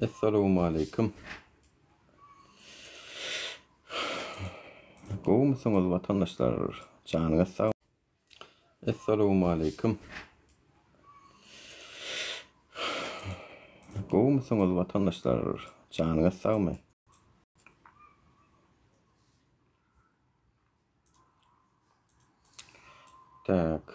Essalawmaleýkim. Gowumysyňyz watandaşlar? Janyňyz sag. Essalawmaleýkim. Gowumysyňyz watandaşlar? Janyňyz sagmy? Tak.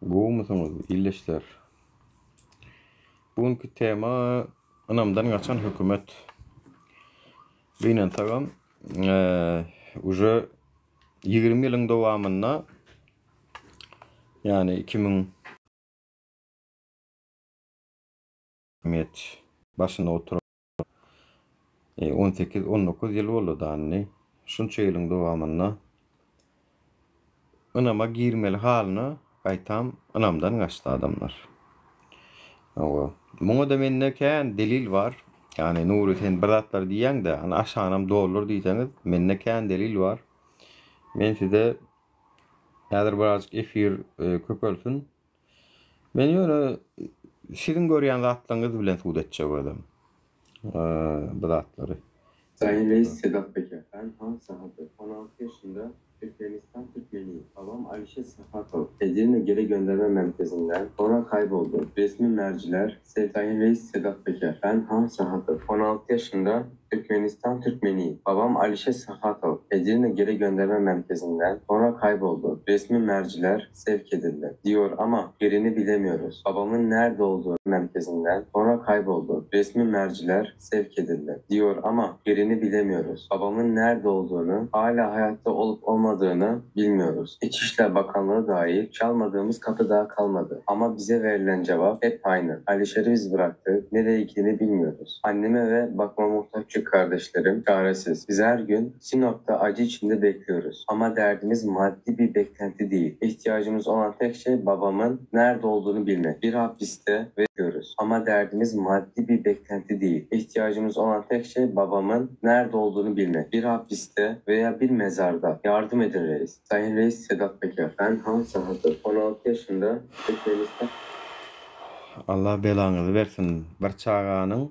Gowumysyňyz ildeşler? Bu günki tema ynamdan gaçan hökümet. Gynansagam, uje 20 ýylyň dowamynda, ýagny 2000 Hökümet başynda oturan 18, 19 ýyl boldy da indi. Şunça ýylyň dowamynda ynama girmeli halyna gaýtam ynamdan gaçdy adamlar. Hawa. Muňa-da mende kän delil bar. Ýagny Nury sen bir zatlar diýýäň-de, hany aşagynam doldur diýseňiz, mende kän delil bar. Men size häzir birazjyk efir köpelsin. Men ýöne siziň görýän zatlaryňyz bilen sud etjek özüm bu zatlary. Sayın Reis Sedat Peker, Ben Han Sahatow, 16 yaşında, Türkmenistan Türkmeniyim. Babam Alişer Sahatow, Edirne Geri Gönderme Merkezinden sonra kayboldu. Resmi merciler, Sayın Reis Sedat Peker, Ben Han Sahatow, 16 yaşında, Türkmenistan Türkmeniyim. Babam Alişer Sahatow, Edirne Geri Gönderme Merkezinden sonra kayboldu. Resmi merciler sevk edildi. Diyor ama yerini bilemiyoruz. Babamın nerede olduğu merkezinden sonra kayboldu. Resmi merciler sevk edildi. Diyor ama yerini bilemiyoruz. Babamın nerede olduğunu, hala hayatta olup olmadığını bilmiyoruz. İçişler Bakanlığı dahil çalmadığımız kapı daha kalmadı. Ama bize verilen cevap hep aynı. Alişer'i biz bıraktık. Nereye gittiğini bilmiyoruz. Anneme ve bakma muhtaç küçük kardeşlerim çaresiz. Biz her gün Sinop'ta acı içinde bekliyoruz. Ama derdimiz maddi bir beklenti değil. İhtiyacımız olan tek şey babamın nerede olduğunu bilmek. Bir hapiste bekliyoruz. Ama derdimiz maddi bir beklenti değil. İhtiyacımız olan tek şey babamın nerede olduğunu bilmek. Bir hapiste veya bir mezarda. Yardım edin reis. Sayın Reis Sedat Peker. Ben Han Sahatı. 16 yaşında Türkmenistan Allah belaňyzy bersin. Bir çaganyň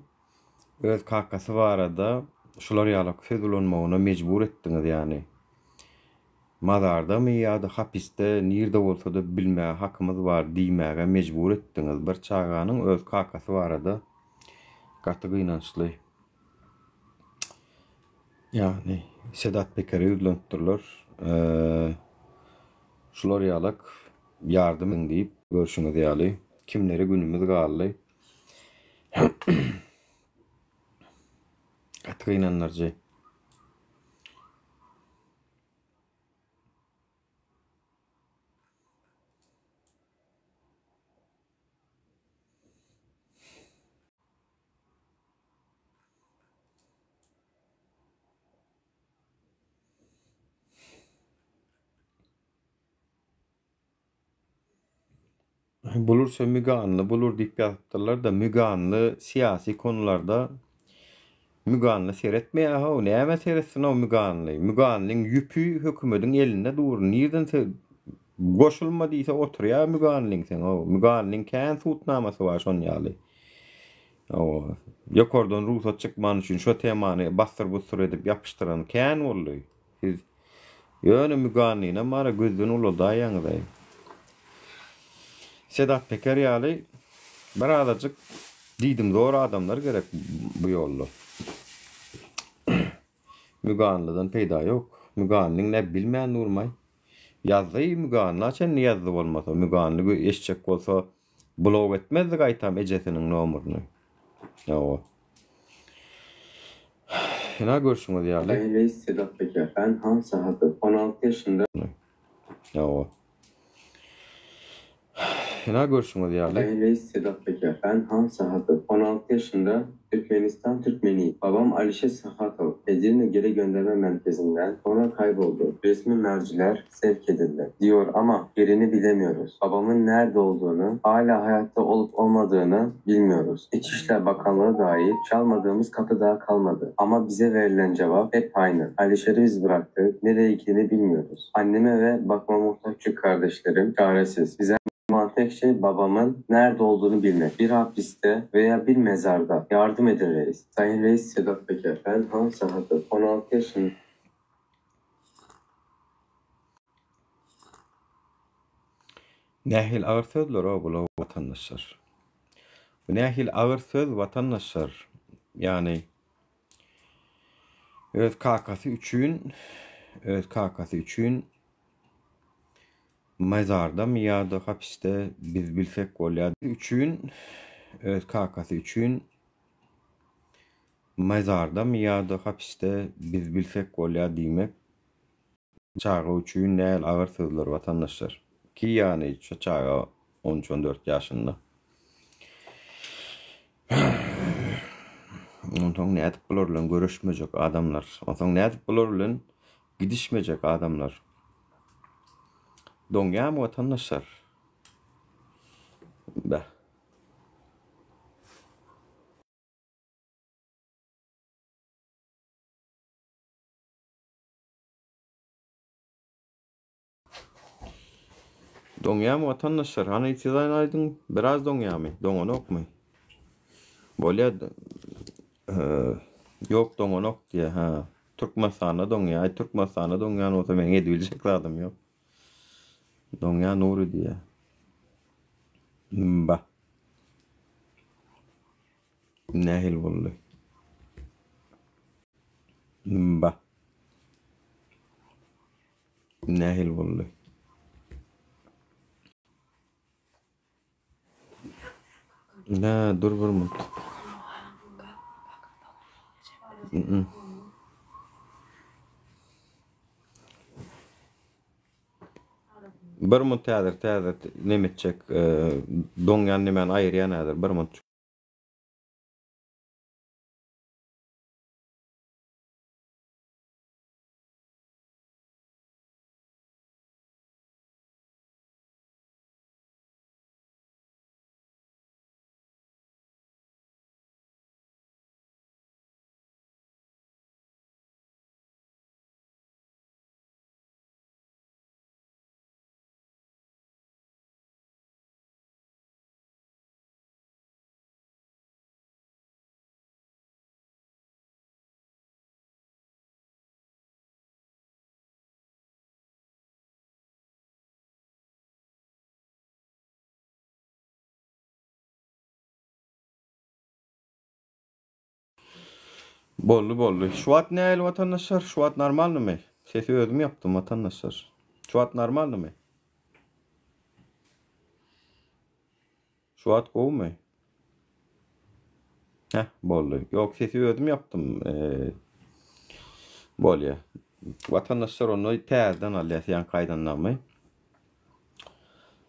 öz kakasy barada şular ýalak söz ulanmagyna mejbur etdiňiz ýany. Mazardamy ýa-da hapisde nirde bolsada bilmäge hakymyz bar diýmäge mejbur etdiňiz bir çaganyň öz kakasy barada gaty gynançly. Ýagny Sedat Pekere ýüzlenipdirler. Şular ýalak ýardam ediň diýip görşüňiz ýaly kimlere günümiz galdy. Gaty gynandyryjy. Bulursa Müge Anly bulur diýip ýazypdyrlar-da, Müge Anly syýasy konularda Müge Anly seretmeýär-how, nämä seretsin-ow Müge Anly? Müge Anlyň ýüpi hökümediň elinde dur, nirden goşulma diýse oturýar Müge Anlyň seň-ow. Müge Anlyň kän sudnamasy bar şon ýaly. Hawa, ýokardan rugsat çykmany üçin şo temany bassyr-bussur edip ýapyşdyran kän boldy. Siz ýöne Müge Anlynam bara gözden ulaldaýýaňyzaý. Sedat Peker ýaly bir azajyk diýdimzor adamlar gerek bu ýolda. Müge Anlydan peýda ýok. Müge Anlyň nä bilmän durmaý. Ýazdy Müge Anla çenli ýazdy bolmasa. Müge Anly eşitjek bolsa blok etmezdi gaýtam ejesiniň nomuryny. Hawa. Ina görşüňiz ýaly. Sayın Reis Sedat Peker, Ben Han Sahatow, 16 yaşında. Hawa. Ynha görşüňiz ýaly. Sayın Reis Sedat Peker, Ben Han Sahatow, 16 yaşında Türkmenistan Türkmeni. Babam Alişer Sahatow, Edirne Geri Gönderme Merkezi'nden sonra kayboldu. Resmi merciler sevk edildi diyor ama yerini bilemiyoruz. Babamın nerede olduğunu, hala hayatta olup olmadığını bilmiyoruz. İçişler Bakanlığı dahi çalmadığımız kapı daha kalmadı. Ama bize verilen cevap hep aynı. Alişer'i biz bıraktık, nereye gittiğini bilmiyoruz. Anneme ve bakma muhtaç küçük kardeşlerim çaresiz. Bize olan tek şey babamın nerede olduğunu bilmek. Bir hapiste veya bir mezarda. Yardım edin reis. Sayın Reis Sedat Peker. Ben Han Sahatov. 16 yaşında. Nähili agyr sözler-ow bular watandaşlar. Bu nähili agyr söz watandaşlar. Ýagny öz kakasy üçin öz kakasy üçin Mezardamy ýa-da hapisde biz bilsek bolýar. Üçin öz kakasy üçin mezardamy ýa-da hapisde biz bilsek bolýar diýmek çaga üçin näl agyr sözler watandaşlar. Ki ýany şu çaga on üç on dört ýaşynda. Onsoň nädip bular bilen görüşmejek adamlar. Onsoň nädip bular bilen gidişmejek adamlar. Doňýamy watandaşlar? Beh. Doňýamy watandaşlar? Hany siz aýdyň, biraz doňýamy? Doňanokmy? Bolýa Ýok doňanok diýýä, hä. Türkmenistanda doňýa. Aý Türkmenistanda doňýan bolsa meniň edibiljek zadym ýok. Doňýa Nury diýýä. Mba. Nähili boldy? Mba. Nähili boldy? Nä, dur bir minut. Bir minut häzir täze neme etjek, doňýan nemäni aýyrýan häzir bir minut. Boldy boldy. Şu wagt nähili watandaşlar? Şu wagt normalnymy? Sesi özüm ýapdym watandaşlar. Şu wagt normalnymy? Şu wagt gowumy? Heh, boldy. Ýok, sesi özüm ýapdym. Bolýa. Watandaşlar onda täzeden alýas ýaňky aýdanlarymy.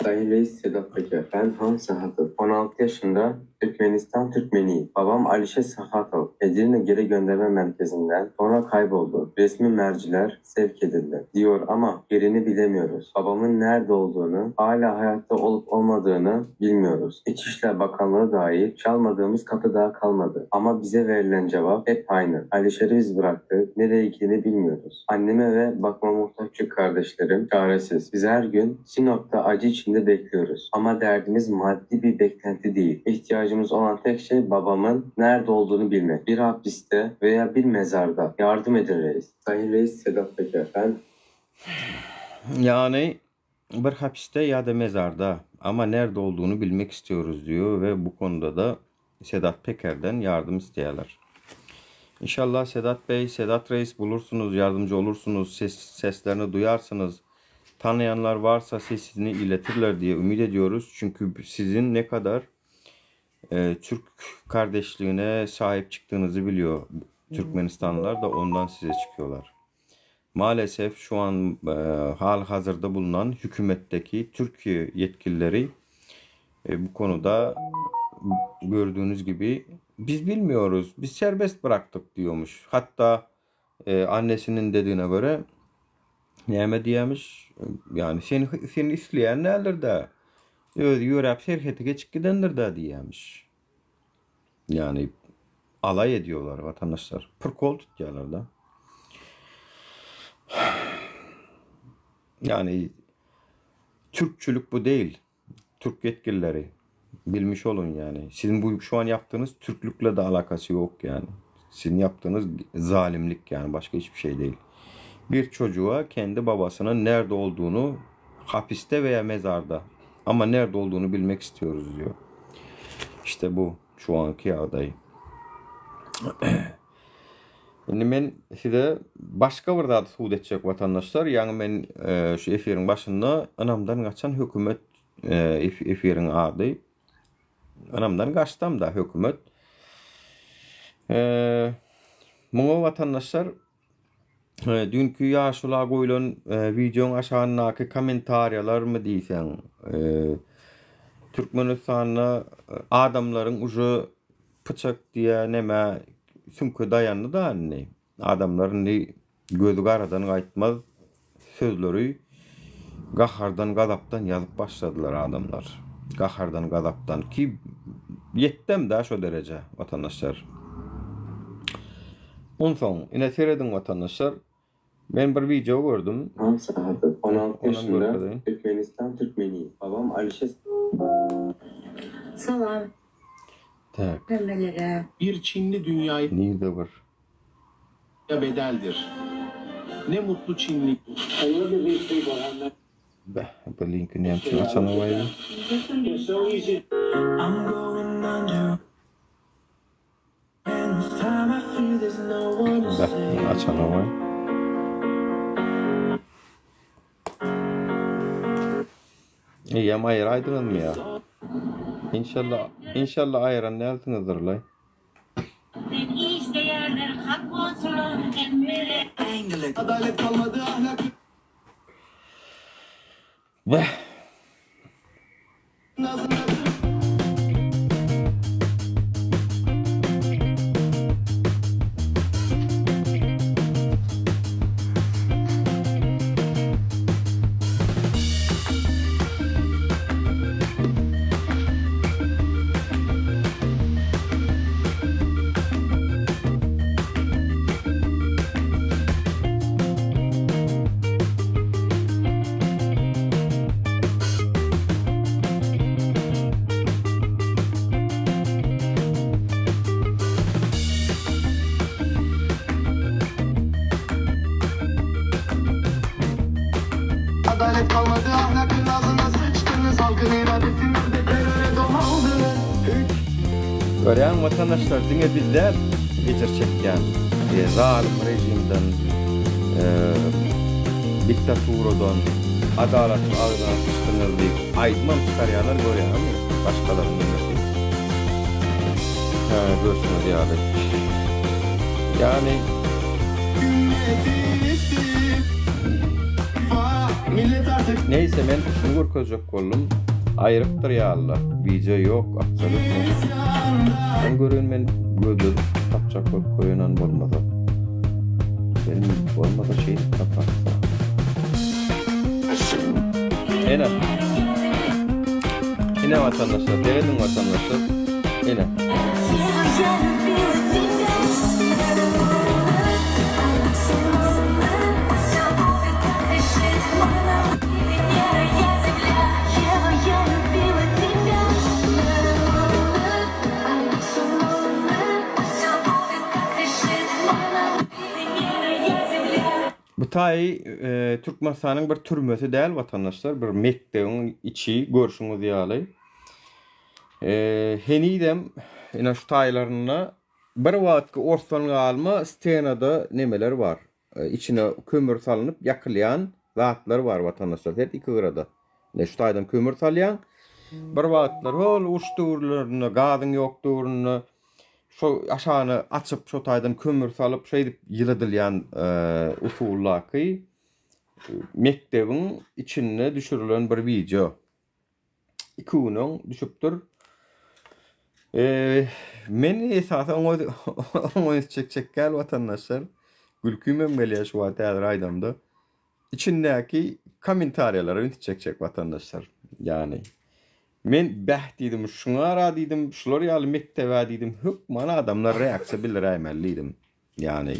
Sayın Reis Sedat Peker, Ben Han Sahatow, 16 yaşında Türkmenistan Türkmeni. Babam Alişer Sahatow, Edirne Geri Gönderme Merkezi'nden sonra kayboldu. Resmi merciler sevk edildi diyor ama yerini bilemiyoruz. Babamın nerede olduğunu, hala hayatta olup olmadığını bilmiyoruz. İçişler Bakanlığı dahi çalmadığımız kapı daha kalmadı. Ama bize verilen cevap hep aynı. Alişer'i biz bıraktık, nereye gittiğini bilmiyoruz. Anneme ve bakma muhtaç küçük kardeşlerim çaresiz. Biz her gün Sinop'ta acı içinde bekliyoruz. Ama derdimiz maddi bir beklenti değil. İhtiyacımız olan tek şey babamın nerede olduğunu bilmek. Bir hapiste veya bir mezarda. Yardım edin reis. Sayın Reis Sedat Peker. Ben Yani bir hapiste ya da mezarda ama nerede olduğunu bilmek istiyoruz diyor ve bu konuda da Sedat Peker'den yardım isteýärler. Inşallah Sedat Bey, Sedat Reis bulursunuz, yardımcı olursunuz, ses, seslerini duyarsınız. Tanıyanlar varsa sesini iletirler diye ümit ediyoruz. Çünkü sizin ne kadar e, Türk kardeşliğine sahip çıktığınızı biliyor. Türkmenistanlılar da ondan size çıkıyorlar. Maalesef şu an e, hal hazırda bulunan hükümetteki Türkiye yetkilileri E, bu konuda gördüğünüz gibi biz bilmiyoruz. Biz serbest bıraktık diyormuş. Hatta e, annesinin dediğine göre näme diýýämiş? Yani seni seni isleýän däldir de özi ýöräp serheti geçip gidendir de diýýämiş. Yani alay ediyorlar vatandaşlar. Prikol tutýarlar da. Yani Türkçülük bu değil. Türk yetkilileri bilmiş olun yani. Sizin bu şu an yaptığınız Türklükle de alakası yok yani. Sizin yaptığınız zalimlik yani başka hiçbir şey değil. Bir çocuğa kendi babasının nerede olduğunu hapiste veya mezarda ama nerede olduğunu bilmek istiyoruz diyor. İşte bu şu anki ýagdaý. Indi men size başga bir zady subut etjek watandaşlar. Ýaňy men şu efiriň başynda ynamdan gaçan hökümet efiriň ady. Ynamdan gaçdam da hökümet. Muňa watandaşlar düýnki ýaşula goýlan wideoň aşagyndaky kommentariýalarmy diýseň, Türkmenistanda adamlaryň uje pyçak diýä nämä süňke daýandy-da indi. Adamlar indi gözi garadan gaýtmaz sözleri gahardan gazapdan ýazyp başladylar adamlar. Gahardan gazapdan ki ýetdem-dä şo derejä watandaşlar. Onsoň ine serediň watandaşlar men bir wideo gördüm. Han Sahadow, 16 Onam yaşında, görkezeýin. Türkmenistan Türkmeni. Babam Alişe Salam Tak. hemmelere. Bir Çinli dünyaya Nirde bir bedeldir. Ne mutlu Çinli. Beh, bu linki näme üçin açanawaýdy? Beh, açanawaý. Eýýäm aýyraýdyňyzmy ýa? Inşallah, inşallah aýyran dälsiňizdirlaý. Beh. Adalet kalmadı ahlakın ağzına sıçtınız Halkın iradesini de teröre doldunuz Görýäňmi watandaşlar diňe biz däl ejir çekýän zalym režimden diktaturadan adalatyň agzyna syçdyňyz diýip aýdymam çykarýarlar görýäňizmi başgalaryň nemesi görşüňiz ýaly ýagny Neýse men şuny görkezjek boldum. Aýrypdyr ýalylar. Wideo ýok absolutno. Sen gören men gözledip tapjak bolup goýanan bolmasa. Sen bolmasa şeýdip taparsa. Ene. Ine watandaşlar, serediň watandaşlar. Ine. Bu taýy Türkmenistanyň bir türmesi däl watandaşlar, bir mekdebiň içi görşüňiz ýaly. Henizem ine şu taýlarynda bir wagtky orsdan galma stenada nemeler bar. Içine kömür salnyp ýakylýan zatlar bar watandaşlar. Her iki gyrada. Ine şu taýdan kömür salýaň. Bir wagtlar hol uruş döwürlerinde gazyň ýok döwründe şo aşagyny açyp şo taýdan kömür salyp şeýdip ýyladylýan usuldaky mekdebiň içinde düşürilen bir wideo. 2 gün öň düşüpdir. Men esasy oňa oňa üns çekjek däl watandaşlar. Gülkimem gelýär şu wagt häzir aýdamda. Içindäki kommentariýalara üns çekjek watandaşlar. Ýagny men bäh diýdim, şuňara diýdim, şular ýaly mekdebe diýdim, hökman adamlar reaksiýa bildiräýmeli diýdim. Ýagny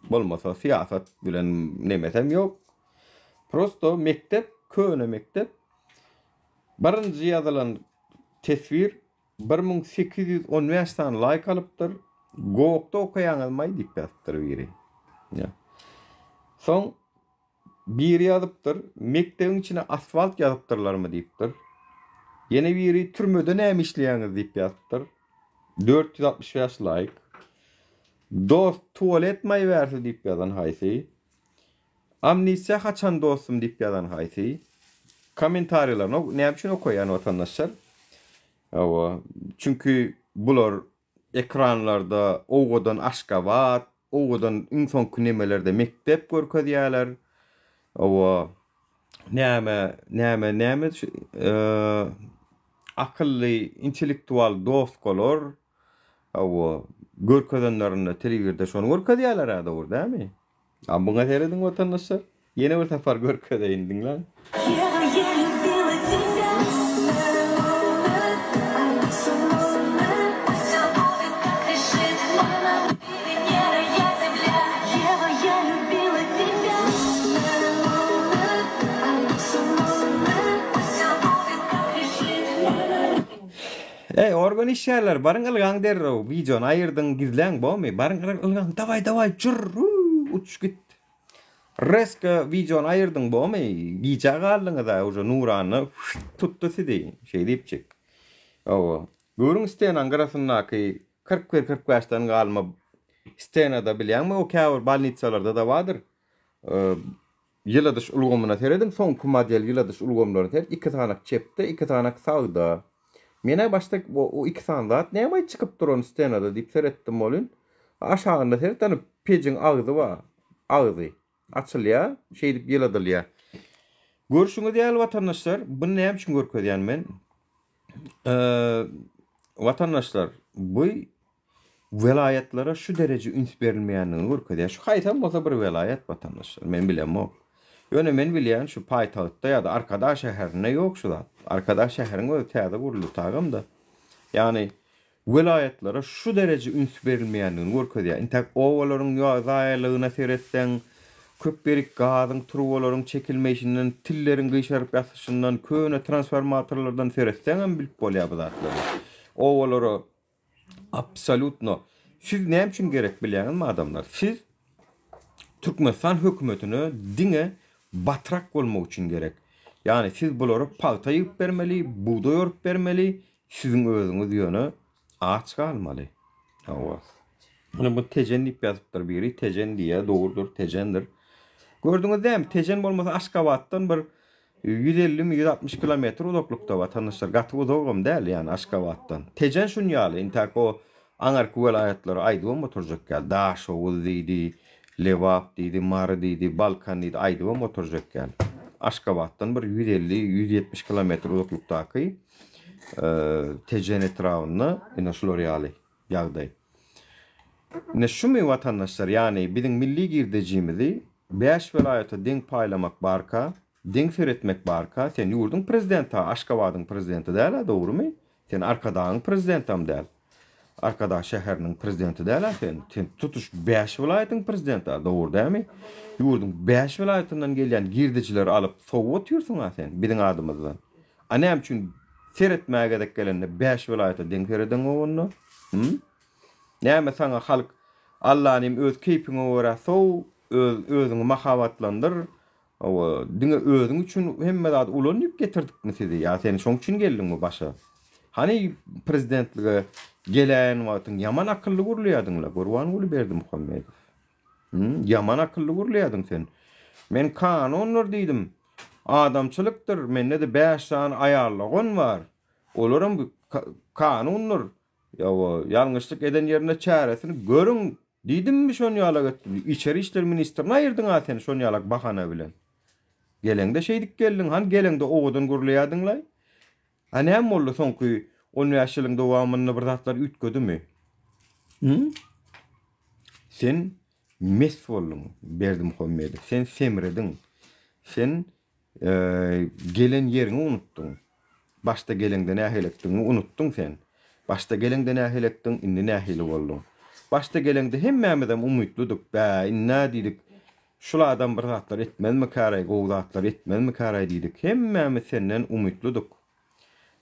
bolmasa syýasat bilen nemesem ýok. Prosto mekdep, köne mekdep. Birinji ýazylan teswir 1815 sany laýk alypdyr. Gokda okaýaňyzmaý diýip ýazypdyr biri. Ýa. Soň biri ýazypdyr, mekdebiň içine asfalt ýazypdyrlarmy diýipdir. Ýene biri türmede näme işleýäňiz diýip ýazypdyr. 465 laýk. Dost tualet maý bärsi diýip ýazan haýsy? Amnistiýa haçan dostum diýip ýazan haýsy? Kommentariýalaryny näme üçin okaýan watandaşlar? Hawa, çünki bular ekranlarda owadan Aşgabat, owadan iň soňky nemelerde mekdep görkezýärler. Hawa, näme, näme, näme şu akylly, intellektual doskalar, hawa, görkezenlerinde telewizorda şony görkezýärler-ä dogry dälmi? A muňa serediň watandaşlar. Ýene bir sapar görkezeýin diňläň. Eý organ işgärleri baryň ylgaň derrew wideony aýyrdyň gizläň bomy baryň ylgaň dawaý dawaý jürr uç git reska wideony aýyrdyň bomy gijä galdyňyza uje Nurana tutdy sizi şeý diýipjik hawa görüň stenaň gyrasyndaky 41 45 den galma stenada bilýäňmi o käbir bolnitsalarda-da bardyr Ýyladyş ulgamyna serediň, soňky model ýyladyş ulgamlaryna seret, iki sanak çepde, iki sanak sagda. Men-ä başda o iki sany zat näme çykyp duran stenada diýip seretdim welin, aşagynda seret, ony pejiň agzy bar, agzy açylýar, şeýdip ýyladylýar. Görşüňiz ýaly watandaşlar, buny näme üçin görkezýän men? Watandaşlar, bu welaýatlara şu dereje üns berilmeýändigini görkezýär. Şu haýsam bolsa bir welaýat watandaşlar, men bilemok. Ýöne men bilýän şu paýtagtda ýa-da Arkadag şäherinde ýok şu zat. Arkadag şäheriň özi täze guruldy tagam-da. Ýagny welaýatlara şu dereje üns berilmeýändigini görkezýär. Intäk obalaryň zaýalygyna seretseň, köp ýerik gazyň turbalaryň çekilmeýşinden, tilleriň gyşaryp ýatyşyndan, köne transformatorlardan seretseňem bilip bolýar bu zatlary. Obalara Absolýutno. Siz näme üçin gerek bilýäňizmi adamlar? Siz Türkmenistan hökümetine diňe batrak bolmak üçin gerek. Ýagny siz bulara pagta ýygyp bermeli, bugdaý orup bermeli, siziň özüňiz ýöne aç galmaly. Hawa. Ine bu Tejen diýip ýazypdyr biri. Tejen diýýär, dogrudyr, Tejendir. Gördüňiz dämi? Tejen bolmasa Aşgabatdan bir 150-mi, 160 kilometr uzaklykda watandaşlar. Gaty uzagam däl, ýagny Aşgabatdan. Tejen şun ýaly, intäk o aňarky welaýatlary aýdybam oturjak ýaly. Daşoguz diýdi, Lebap diýdi, Mary diýdi, Balkan diýdi, aýdybam oturjak ýaly. Aşgabatdan bir 150, 170 kilometr uzaklykdaky Tejen etrabynda ine şular ýaly ýagdaý. Ine şumy watandaşlar, ýagny biziň milli girdejimizi bäş welaýata deň paýlamak barka, deň seretmek barka, sen ýurduň prezidenti-a, Aşgabadyň prezidenti däl-ä, dogrumy? Sen Arkadagyň prezidentam däl. Arkadag şäheriniň prezidenti däl-ä sen. Sen tutuş bäş welaýatyň prezidenti-a, dogry dälmi? Ýurduň bäş welaýatyndan gelýän girdejileri alyp sowup otyrsyň-a sen biziň adymyzdan. A näme üçin seretmäge gezek gelende bäş welaýata deň seredeňok onda? Hum? Näme saňa halk Allanym öz keýpiňe görä sow, öz özüňi mahabatlandyr, hawa, diňe özüň üçin hemme zady ulan diýip getirdikmi sizi? Ýa sen şoň üçin geldiňmi başa? Hany prezidentlige geläýen wagtyň ýaman akylly gürleýädiňle Gurbanguly Berdimuhamedow. Hum, ýaman akylly gürleýädiň sen. Men kanundyr diýdim. Adamçylykdyr, mende-de bäş sany aýal dogan bar. Olaram kanundyr. Ýa-o, ýalňyşlyk eden ýerinde çäresini görüň diýdimmi şon ýalak etdim. Içeri işler ministrini aýyrdyň-a sen şon ýalak bahana bilen. Geleňde şeýdip geldiň, hany geleňde owadan gürleýädiň-laý. A näme boldy soňky 15 ýylyň dowamynda bir zatlar üýtgedimi? Hü? Sen mes bolduň Berdimuhamedow. Sen semrediň. Sen gelen ýeriňi unutdyň. Başda geleňde nähilekdigiňi unutdyň sen. Başda geleňde nähilekdiň, indi nähili bolduň. Başda geleňde hemmämizem umytlydyk. Bä, ind-ä diýdik, şul adam bir zatlar etmezmikäraý, gowy zatlar etmezmikäraý diýdik. Hemmämiz senden umytlydyk.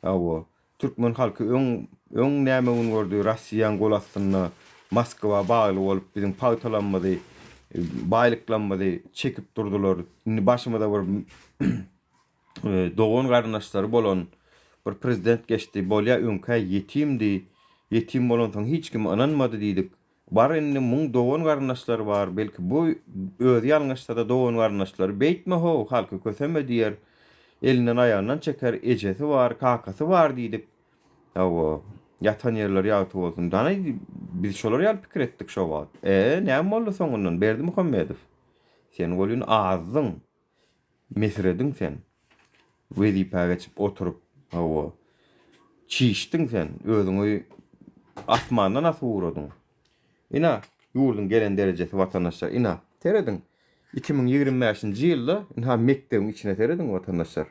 Hawa, türkmen halky öň, öň näme gün gördi, Rossiýaň gol astynda Moskwa bagly bolup biziň pagtalarymyzy, baýlyklarymyzy çekip durdular. Indi başymyza bir dogan garyndaşlary bolan bir prezident geçdi. Bolýa öňkä ýetimdi. Ýetim bolansoň hiç kime ynanmady diýdik. Bar indi muň dogan garyndaşlary bar belki bu özi ýalňyşsada dogan garyndaşlary beýtme how halky köseme diýer elinden aýagyndan çeker ejesi bar kakasy bar diýdik hawa ýatan ýerleri ýagty bolsun dana biz şolar ýaly pikir etdik şo wagt e näme boldy soňundan Berdimuhamedow sen welin azdyň Mesrediň sen. Wezipä geçip oturyp, hawa, çişdiň sen, özüňi asmandan asyp ugradyň. Ina, ýurduň gelen derejesi watandaşlar, ina, serediň. 2025-nji ýylda, ynha, mekdebiň içine serediň watandaşlar.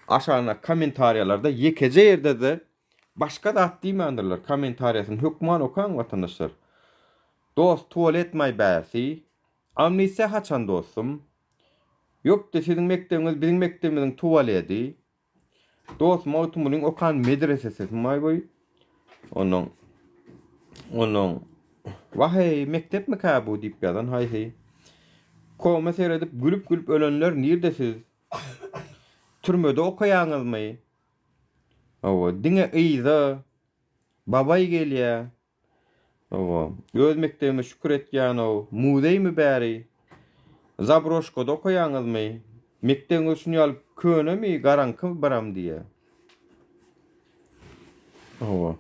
Aşagyndaky kommentariýalarda ýekeje ýerde-de başga zat diýmändirler. Kommentariýasyny hökman okaň watandaşlar. Dost, tualet maý bärsi, Amnistiýa haçan dostum? Ýokdy siziň mekdebiňiz biziň mekdebimiziň tuwaledi. Dost Magtymgulyň okan medresesesi maý boý. Ondan ondan Waheý mekdepmikä bu diýip ýazan haýsy. Koma seredip gülüp gülüp ölenler nirde siz? Türmede okaýaňyzmy? Hawa diňe yza babaý gelýä. Hawa. Öz mekdebime şükür etýänow. Muzeými bäri? Zabroşkada okaýaňyzmy? Mekdebiňiz şuny ýaly könemi, garaňky biram diýýä. Hawa.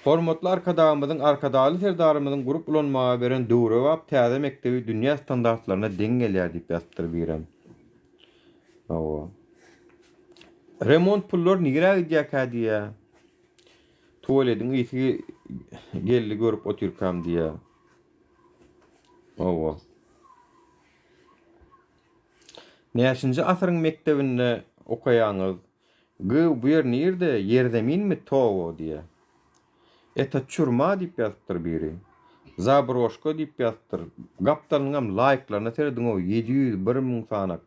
Hormatly Arkadagymyzyň, Arkadagly Serdarymyzyň gurup ulanmaga beren döwrebap täze mekdebi dünýä standartlaryna deň gelýär diýip ýazypdyr birem. Hawa. Remont pullar nirä gidýärkä diýýä. Tuwalediň ysy geldi görüp otyrkam diýýär. Hawa. Näçinji asyryň mekdebinde okaýaňyz? Gyw, bu ýer nirde? Ýerzeminmi towo diýýär. Eta çurma diýip ýazypdyr biri. Zabroşka diýip ýazypdyr. Gapdalynyňam laýklaryna serediň-ow, 700, 1000 sanak.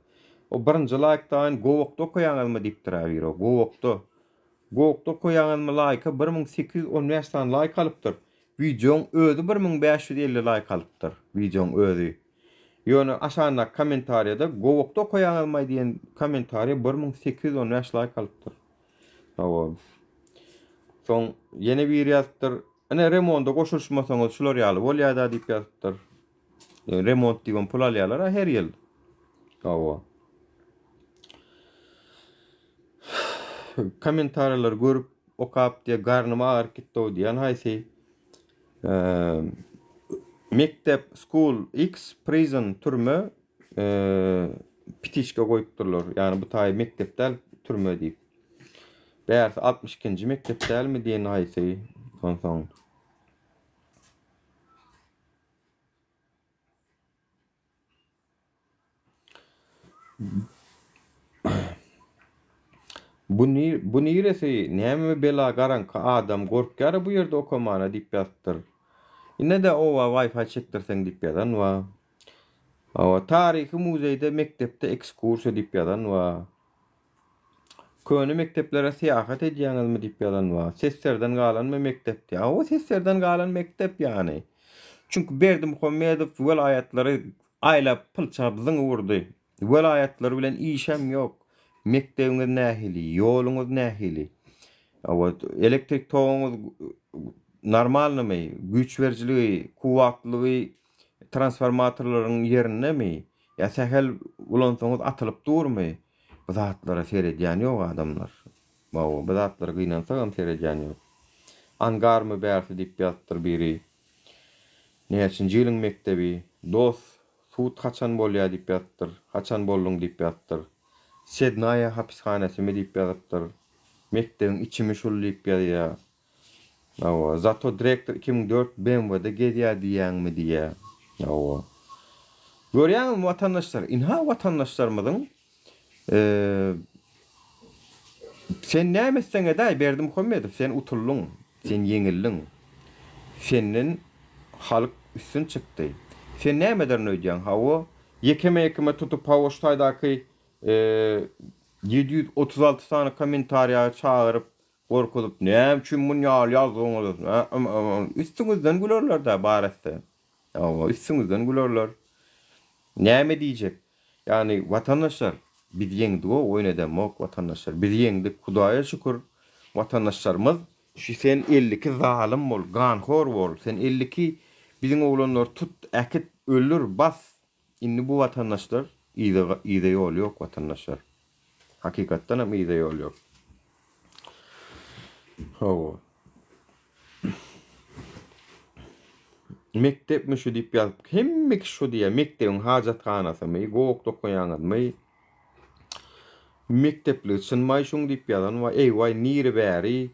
O birinji laýk daýyn gowakda okaýaňyzmy diýipdir-ä biri o, gowakda. Gowakda okaýaňyzmy laýka 1815 sany laýk alypdyr. Wideoň özi 1550 laýk alypdyr. Wideoň özi. Ýöne aşagyndaky kommentariýada gowakda okaýaňyzmaý diýen kommentariýa 1815 laýk alypdyr. Hawa. Soň ýene biri ýazypdyr. Ine remonda goşulyşmasaňyz şular ýaly bolýada diýip ýazypdyr. Remont diýibem pul alýarlar-a her ýyl. Hawa. Kommentariýalary görüp okap diýe garnym agyryp gitdi-ow diýen haýsy. Mekdep, school, X, prison, türme, pitiçka goýupdyrlar. Ýagny bu taýy mekdep däl, türme diýip. Bärsi 62-nji mekdep dälmi diýen haýsy. Onsoň Bu bu niresi näme bela garaňky adam gorkýara bu ýerde okamana diýip ýazypdyr. Ine-de oba wi-fi çekdirseň diýip ýazan bar. Hawa taryhy muzeýde mekdepde ekskursiýa diýip ýazan bar. Köne mekdeplere syýahat edýäňizmi diýip ýazan bar. Sesserden galanmy mekdep diýýär. Hawa sesserden galan mekdep ýany. Çünki Berdimuhamedow welaýatlary aýlap pylçap zyňyp urdy. Welaýatlar bilen işem ýok. Mekdebiňiz nähili, ýoluňyz nähili? Hawa elektrik toguňyz normalnymy? Güýç berijiligi, kuwwatlylygy transformatorlaryň ýerindemi? Ýa sähel ulansaňyz atylyp durmy? Bu zatlara seredýän ýok adamlar. Hawa, bu zatlara gynansagam seredýän ýok. Angarmy bärsi diýip ýazypdyr biri. Näçinji ýylyň mekdebi? Dos, sud haçan bolýa diýip ýazypdyr. Haçan bolduň diýip ýazypdyr. Sednaýa hapishanesymy diýip ýazypdyr. Mekdebiň içimi şul diýip ýazýar. Hawa, zato direktor 2004 BMW-de gezýär diýýäňmi diýýär. Hawa. Görýäňizmi watandaşlar, ynha watandaşlarymyzyň sen näme etseň edäý Berdimuhamedow, sen utuldyň, sen ýeňildiň. Senden halk üstün çykdy. Sen näme ederin öýdýäň? Hawa, ýekeme-ýekeme tutup hawa şu taýdaky 736 sany kommentariýa çagyryp Gorkuzyp, näme üçin muny ýaly ýazdyňyz? Üstüňizden gülerler-dä bar etse. Hawa, üstüňizden gülerler. Näme diýjek? Ýagny, watandaşlar, biz ýeňdik-ow, oýun edemok, watandaşlar. Biz ýeňdik, Hudaýa şükür, watandaşlarymyz. Şu sen 52 zalym bol, ganhor bol, sen 52 biziň oglanlary tut, äkit, öldür, bas. Indi bu watandaşlar yza, yza ýol ýok, watandaşlar. Hakykatdan hem yza ýol ýok. Hawa. Mekdepmi şu diýip ýazyp, hemme kişi şu diýýär. Mekdebiň hajathanasymy, gowak dokaýaňyzmy? Mekdepligi çynmaý şuň diýip ýazan bar. Eý-waý, niri bäri?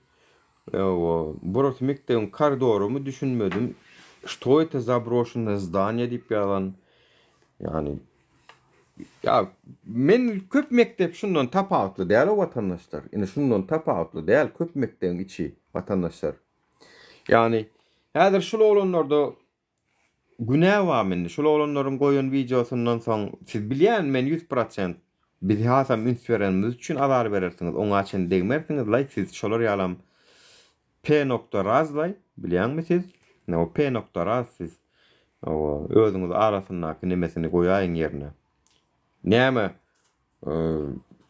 Hawa, burasy mekdebiň koridorymy düşünmedim. Что это zabroşenное zdание diýip ýazan. Ýagny Ýa men köp mekdep şundan tapawutly däl o watandaşlar. Ine şundan tapawutly däl köp mekdebiň içi watandaşlar. Ýagny häzir şul oglanlarda günä barmy indi? Şul oglanlaryň goýan wideosyndan soň siz bilýän men 100% bizi hasam üns berenimiz üçin azar berersiňiz. Oňa çenli degmersiňiz laý siz şolar ýalam P nokta razlaý bilýäňmi siz? O P nokta raz siz. Hawa, özüňiz arasyndaky nemesini goýaýyň ýerine. Näme,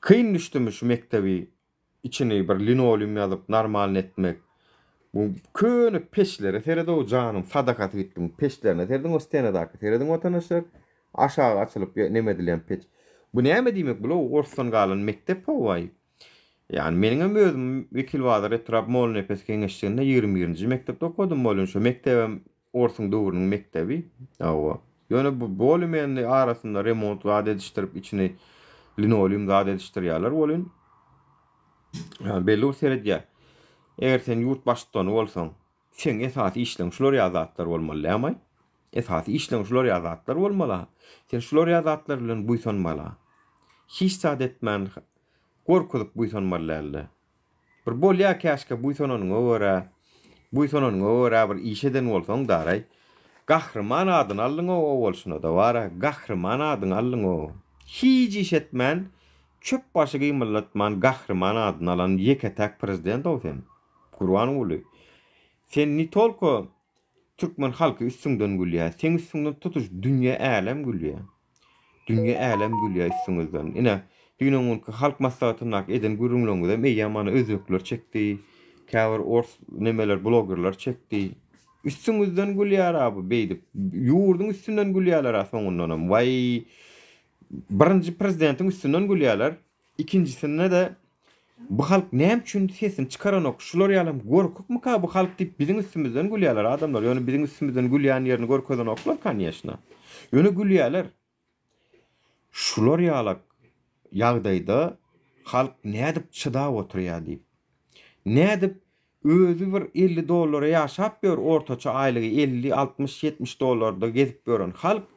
kyn düşdümi şu mekdebi içini bir linoleum ýazyp normalny etmek. Bu köne peçlere sered-ow janyň sadakasy gitdi. Peçlerine serediň o stenadaky serediň watandaşlar. Aşagy açylyp neme edilýän peç. Bu näme diýmek bul-ow orsdan galan mekdep how-aý. Ýagny meniňem özüm Wekilbazar etrap Mollanepes geňeşliginde 21-nji mekdepde okadym bolýan. Şo mekdebem Orsuň döwrüniň mekdebi. Hawa. Ýöne bu bolýa-menli arasynda remont zat edişdirip içini linoleum zat edişdirýärler welin belli bir seredýär. Eger sen ýurt baştutany bolsaň, seň esasy işleň şular ýaly zatlar bolmaly dämaý? Esasy işleň şular ýaly zatlar bolmaly. Sen şular ýaly zatlar bilen buýsanmaly. Hiç zat etmän gorkuzyp buýsanmaly däldi. Bir bolýa käşgä buýsananyňa görä, buýsananyňa görä bir iş eden bolsaň daraý. Gahryman adyny aldyň-ow owalşynada bar-a, gahryman adyňy aldyň-ow. Hiç iş etmän, çöp başy gymyldatman gahryman adyny alan ýeke-täk prezident-ow sen, Gurbanguly. Sen ne tolko türkmen halky üstüňden gülýär, seň üstüňden tutuş dünýe älem gülýär. Dünýe älem gülýär üstüňizden. Ine, düýn-öňňünki Halk Maslahatyndaky eden gürrüňleriňizem eýýäm mana özbekler çekdi, käbir ors nemeler, blogerler çekdi. Üstüňizden gülýär-a bu beýdip. Ýurduň üstünden gülýärler-a soňundanam. Waý, birinji prezidentiň üstünden gülýärler. Ikinjisinde-de bu halk näme üçin sesini çykaranok, şular ýalam gorkukmyka bu halk diýip biziň üstümizden gülýärler adamlar. Ýöne biziň üstümizden gülýän ýerini görkezenoklar konýeşna. Ýöne gülýärler. Şular ýalak ýagdaýda halk nädip çydap oturýar diýip. Nädip Özi bir 50 dollara ýaşap ýör ortaça aýlygy 50, 60, 70 dollarda gezip ýören halk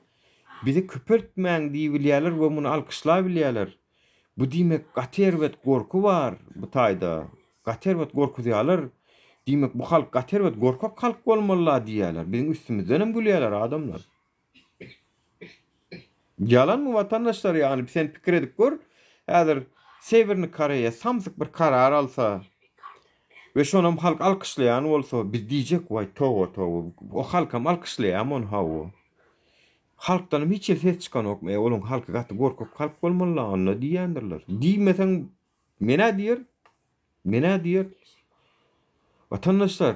bizi köpeltmäň diýibilýärler we muny alkyşlabilýärler. Bu diýmek gaty erbet gorky bar bu taýda. Gaty erbet gorkuzýarlar. Diýmek bu halk gaty erbet gorkak halk bolmalyla diýýärler. Biziň üstümizdenem gülýärler adamlar. Ýalanmy watandaşlar ýagny sen pikir edip gör häzir Sewerny Koreýa samsyk bir karar alsa we şonam halk alkyşlaýan bolsa biz diýjek waý toba toba o halkam alkyşlaýamy ony hawa halkdanam hiç hili ses çykanokmy e olaň halky gaty gorkak halk bolmalyla onda diýýändirler diýmeseň menä diýer Menä diýer, Watandaşlar,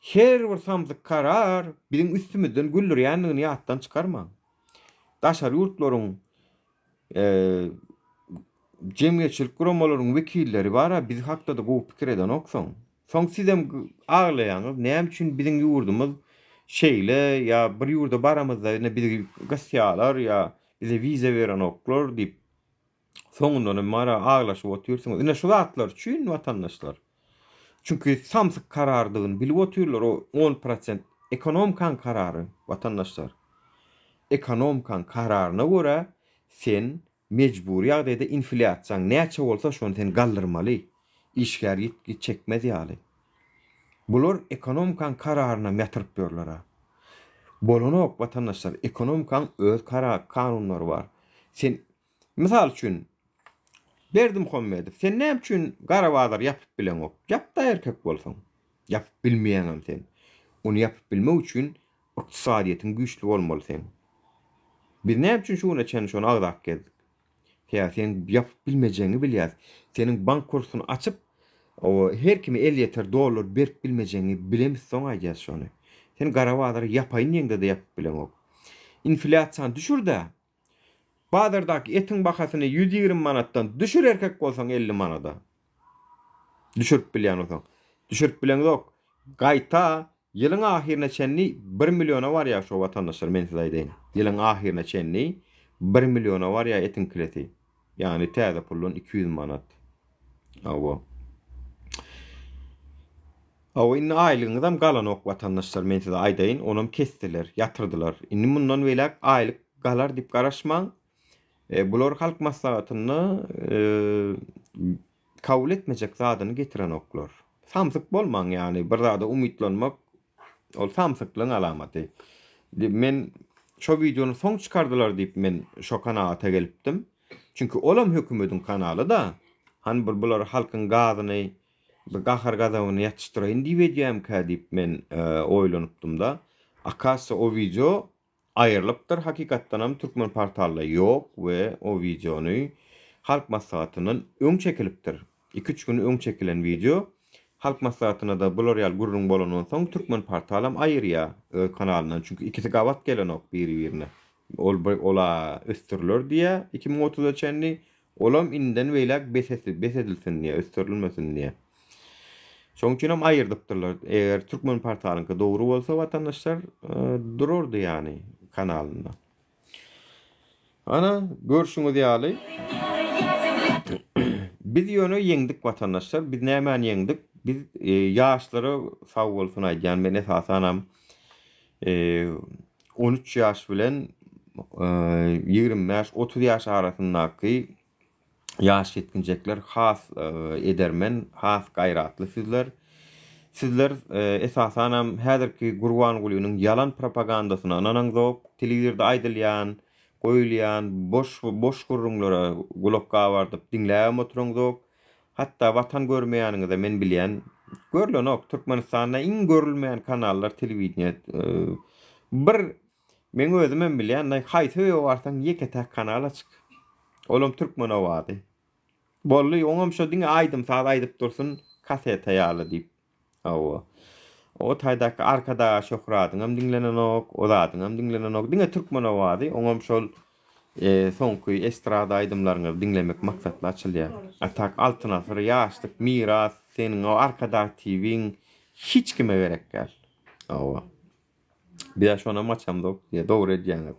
her bir samsyk karar biziň üstümizden güldürýändigini ýatdan çykarmaň. Daşary ýurtlaryň jemgyýetçilik guramalaryň wekilleri bar-a biz hakda-da gowy pikir edenok soň. Soň sizem aglaýaňyz, näme üçin biziň ýurdumyz şeýle ýa bir ýurda baramyzda ine bizi gysýarlar ýa bize wiza berenoklar diýip. Soňundan hem mara aglaşyp otyrsyňyz. Ine şu zatlar üçin watandaşlar. Çünki samsyk karardygyny bilip otyrlar o on prosent ekonomikaň karary watandaşlar. Ekonomikaň kararyna görä sen mejbury ýagdaýda inflýasiýaň näçe bolsa şony sen galdyrmaly. Işgär ýitgi çekmez ýaly. Bular ekonomikaň kararynam ýatyryp ýörler-ä. Bolanok watandaşlar ekonomikaň öz kara kanunlary bar. Sen Mysal üçin, Berdimuhamedow, sen näme üçin gara bazary ýapyp bileňok? Ýap-da erkek bolsaň. Ýapyp bilmeýäňem sen. Ony ýapyp bilmek üçin ykdysadyýetiň güýçli bolmaly seň. Biz näme üçin şu güne çenli şony agzap gezdik? Sebäbi seň ýapyp bilmejegiňi bilýäs. Seniň bank kursuny açyp, her kime elýeter dollar berip bilmejegiňi bilemizsoň aýdýas şony. Sen gara bazary ýapaýyn diýeňde-de ýapyp bileňok. Inflýasiýany düşür-dä. Bazardaky etiň bahasyny 120 manatdan düşür erkek bolsaň 50 manada. Düşürip bilýän bolsaň. Düşürip bileňzok. Gaýta ýylyň ahyryna çenli 1 milliona barýar şo watandaşlar men size aýdaýyn. Ýylyň ahyryna çenli 1 milliona barýar etiň kilesi. Ýagny täze puldan 200 manat. Hawa. Hawa indi aýlygyňyzam galanok watandaşlar men size aýdaýyn onam kesdiler ýatyrdylar. Indi mundan beýläk aýlyk galar diýip garaşmaň. E, bular halk maslahatynda e, kabul etmejek zadyny getirenoklar. Samsyk bolmaň ýagny bir zada umytlanmak ol samsyklygyň alamaty. Men şo wideony soň çykardylar diýip men şo kanagata gelipdim. Çünki olam hökümediň kanaly-da. Hany bir bular halkyň gazyny bir gahar-gazabyny ýatyşdyraýyn diýip edýämkä diýip men oýlanypdym-da. Akazsa o wideo aýrylypdyr hakykatdanam türkmen portalda ýok we o wideony halk maslahatyndan öň çekilipdir. Iki-üç gün öň çekilen wideo. Halk maslahatynda-da bular ýaly gürrüň bolandan soň türkmen portalam aýyrýar öz kanalyndan çünki ikisi gabat gelenok biri-birine. Ol bir ola ösdüriler diýýär 2030-a çenli. Olam indiden beýläk bes bes edilsin diýýär, ösdürilmesin diýýär. Şonuň üçin hem aýyrdypdyrlar. Eger Türkmen portalyňky dogry bolsa watandaşlar durardy ýany kanalynda. Ana görşüňiz ýaly biz ýöne ýeňdik watandaşlar. Biz nämäni ýeňdik? Biz ýaşlara sag bolsun aýdýan men esasanam 13 ýaş bilen 25-30 ýaş arasyndaky ýaş ýetginjekler has edermen, has gaýratly sizler. Sizler esasanam häzirki Gurbangulynyň ýalan propagandasyna ynanaňzok, telewizorda aýdylýan, goýulýan boş boş gürrüňlere gulak gabardyp diňläbem oturaňzok. Hatda watan görmeýäniňize men bilýän. Görlenok. Türkmenistanda iň görülmeýän kanallar telewideniýe. Bir meň özümem bilýän, haýsy öýe barsaň ýeke täk kanal açyk. Olam Türkmen owazy. Boldy, oňam şo diňe aýdym-saz aýdyp dursun, kaseta ýaly diýip. Hawa. O taýdaky Arkadaga şöhradyňam diňlenenok, o zadyňam diňlenenok. Diňe Türkmen owazy, oňam şol soňky estrada aýdymlaryňyzy diňlemek maksatly açylýar. A tak Altyn asyr, Ýaşlyk, Miras, seniň o Arkadag TV-iň hiç kime gerek däl. Hawa. Biz-ä şonam açamzok diýýär. Dogry edýäňiz.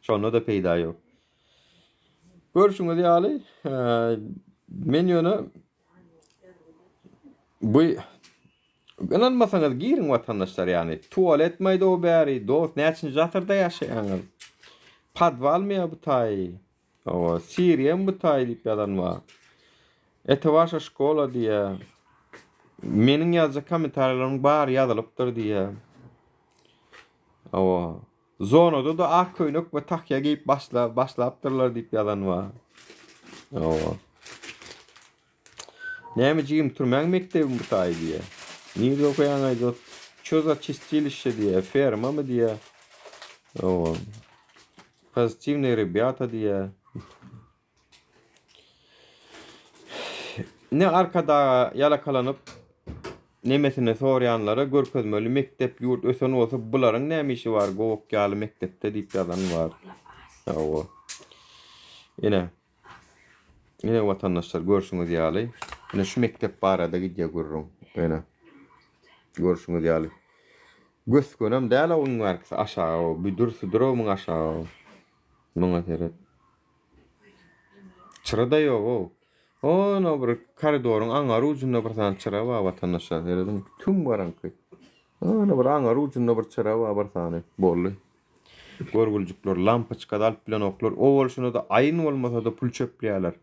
Şonda-da peýda ýok. Görşüňiz ýaly, men ýöne Bu ynanmasaňyz giriň watandaşlar ýagny tualet maýda o bäri dost näçinji asyrda ýaşaýaňyz podwalmy ýa bu taýy hawa siriýamy bu taýy diýip ýazan bar это ваша şkola diýýä meniň ýazjak kommentariýalarymyň bary ýazylypdyr diýýä hawa zonada-da ak köýnek we tahýa geýip başla başlapdyrlar diýip ýazan bar hawa Näme jigim türmäň mekdebimi bu taýy diýýä. Nirde okaýaňaý dost? Ço za çistilişşe diýýä, fermamy diýýä. Hawa. Pozitiwnyý rebýata diýýä. Ne Arkadaga ýalakalanyp nemesini soraýanlara görkezmeli mekdep ýurt ösen bolsa bularyň näme işi bar gowak ýaly mekdepde diýip ýazan bar. Hawa. Ine. Ine watandaşlar görşüňiz ýaly, ine şu mekdep barada gidýär gürrüň. Ine. Görşüňiz ýaly. Gös-gönem däl o iň bärkisi aşagy o büdür südür o muň aşagy. Muňa seret. Çyra-da ýog-ow. Hon-o bir koridoryň aňary ujunda bir sany çyra bar watandaşlar serediň. Tüm garaňky. Hon-o bir aňary ujunda bir çyra bar bir sany. Boldy. Görgüljikler lampoçka-da alyp bilenoklar. O bolşuna-da aýyn bolmasa-da pul çöpleýärler.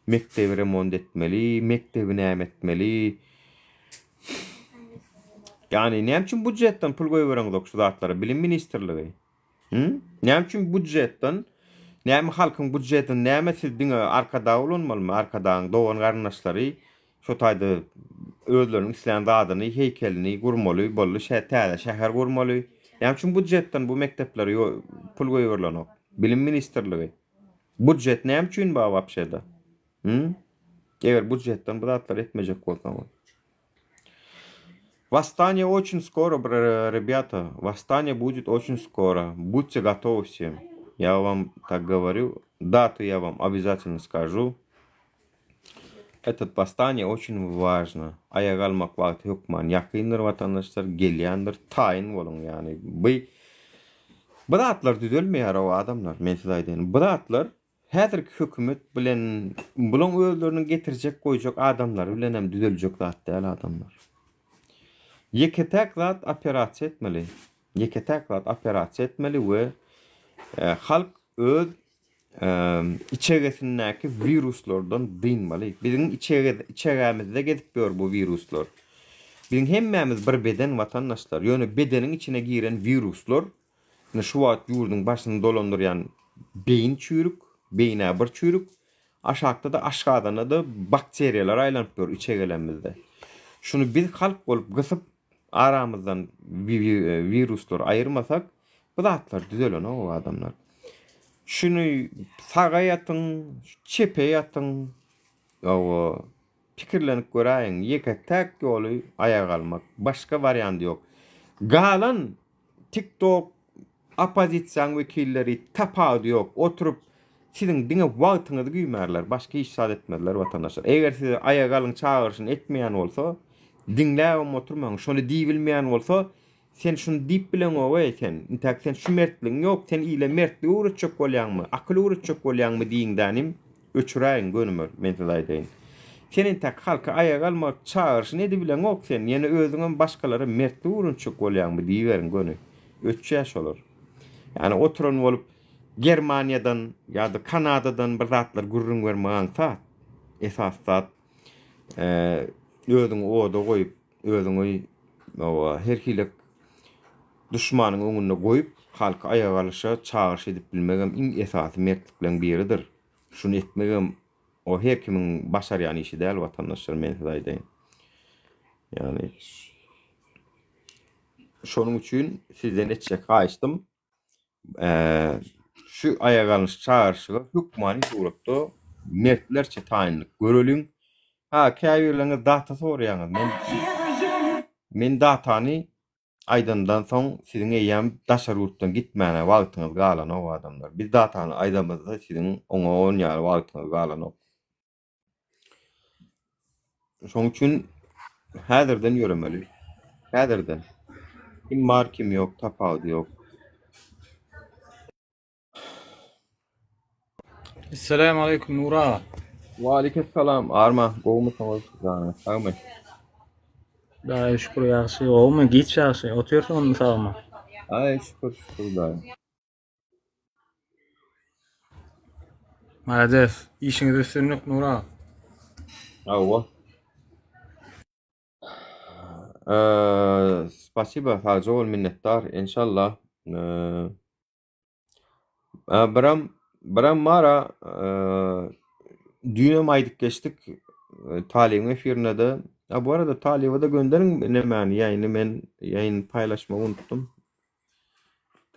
Mekdebi remont etmeli, mekdebi näme etmeli. Ýagny näme üçin budjetden pul goýbereňzok şu zatlara bilim ministrligi? Hı? Näme üçin budjetden näme halkyň budjetini näme siz diňe Arkadag ulanmalymy? Arkadagyň dogan garyndaşlary şo taýda özleriniň islän zadyny, heýkelini gurmaly, boldy, şä täze şäher gurmaly. Näme üçin budjetden bu mekdeplere pul goýberilenok? Bilim ministrligi. Budjet näme üçin bar wapşeda? Hı? Eger budjetden bu zatlary etmejek bolsaňyz. Восстание очень скоро, ребята. Восстание будет очень скоро. Будьте готовы все. Я вам так говорю. Дату я вам обязательно скажу. Этот восстание очень важно. Aýaga galmak wagty hökman ýakyndyr watandaşlar, gelýändir. Taýyn boluň ýagny. Bu bu zatlar düzelmeýär o adamlar, men size aýdaýyn. Bu zatlar Häzirki hökümet bilen bulaň özleriniň getirjek goýjak adamlary bilen hem düzeljek zat däl adamlar. Ýeke-täk zat operasiýa etmeli. Ýeke-täk zat operasiýa etmeli we halk öz içegesindäki wiruslardan dynmaly. Biziň içege içegämizde gezip ýör bu wiruslar. Biziň hemmämiz bir beden watandaşlar. Ýöne bedeniň içine giren wiruslar Indi şu wagt ýurduň başyny dolandyrýan beýin çüýrük, beýnä bir çüýrük, aşakda-da aşgazanda-da bakteriýalar aýlanyp ýör içegelemizde. Şuny biz halk bolup gysyp aramyzdan wiruslary aýyrmasak bu zatlar düzelenok adamlar. Şuny saga ýatyň, çepe ýatyň, hawa pikirlenip göräýiň ýeke-täk ýoly aýaga galmak. Başga wariandy ýok. Galan Tik tok oppozisiýaň wekilleri tapawudy ýok oturyp siziň diňe wagtyňyzy güýmärler başga hiç zat etmezler watandaşlar eger size aýaga galyň çagyryşyny etmeýän bolsa diňläbem oturmaň şony diýibilmeýän bolsa sen şuny diýip bileňogeý sen intäk sen şu mertligiň ýok sen ile mertlik öwretjek bolýaňmy akyl öwretjek bolýaňmy diýiňdänim Öçüräýiň gönümel, men size aýdaýyn. Sen entäk halky aýaga almak çagyryşyny edibileňok sen, ýene özüňem başgalara mertlik öwrençjek bolýaňmy diýiberiň göni. Öçýä şolar. Ýani oturan bolup Germaniýadan ýa-da Kanadadan bir zatlar gürrüň bermek aňsat. Esasy zat özüňi oda goýup, özüňi her hili duşmanyň öňünde goýup, halky aýaga alyşa çagyryş edip bilmegem iň esasy mertlikleň biridir. Şuny etmegem o her kimiň başarýan işi däl watandaşlar men size aýdaýyn. Ýagny şonuň üçin sizden etjek haýyştym şu aýaga alnyş çagyryşyga hökmany suratda mertlerçe taýynlyk göreliň. Ha käbirleriňiz data soraýaňyz. Men men datany aýdandan soň siziň eýýäm daşary ýurtdan gitmäne wagtyňyz galanok adamlar. Biz datany aýdamyzda siziň oňa on ýaly wagtyňyz galanok. Şoň üçin häzirden ýöremeli. Häzirden. Kim bar, kim ýok, tapawudy ýok. Esselamu aleýkum Nur aga. Waleýkim salam. Arma, gowumysyňyz? Janyňyz sagmy? Daýy şükür ýagşy, gowumy? Giç ýagşy, otyrsyňyzmy sagmy? Aý şükür, şükür daýy. Malades. Işiňizde üstünlik Nur aga. Hawa. Spasiba, sagja bol, minnetdar. Enşallah. Biram biram bara düýnem aýdyp geçdik Talybyň efirinde-de. A bu arada Talyba-da gönderiň nemäni ýaýyny men ýaýyny paýlaşmagy unutdym.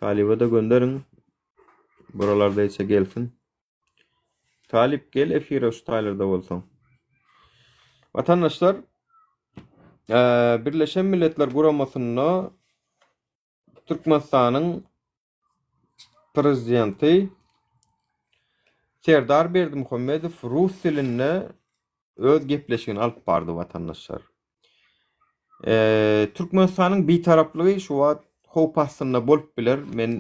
Talyba-da gönderiň. Buralarda içe gelsin. Talyp gel efire şu taýlarda bolsaň. Watandaşlar, Birleşen Milletler Guramasynda Türkmenistanyň Prezidenti Serdar Berdimuhamedow rus dilinde öz gepleşigini alyp bardy watandaşlar. Türkmenistanyň bitaraplygy şu wagt howp astynda bolup biler. Men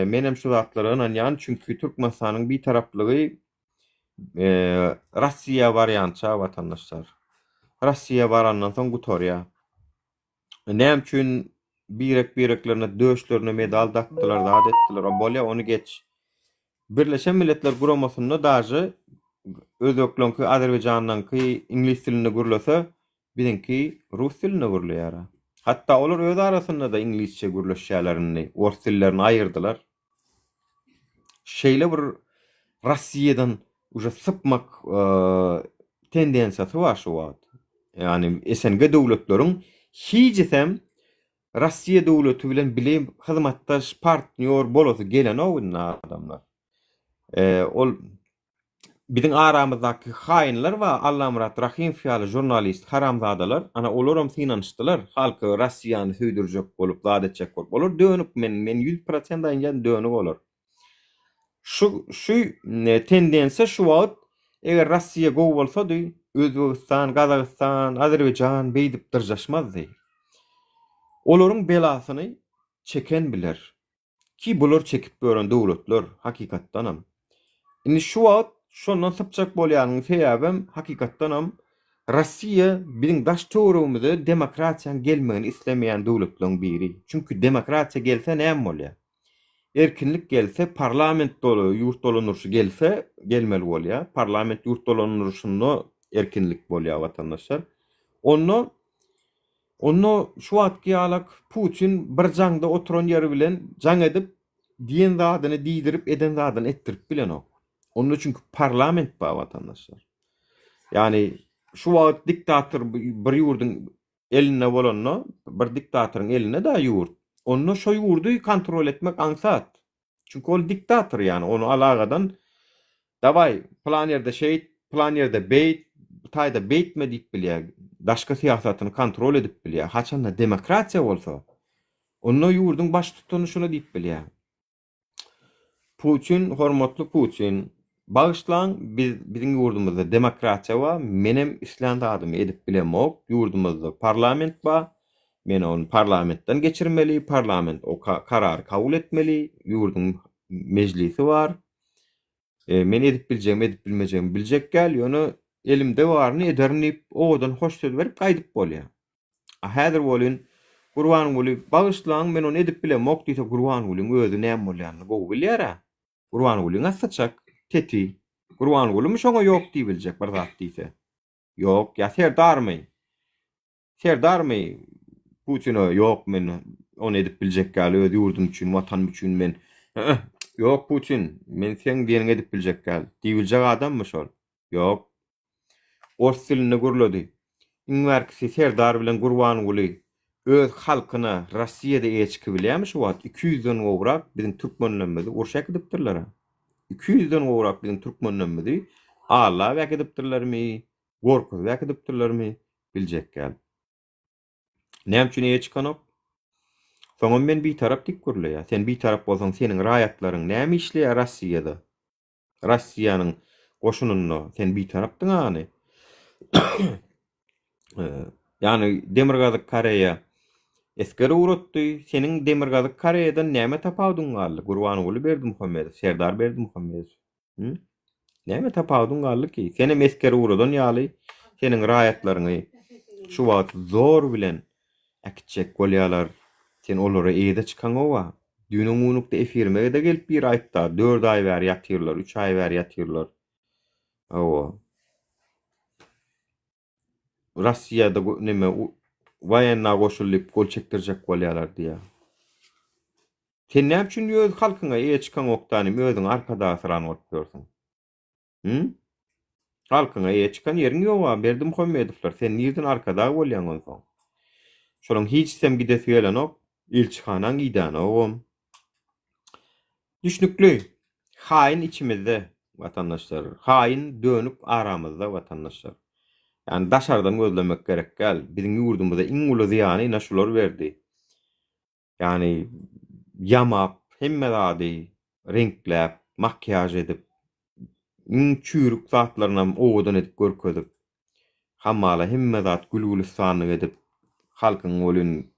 menem şu zatlara ynanýan, çünki Türkmenistanyň bitaraplygy. Russiýa barýança watandaşlar. Russiýa barandan soň gutarýar. Näme üçin birek-bireklerine döşlerine medal dakdylar, zat etdiler. O bolýar, ony geç. Birleşen Milletler Guramasynda daže özbekleňki, azerbaýjanlaňky iňlis dilinde gürlese, biziňki rus dilinde gürleýär. Hatda olar öz arasynda-da iňlisçe gürleşýärler indi. Ors dillerini aýyrdylar. Şeýle bir Rossiýadan uje sypmak tendensiýasy bar şu wagt. Ýagny SNG döwletleriň hijisem Rossiýa döwleti bilen bile hyzmatdaş, partnýor bolasy gelenok indi adamlar. Ol Biziň aramyzdaky haýynlar bar, Allamyrat Rahymow ýaly žurnalist haramzadalar, ana olaram synanyşdylar, halky Rossiýany söýdürjek bolup, zat etjek bolup. Olar dönük, men men 100% aýdýan dönük olar. Şu şu tendensiýa şu wagt eger Rossiýa gowy bolsady, Özbegistan, Gazagystan, Azerbaýjan beýdip dyrjaşmazdy. Olaryň belasyny çeken biler. Ki bular çekip ýören döwletler, hakykatdanam. Indi şu wagt şondan sypjak bolýanyň sebäbem hakykatdanam Rossiýa biziň daş töweregimize demokratiýaň gelmegini islemeýän döwletleň biri. Çünki demokratiýa gelse näme bolýar? Erkinlik gelse parlament doly ýurt dolandyryşy gelse gelmeli bolýar. Parlament ýurt dolandyryşynda erkinlik bolýar watandaşlar. Onda Onda şu wagtky ýalak Putin bir jaňda oturan ýeri bilen jaň edip diýen zadyny diýdirip eden zadyny etdirip bilenok. Onda çünki parlament bar watandaşlar. Ýagny şu wagt diktator bir ýurduň elinde bolanda bir diktatoryň elinde da ýurt. Onda şo ýurdy kontrol etmek aňsat. Çünki ol diktator ýany ony alagadan dawaý pylan ýerde şeýt, pylan ýerde beýt, bu taýda beýtme diýip bilýär. Daşky syýasatyny kontrol edip bilýär. Haçanda demokratiýa bolsa, onda ýurduň baştutany şuny diýip bilýär. Putin, hormatly Putin, bagyşlaň, biz biziň ýurdumyzda demokratiýa bar, menem islän zadymy edip bilemok, ýurdumyzda parlament bar, Men ony parlamentden geçirmeli, parlament o karary kabul etmeli, ýurduň mejlisi bar. E, men edip biljegimi, edip bilmejegimi biljek däl, ýöne elimde baryny ederin diýip, owadan hoş söz berip gaýdyp bolýar. A häzir welin Gurbanguly bagyşlaň, men ony edip bilemok diýse Gurbangulyň özi näme bolýanyny gowy bilýär-ä. Gurbangulyň assaçak teti. Gurbangulymy şoňa ýok diýibiljek bir zat diýse? Ýok, ýa Serdarmy? Serdarmy Putine ýok men ony edip biljek ýaly öz ýurdum üçin watanym üçin men ýok Putin men seň diýeniňi edip biljek ýaly diýibiljek adammy şol ýok ors dilinde gürledi iň bärkisi Serdar bilen Gurbanguly öz halkyna Rossiýada eýe çykybilýärmi şu wagt 200 den gowrak biziň türkmenlerimizi urşa äkidipdirler 200 den gowrak biziň türkmenlerimizi allap äkidipdirlermi Gorkuzyp äkidipdirlermi, biljek däl. Näme üçin eýe çykanok? Soňam men bitarap diýip gürleýär. Sen bitarap bolsaň, seniň raýatlaryň näme işleýär Rossiýada? Rossiýanyň goşunynda sen bitarapdyň hany? Ýagny Demirgazyk Koreýa esger ugratdy. Seniň Demirgazyk Koreýadan näme tapawudyň galdy? Gurbanguly Berdimuhamedow, Serdar Berdimuhamedow. Hı? Näme tapawudyň galdy ki? Senem esger ugradan ýaly seniň raýatlaryňy şu wagt zor bilen äkitjek bolýarlar. Sen olara eýe-de çykaňoga. Düýn-öňňunukda efirime-de gelip biri aýtda, dört aý bäri ýatyrlar, üç aý bäri ýatyrlar. Hawa. Russiýada neme waýenna goşul diýip gol çekdirjek bolýarlar diýýär. Sen näme üçin öz halkyňa eýe çykaňokda inim özüňi arkadagsyran bolup ýörsüň? Hü? Halkyňa eýe çykan ýeriň ýoga Berdimuhamedowlar sen nirden arkadag bolýaň onsoň? Şolaň hiçisem gidesi gelenok, ilçihanaň idänogam. Düşnükli. Haýyn içimizde watandaşlar. Haýyn dönük aramyzda watandaşlar. Ýani daşardan gözlemek gerek däl. Biziň ýurdumyza iň uly zyýany ine şular berdi. Ýani ýamap hemme zady reňkläp, makiýaž edip, iň çüýrük zatlarynam owadan edip görkezip, hamala hemme zat gül-gülistanlyk edip, halkyň welin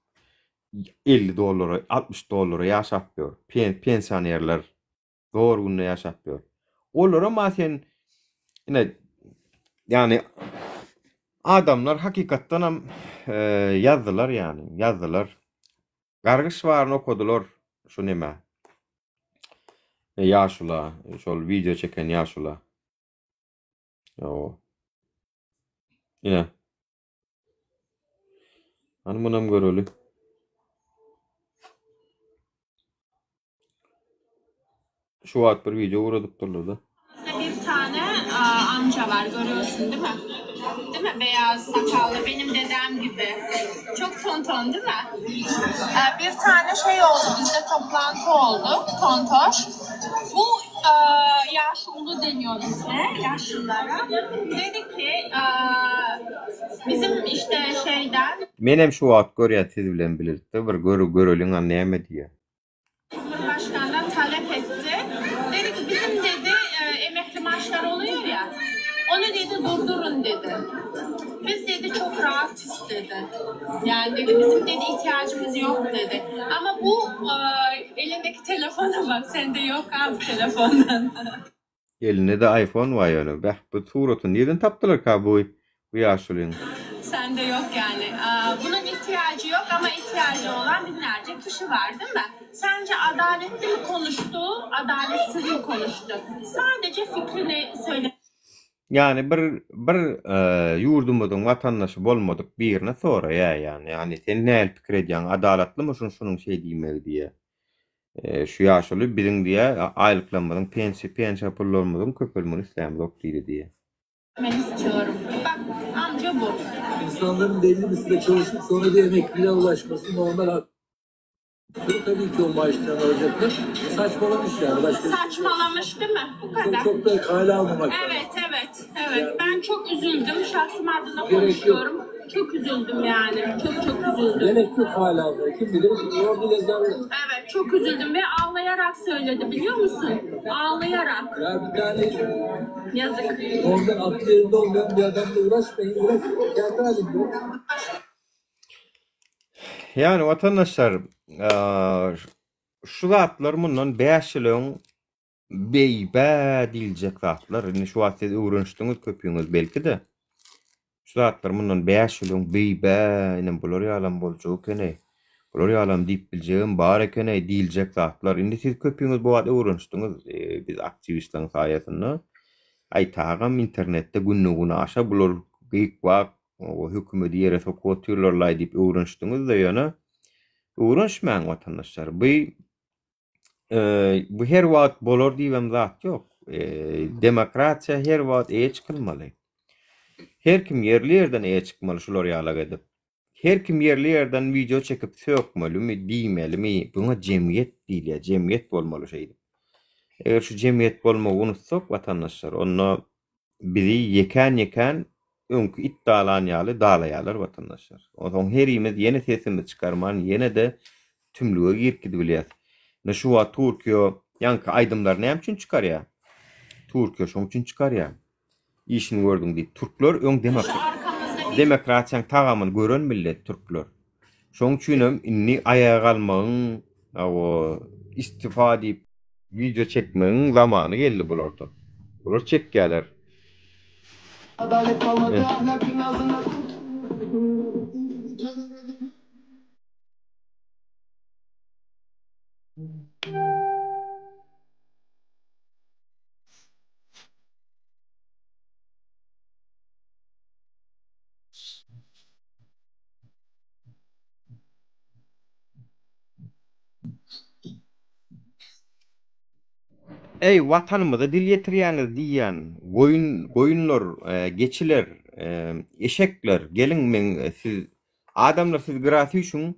50 dollara, 60 dollara ýaşap ýör. Pensionerler zor günde ýaşap ýör. Olaram a sen. Ine ýagny adamlar hakykatdanam ýazdylar ýagny ýazdylar. Gargyş baryny okadylar şu nämä. Ýaşula, şol wideo çeken ýaşula. Ýo. Ine. Hany munam göreli. Şu wagt bir wideo ugradypdyrlar-da. Bir tane amca var görüyorsun değil mi? Değil mi? Beyaz sakallı benim dedem gibi. Çok tonton değil mi? Bir tane şey oldu bizde toplantı oldu tontoş. Bu yaşlı deniyor bizde yaşlılara. Dedi ki bizim işte şeyden Menem şu wagt görýän siz bilen bilelikde bir görü göreliň a näme diýýär. Cumhurbaşkandan talep etti. Dedi ki bizim dedi emekli maaşlar oluyor ya onu dedi durdurun dedi. Biz dedi çok rahatız dedi. Yani dedi bizim dedi ihtiyacımız yok dedi. Ama bu elindeki telefona bak sende yok abi telefondan. Elinde-de iPhone bar ýöne. Beh, bu suraty nirden tapdylarka bu bu ýaşulyň? Sende yok yani. Bunun ihtiyacı yok ama ihtiyacı olan binlerce kişi var değil mi? Sence adaletli mi konuştu, adaletsiz mi konuştu? Sadece fikrini söyle. Ýagny bir bir ýurdumyzyň watandaşy bolmadyk birine soraýar ýagny. Ýagny sen nähili pikir edýäň adalatlymy şuň şunuň şeý diýmegi diýýär. Şu ýaşuly biziň diýýär aýlyklarymyzyň pensiýa pensiýa pullarymyzyň köpelmegini islämzok diýdi diýýär. Ben istiyorum. Bak amca bu. İnsanların belli bir süre çalışıp sonra bir emekliliğe ulaşması normal hak. Tabii ki o maaştan alacaklar. Saçmalamış yani. Başka bir şey yok. Saçmalamış değil mi? Bu kadar. Çok, çok da kale almamak lazım. Evet, evet, evet. Ben çok üzüldüm. Şahsım adına Gerek yok. konuşuyorum. Çok üzüldüm yani. Çok çok üzüldüm. Gerek yok hala almaya. Kim bilir orada yazarlar. Evet, çok üzüldüm ve ağlayarak söyledi biliyor musun? Ağlayarak. Ya bir tane Yazık. oradan aklı yerinde olmayan bir adamla uğraşmayın. Uğraşın. Kendi halinde. Ýagny watandaşlar, şu zatlar mundan 5 ýyl öň beýbä diýiljek zatlar. Indi şu wagt siz öwrenişdiňiz köpüňiz belki-de. Şu zatlar mundan 5 ýyl öň beýbä, inem bular ýalam boljak eken-eý. Bular ýalam diýip biljegem bar eken-eý diýiljek zatlar. Indi siz köpüňiz bu wagt öwrenişdiňiz biz aktiwistleriň saýasynda. Aý tagam internetde günde-günaşa bular gyk-wak O hökümedi ýere sokup otyrlar-laý diýip öwrenişdiňiz-de ýöne öwrenişmäň watandaşlar. Bu bu her wagt bolar diýibem zat ýok. Demokratiýa her wagt eýe çykylmaly. Her kim ýerli ýerden eýe çykmaly şular ýalak edip. Her kim ýerli ýerden wideo çekip sökmelimi, diýmelimi, buňa jemgyýet diýilýär, jemgyýet bolmaly şeýdip. Eger şu jemgyýet bolmagy unutsak watandaşlar, onda Bizi ýekän-ýekän öňki it dalan ýaly dalaýarlar watandaşlar. Onsoň herimiz ýene sesimizi çykarman ýene-de tümlüge girip gidibilýäs. Ine şu wagt Türkiýe ýaňky aýdymlary näme üçin çykarýar? Türkiýe şoň üçin çykarýar. Işini gördüň diýip. Türkler öň demokratiýaň tagamyny gören millet türkler. Şoň üçinem indi aýaga galmagyň, hawa, istifa diýip Wideo çekmegiň zamany geldi bularda. Bular çekýäler. Adalet kalmadı ahlakın ağzına Eý, Watanymyza dil ýetirýäňiz diýýän goýun, goýunlar, geçiler, eşekler, geliň meň siz, adamlar siz gyra süýşüň,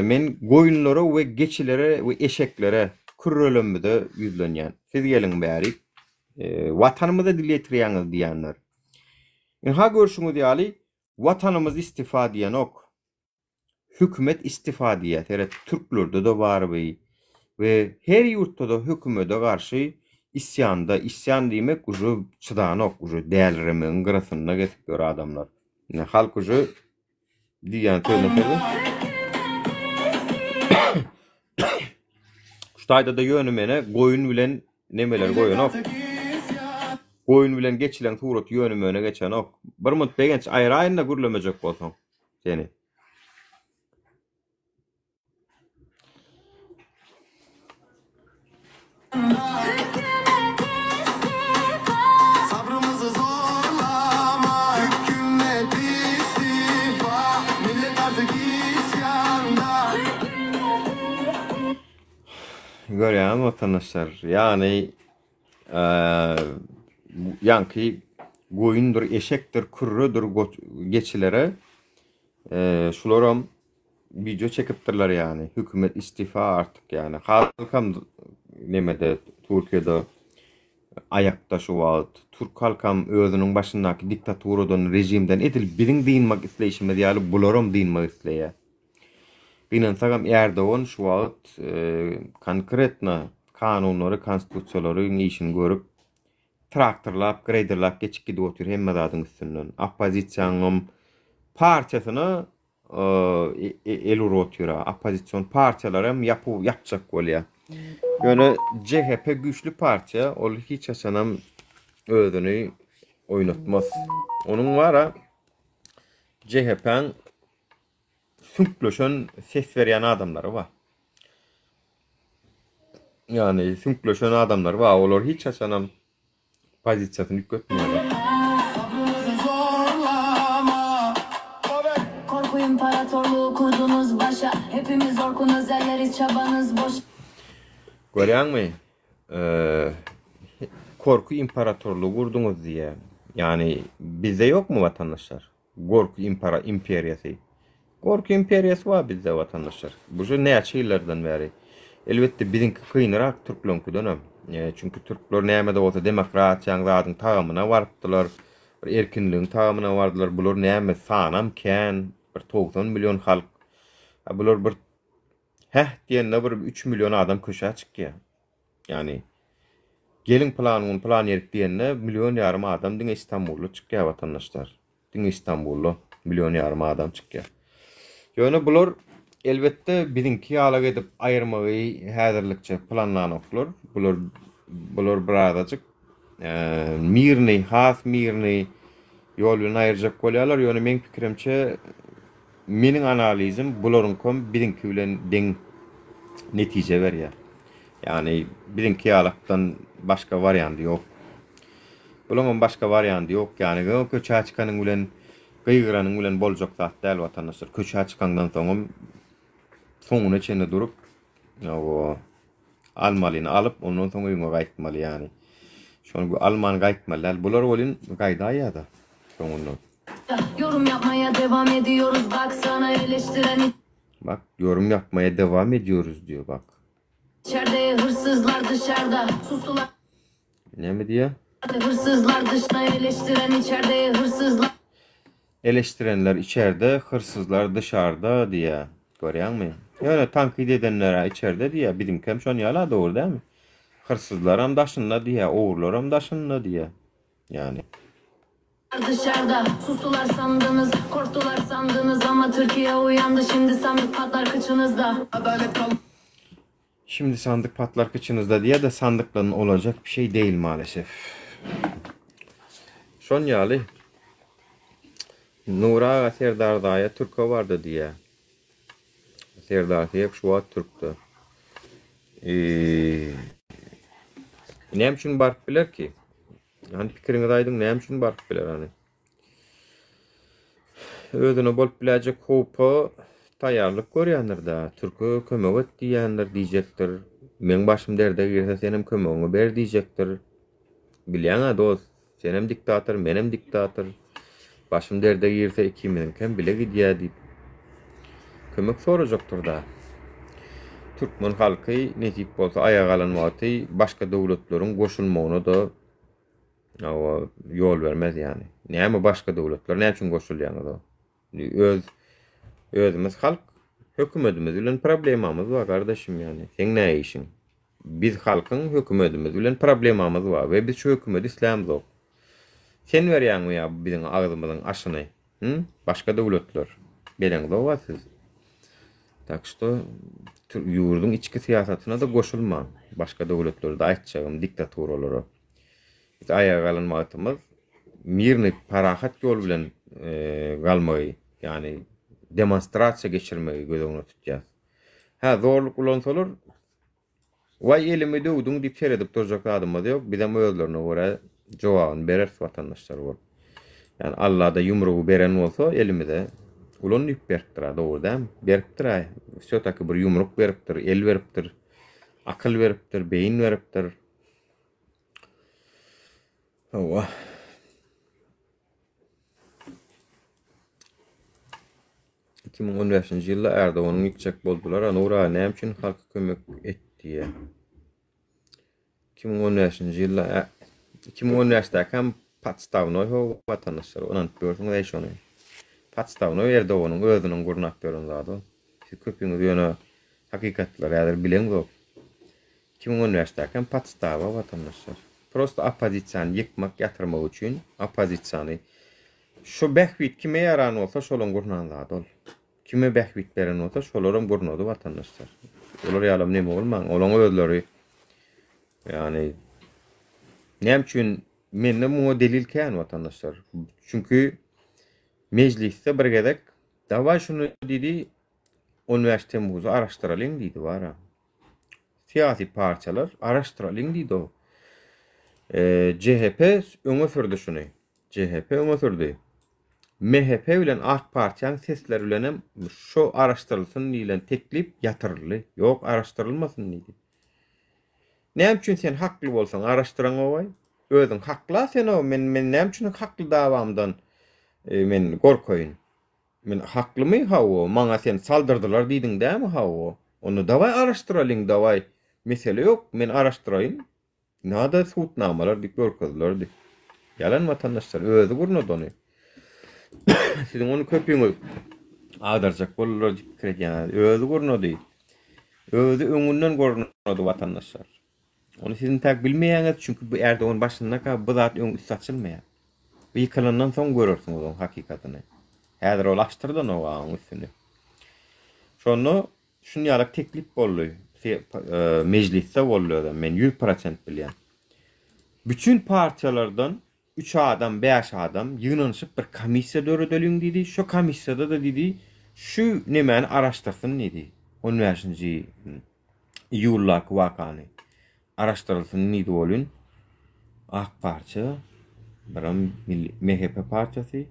men goýunlara we geçilere we eşeklere, kürrelemmize ýüzlenýän. Siz geliň bärik, Watanymyza dil ýetirýäňiz diýýänler. Ynha görşüňiz ýaly, Watanymyz istifa diýenok. Hökümet istifa diýýär seret türklerde-de bar bu we her ýurtda-da hökümede garşy isýanda isýan diýmek uje çydanok uje däliremegiň gyrasynda gezip ýör adamlar. Ine halk uje diýýän sözüne seret. Şu taýda-da ýöne mene goýun bilen nemeleri goýanok. Goýun bilen geçileň suraty ýöne-möne geçenok. Bir munt Begenç aýraýyn-da gürlemejek bolsaň seni. Sabrymyzy zorlama Hükümet istifa Millet artyk isyanda. Görýäňizmi watandaşlar, ýagny ýaňky goýundyr, eşekdir, kürredir geçilere şularam Wideo çekipdirler ýany hökümet istifa artyk ýany halkam nemede Türkiýede aýakda şu wagt türk halkam özüniň başyndaky diktaturadan rejimden edil biziň dynmak isleýşimiz ýaly bularam dynmak isleýär. Gynansagam Erdogan şu wagt konkretno kanunlary konstitusiýalaryň işini görüp traktorlap greýderlap geçip gidip otyr hemme zadyň üstünden oppozisiýanyňam partiýasyna el urup otyr-a. Oppozision partiýalar hem ýapuw ýapjak bolýar. Ýöne JHP güýçli partiýa, ol hiç haçanam özüni oýnatmaz. Onuň bar-a JHP-niň süňkleşen ses berýän adamlary bar. Ýagny süňkleşen adamlary bar, olar hiç haçanam Pozisiýasyny üýtgetmeýärler. Sabrymyzy zorlama. Korku imparatorluğu kurdunuz başa Hepimiz Orkun Özelleriz çabanız boş. Görýäňmi? Korku imparatorlugy gurduňyz diýýär. Ýagny bizde ýokmy watandaşlar? Gorky impara imperiýasy. Gorky imperiýasy bar bizde watandaşlar. Bu şu näçe ýyllardan bäri. Elbetde biziňki kynyrak türkleňkidenem. Çünki türkler näme-de bolsa demokratiýaň zadyň tagamyna barypdylar. Bir erkinligiň tagamyna bardylar. Bular näme sanam kän. Bir 90 million halk. A bular bir heh diýende bir 3 million adam köçä çykýar. Ýagny geliň pylan gün pylan ýerik diýende million ýarym adam diňe Istanbulda çykýar watandaşlar. Diňe Istanbulda million ýarym adam çykýar. Ýöne bular elbetde biziňki ýalak edip aýyrmagy häzirlikçe planlanoklar. Bular bular birazajyk mirny, has mirny ýol bilen aýyrjak bolýarlar. Ýöne meň pikirimçe Meniň analizim bularyňkam biziňki bilen deň netije berýär. Ýagny biziňki ýalakdan başga wariandy ýok. Bulaňam başga wariandy ýok. Ýagny köçä çykanyň bilen gygyranyň bilen boljak zat däl watandaşlar. Köçä çykaňdan soňam soňuna çenli durup almalyny alyp ondan soň öýüňe gaýtmaly ýagny. Şony alman gaýtmaly däl. Bular welin gaýdaýýada soňundan. Yorum yapmaya devam ediyoruz bak sana eleştiren Bak yorum yapmaya devam ediyoruz diyor bak. İçeride hırsızlar dışarıda susular Näme diýýär? Hırsızlar dışta eleştiren içeride hırsızlar Eleştirenler içerde, hırsızlar dışarda diýýär. Görýäňmi? Ýöne tankyt edenler-ä içerde diýýär, biziňkem şon ýaly-a dogry dälmi? Hırsızlaram daşynda diýýär, ogurlaram daşynda diýýär. Ýagny. Dışarda sustular sandyňyz, korktular sandyňyz ama Türkiye uyandy şimdi sandyk patlar kıçınızda. Adalet kal. Şimdi sandyk patlar kıçınızda diýýär-de sandykdan olacak bir şey değil maalesef. Şon ýaly Nury aga Serdar daýa türke bardy diýýär. Serdar Seýek şu wagt türkde. Eee Näme üçin baryp biler ki? Hany pikiriňizi aýdyň näme üçin baryp biler hany? Özüne bolup biläýjek howpa taýýarlyk görýändir-dä. Türke kömek et diýýändir, diýjekdir. Meň başym derde girse senem kömegiňi ber diýjekdir. Bilýäň-ä dost, senem diktator, menem diktator. Başym derde girse ikimiziňkem bile gidýä diýip kömek sorajakdyr-da. Türkmen halky nesip bolsa aýaga galan wagty başga döwletleriň goşulmagyna-da hawa ýol bermez ýany. Näme başga döwletler näme üçin goşulýaňyz o? Öz özümiz halk hökümetimiz bilen problemamyz bar gardaşym ýany. Seň nä işiň? Biz halkyň hökümetimiz bilen problemamyz bar we biz şu hökümeti islämzok. Sen berýäňmi ýa biziň agzymyzyň aşyny? Hü? Başga döwletler. Bereňzog-a siz. Tak şto ýurduň içki syýasatyna-da goşulmaň. Başga döwletlerde aýtjagym diktaturalara. Biz aýaga galan wagtymyz mirny parahat ýol bilen galmagy, ýagny demonstrasiýa geçirmegi göz öňünde tutýas. Hä, zorluk ulansalar, waý elimi döwdüň diýip seredip durjak zadymyz ýok. Bizem özlerine görä jogabyny bereris watandaşlar bolup. Ýagny Alla-da ýumrugy beren bolsa elimize ulan diýip beripdir-ä, dogry dälmi? Beripdir-ä, wsýo-taki bir ýumruk beripdir, el beripdir, akyl beripdir, beýin beripdir. Hawa. 2015-nji ýylda Erdoganyň ýykjak boldular. A Nur aga näme üçin halka kömek etdi diýýär. 2015-nji ýylda 2015-däki podstawnoý ho watandaşlar ynanyp ýörsüňiz eý şony. Podstawnoý Erdoganyň özüniň gurnap ýören zady. Siz köpüňiz ýöne hakykatlary häzir bileňzok. 2015-däki hem podstawa watandaşlar. Prosto oppozisiýany ýykmak, ýatyrmak üçin oppozisiýany şu bähbit kime ýaran bolsa şolaň gurnan zady ol. Kime bähbit beren bolsa şolaram gurnady watandaşlar. Olar ýalam neme bolmaň. Olaň özleri ýagny näme üçin mende muňa delil kän watandaşlar. Çünki mejlisde bir gezek dawaý şuny diýdi 15 Temmuzy araşdyralyň diýdi bara. Syýasy partiýalar araşdyralyň diýdi o. CHP öňe sürdi şuny. CHP öňe sürdi. MHP bilen AK partiýanyň sesleri bilen hem şu araşdyrylsyn diýlen teklip ýatyryldy. Ýok, araşdyrylmasyn diýdi. Näme üçin sen hakly bolsaň araşdyraňowaý? Özüň hakla sen o, men men näme üçin hakly dawamdan e, men gorkaýyn? Men haklymy hawa maňa sen saldyrdylar diýdiň dämi hawa onda dawaý araşdyralyň dawaý mesele ýok men araşdyraýyn nada sudnamalar diýip görkezdiler diýip ýalan watandaşlar özi gurnady ony siziň ony köpüňiz agdarjak boldular diýip pikir edýäňiz özi gurnady özi öňünden gurnady watandaşlar Ony siz intäk bilmeýäňiz, çünki bu Erdogan başyndaka bu zat öň üsti açylmaýar. Bu ýykylandan soň görersiňiz oň hakykatyny. Häzir ol açdyrdanok agyň üstüni. Şonda şun ýalak teklip boldy. E, mejlisde boldy özem, men 100% bilýän. Bütün partiýalardan 3 adam, 5 adam ýygnanyşyp bir komissiýa döredeliň diýdi. Şo komissiýada-da diýdi, şu nemäni araşdyrsyn diýdi. 15-nji iýuldaky wakany araşdyrylsyn diýdi welin, Ak partiýa, biram Milli MHP partiýasy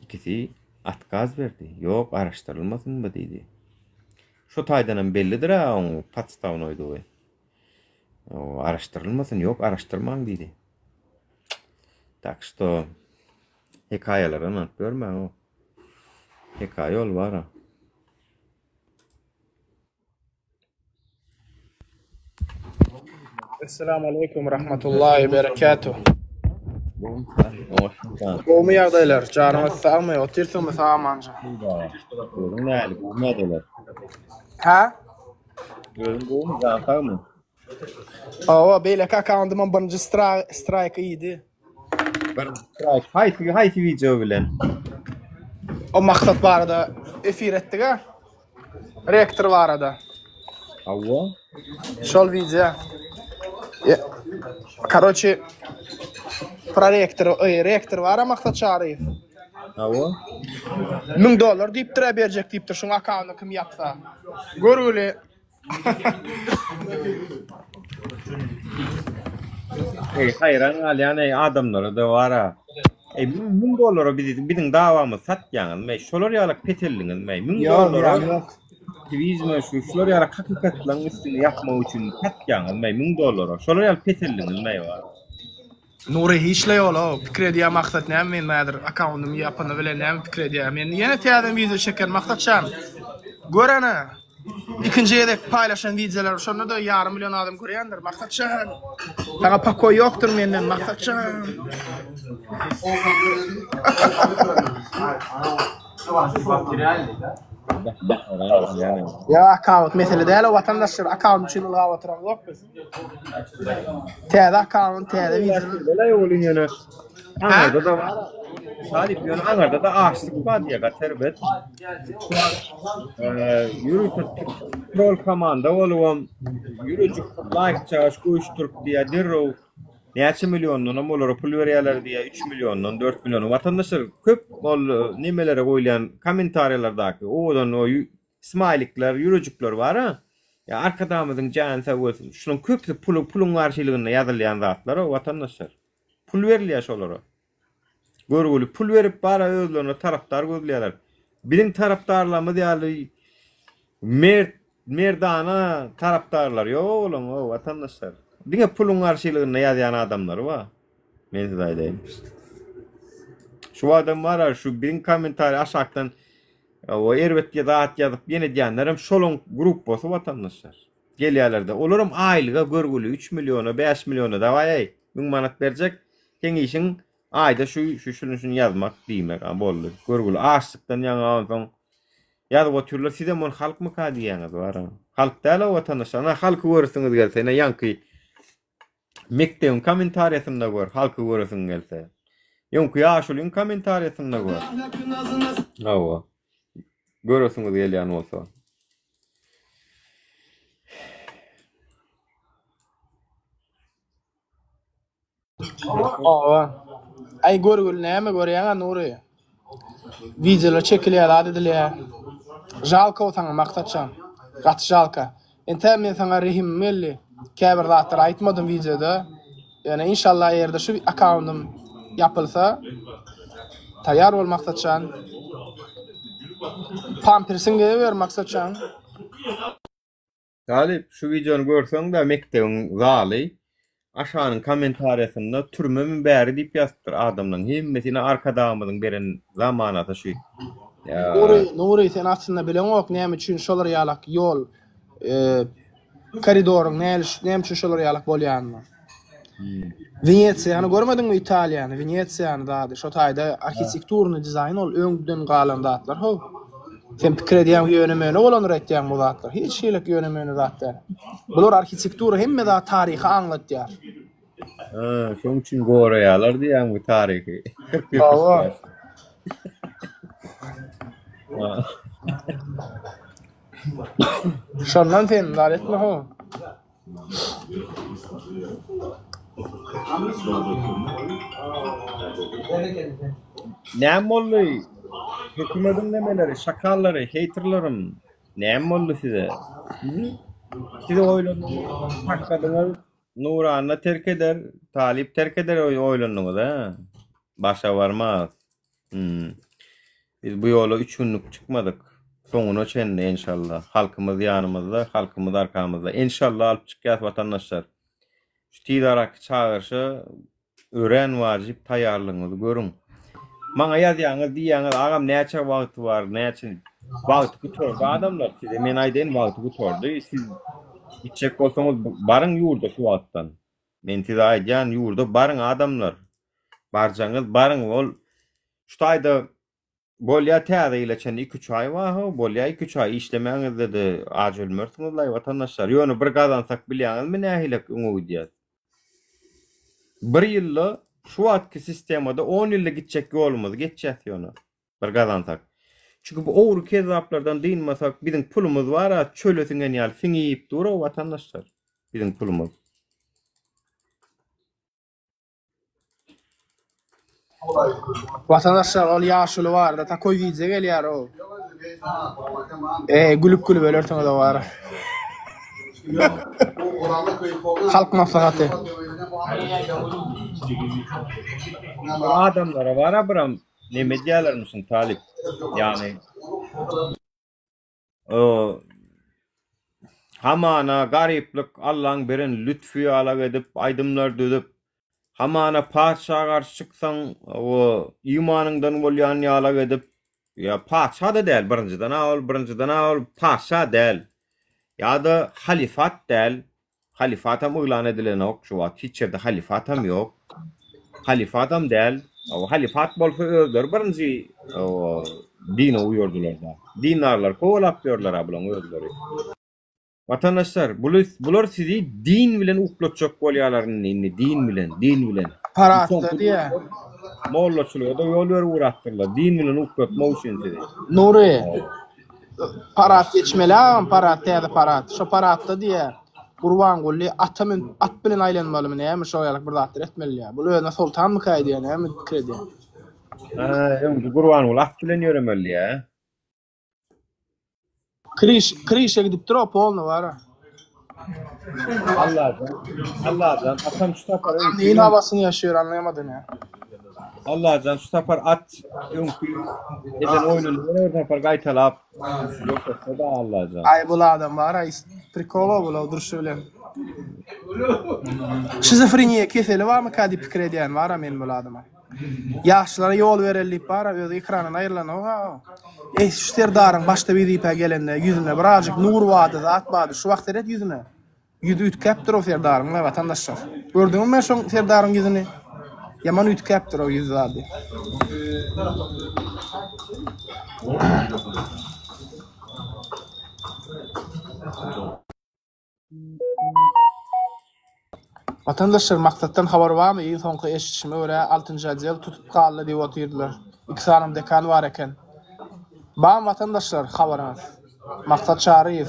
ikisi otkaz berdi. Ýok, araşdyrylmasyn bu diýdi. Şo taýdanam bellidir-ä oň podstawnoýdygy. Araşdyrylmasyn, ýok, araşdyrmaň diýdi. Tak što hekaýalara ynanyp ýörmäň o. Hekaýa ol bar-a. Esselamu aleýkum rahmatullahi berekatuh. Gowmy ýagdaýlar? Janyňyz sagmy? Otyrsyňmy sag amanja? Özüň nähili, gowmy ýagdaýlar? Hä? Özüň gowmy, jan sagmy? Hawa, beýleki akkauntymam birinji straýky iýdi. Birinji straýk haýsy haýsy wideo bilen? O maksat barada efir etdik-ä. Rektor barada. Hawa. Şol wideo. Karoçi prorektor, e, rektor bar Maksat Çaryýew. Hawa. 1000 dollar diýipdir, berjek diýipdir, şuň akkauntyny kim ýapsa. Görgüli Eý haýran galýan eý adamlara-da bara. Eý 1000 dollara bizi biziň dawamyzy satýaňyzmy eý şolar ýalak peseldiňizmi eý 1000 dollara aktiwizme şu şular ýalak hakykatlaryň üstüni ýapmak üçin satýaňyzmy eý 1000 dollara şolar ýaly peseldiňizmi eý bara. Nury hiçle ýola pikir edýär maksat näme men häzir akkaundymy ýapany bilen näme pikir edýär men ýene täze wideo çekerin maksatjan gör ana ikinji gezek paýlaşan wideolarym şonda-da ýarym million adam görýändir maksatjan saňa pokoý ýokdur menden maksatjan Ýa akkaunt mesele däl o watandaşlar akkaunt üçin ylgap oturamzok biz. Täze akkaunt, täze wideo. Belay oglun ýöne aňarda da bar. Şalip ýöne aňarda da açlyk bar diýe gaty erbet. Ýörite troll komanda bolubam ýürejik laýk çaş goýuşdyryp diýe derrew. Näçe milliondanam olara pul berýärler diýýär, üç milliondan, dört milliondan. Watandaşlar köp ol nemelere goýulýan kommentariýalardaky owadan o smaýlikler, ýürejikler bar-a. Ýa Arkadagymyzyň jany sag bolsun. Şularyň köpüsi pul puluň garşylygynda ýazylýan zatlar-a watandaşlar. Pul berilýär şolara. Görgüli pul berip bara özlerine tarapdar gözleýärler. Biziň tarapdarlarymyz ýaly mert, merdana tarapdarlar ýok olaň o watandaşlar. Diňe puluň garşylygynda ýazýan adamlary bar. Men size aýdaýyn. Şu adam bar şu biziň kommentariý aşakdan o erbet zat ýazyp ýene diýenlerem şolaň gruppasy watandaşlar. Gelýärler-de. Olaram aýlyga görgüli 3 milliona, 5 milliona dawaý 1000 manat berjek. Seň işiň aýda şu şu şuny şuny ýazmak diýmek a boldy. Görgüli açlykdan ýaňa onsoň ýazyp otyrlar sizem ony halkmyka diýýäňiz bar. Halk däl o watandaşlar. Ana halky göresiňiz gelse ine ýaňky mekdebiň kommentariýasynda gör halky göresiň gelse. Ýoňky ýaşulyň kommentariýasynda gör. Hawa. Göresiňiz gelýän bolsa. Hawa. Aý görgüli näme görýäňä Nury. Wideolar çekilýär zat edilýär. Žalko saňa Maksatjan. Gaty žalka. Entäk men saňa rehimim geldi. Käbir zatlary aýtmadym wideoda. Ýöne inşallah eger-de şu akkauntym ýapylsa taýýar bol Maksatjan. Pampersiň geýiber Maksatjan. Talyp şu wideony görseň-de mekdebiň zaly aşanyň kommentariýasynda türmemi bäri diýip ýazypdyr adamlaň hemmesi ine Arkadagymyzyň beren zamanasy şu. Nury Nury sen aslynda bileňok näme üçin şolar ýalak ýol koridoryň näme üçin şolar ýalak bolýanyny. Wenesiýany görmediňmi Italiýany Wenesiýany zady şo taýda arhitekturny dizaýn ol öňden galan zatlar how. Sen pikir edýäň ýöne möne bolandyr aýtýaň bu zatlar. Hiç hili ýöne möne zat däl. Bular arhitektura hemme zat taryhy aňlatýar. Ha, şoň üçin goraýarlar diýýäň bu taryhy. 41 Hawa. Şondan sen zat etme how. Näme boldy? Hökümediň nemeleri, şakallary, heýterlerim, näme boldy size? Siz oýlandyňyz, taşladyňyz, Nurana terk eder, Talyp terk eder oýlandyňyz, hä? Başa barmaz. Hmm. Biz bu ýola üç günlük çykmadyk. Soňuna çenli enşalla. Halkymyz ýanymyzda, halkymyz arkamyzda. Enşalla alyp çykýas watandaşlar. Şu tiz araky çagyryşa örän wajyp taýýarlygyňyzy görüň. Maňa ýazýaňyz diýýäňiz agam näçe wagty bar, näçe wagty gutardy adamlar size men aýdaýyn wagty gutardy. Siz gitjek bolsaňyz baryň ýurda şu wagtdan. Men size aýdýan ýurda baryň adamlar. Barjaňyz baryň ol şu taýda bolýa täze ýyla çenli 2-3 aý bar how bolýa 2-3 aý işlemäňizde-de aç ölmersiňizlaý watandaşlar. Ýöne bir gazansak bilýäňizmi nähilek öňe gidýäs. Bir ýylda şu wagtky sistemada 10 ýylda gitjek ýolumyzy geçýäs ýöne. Bir gazansak. Çünki bu ogry kezzaplardan dynmasak biziň pulumyz bar-a çöle siňen ýaly siňip dur-ow watandaşlar. Biziň pulumyz. Watandaşlar ol ýaşuly barda takoý wideo gelýär o. Eý gülüp gülüp ölersiňiz o bara. Halk maslahaty. Adamlara bara biram neme edýärlermişin talyp. Ýagny o hamana garyplyk Allaň beren lütfi ýalak edip aýdymlar düzüp hamana patyşa garşy çyksaň o imanyňdan bolýan ýalak edip ýa patyşa-da däl birinjiden ol birinjiden ol patyşa däl ýa-da halifat däl Halyfatam yglan edilenok şu wagt hiç ýerde halyfatam ýok. Halyfatam däl. Halyfat bolsa özleri birinji dine uýardylar-da. Dindarlar kowalap ýörler-ä bulaň özleri. Watandaşlar, bular sizi din bilen uklatjak bolýarlar indi, indi din bilen, din bilen. Paratda diýä. Mollaçylyga-da ýol berip ugrapdyrlar, din bilen uklatmak üçin sizi. Nury, parat geçmeli agam, parat, täze parat. Şo paratda diýä. Gurbanguly ata münüp at bilen aýlanmalymy näme şo ýaly bir zatlar etmeli diýýär. Bul özüne soltanmyka diýýär näme pikir edýär. Ha, öňki Gurbanguly at bilen ýöremeli diýýär. Kriş krişe gidipdir o polny bara. Allajan, Allajan atam şu sapar Adam neyin hawasyny ýaşaýar anlaýamadym ýa. Allajan şu sapar at öňki eden oýnuny ýene bir sapar gaýtalap görkezse-de Allajan. Aý bul adam bara prikolo bul o durşy bilen. Şizofreniýa keseli barmyka diýip pikir edýän bara men bul adama. Ýagşylara ýol bereli diýip bara özi ekrandan aýrylanok-a o. Eý şu Serdaryň başda wezipä gelende ýüzünde birazjyk nur bardy zat bardy şu wagt seret ýüzüne. Ýüzi üýtgäpdir o Serdaryň-la watandaşlar. Gördüňizmi şoň Serdaryň ýüzüni? Ýaman üýtgäpdir o ýüz zady. Watandaşlar Maksatdan habar barmy iň soňky eşidişime görä altynjy odel tutup galdy diýip otyrdylar. Iki sanam dekan bar eken. Barmy watandaşlar habaryňyz? Maksat Çaryýew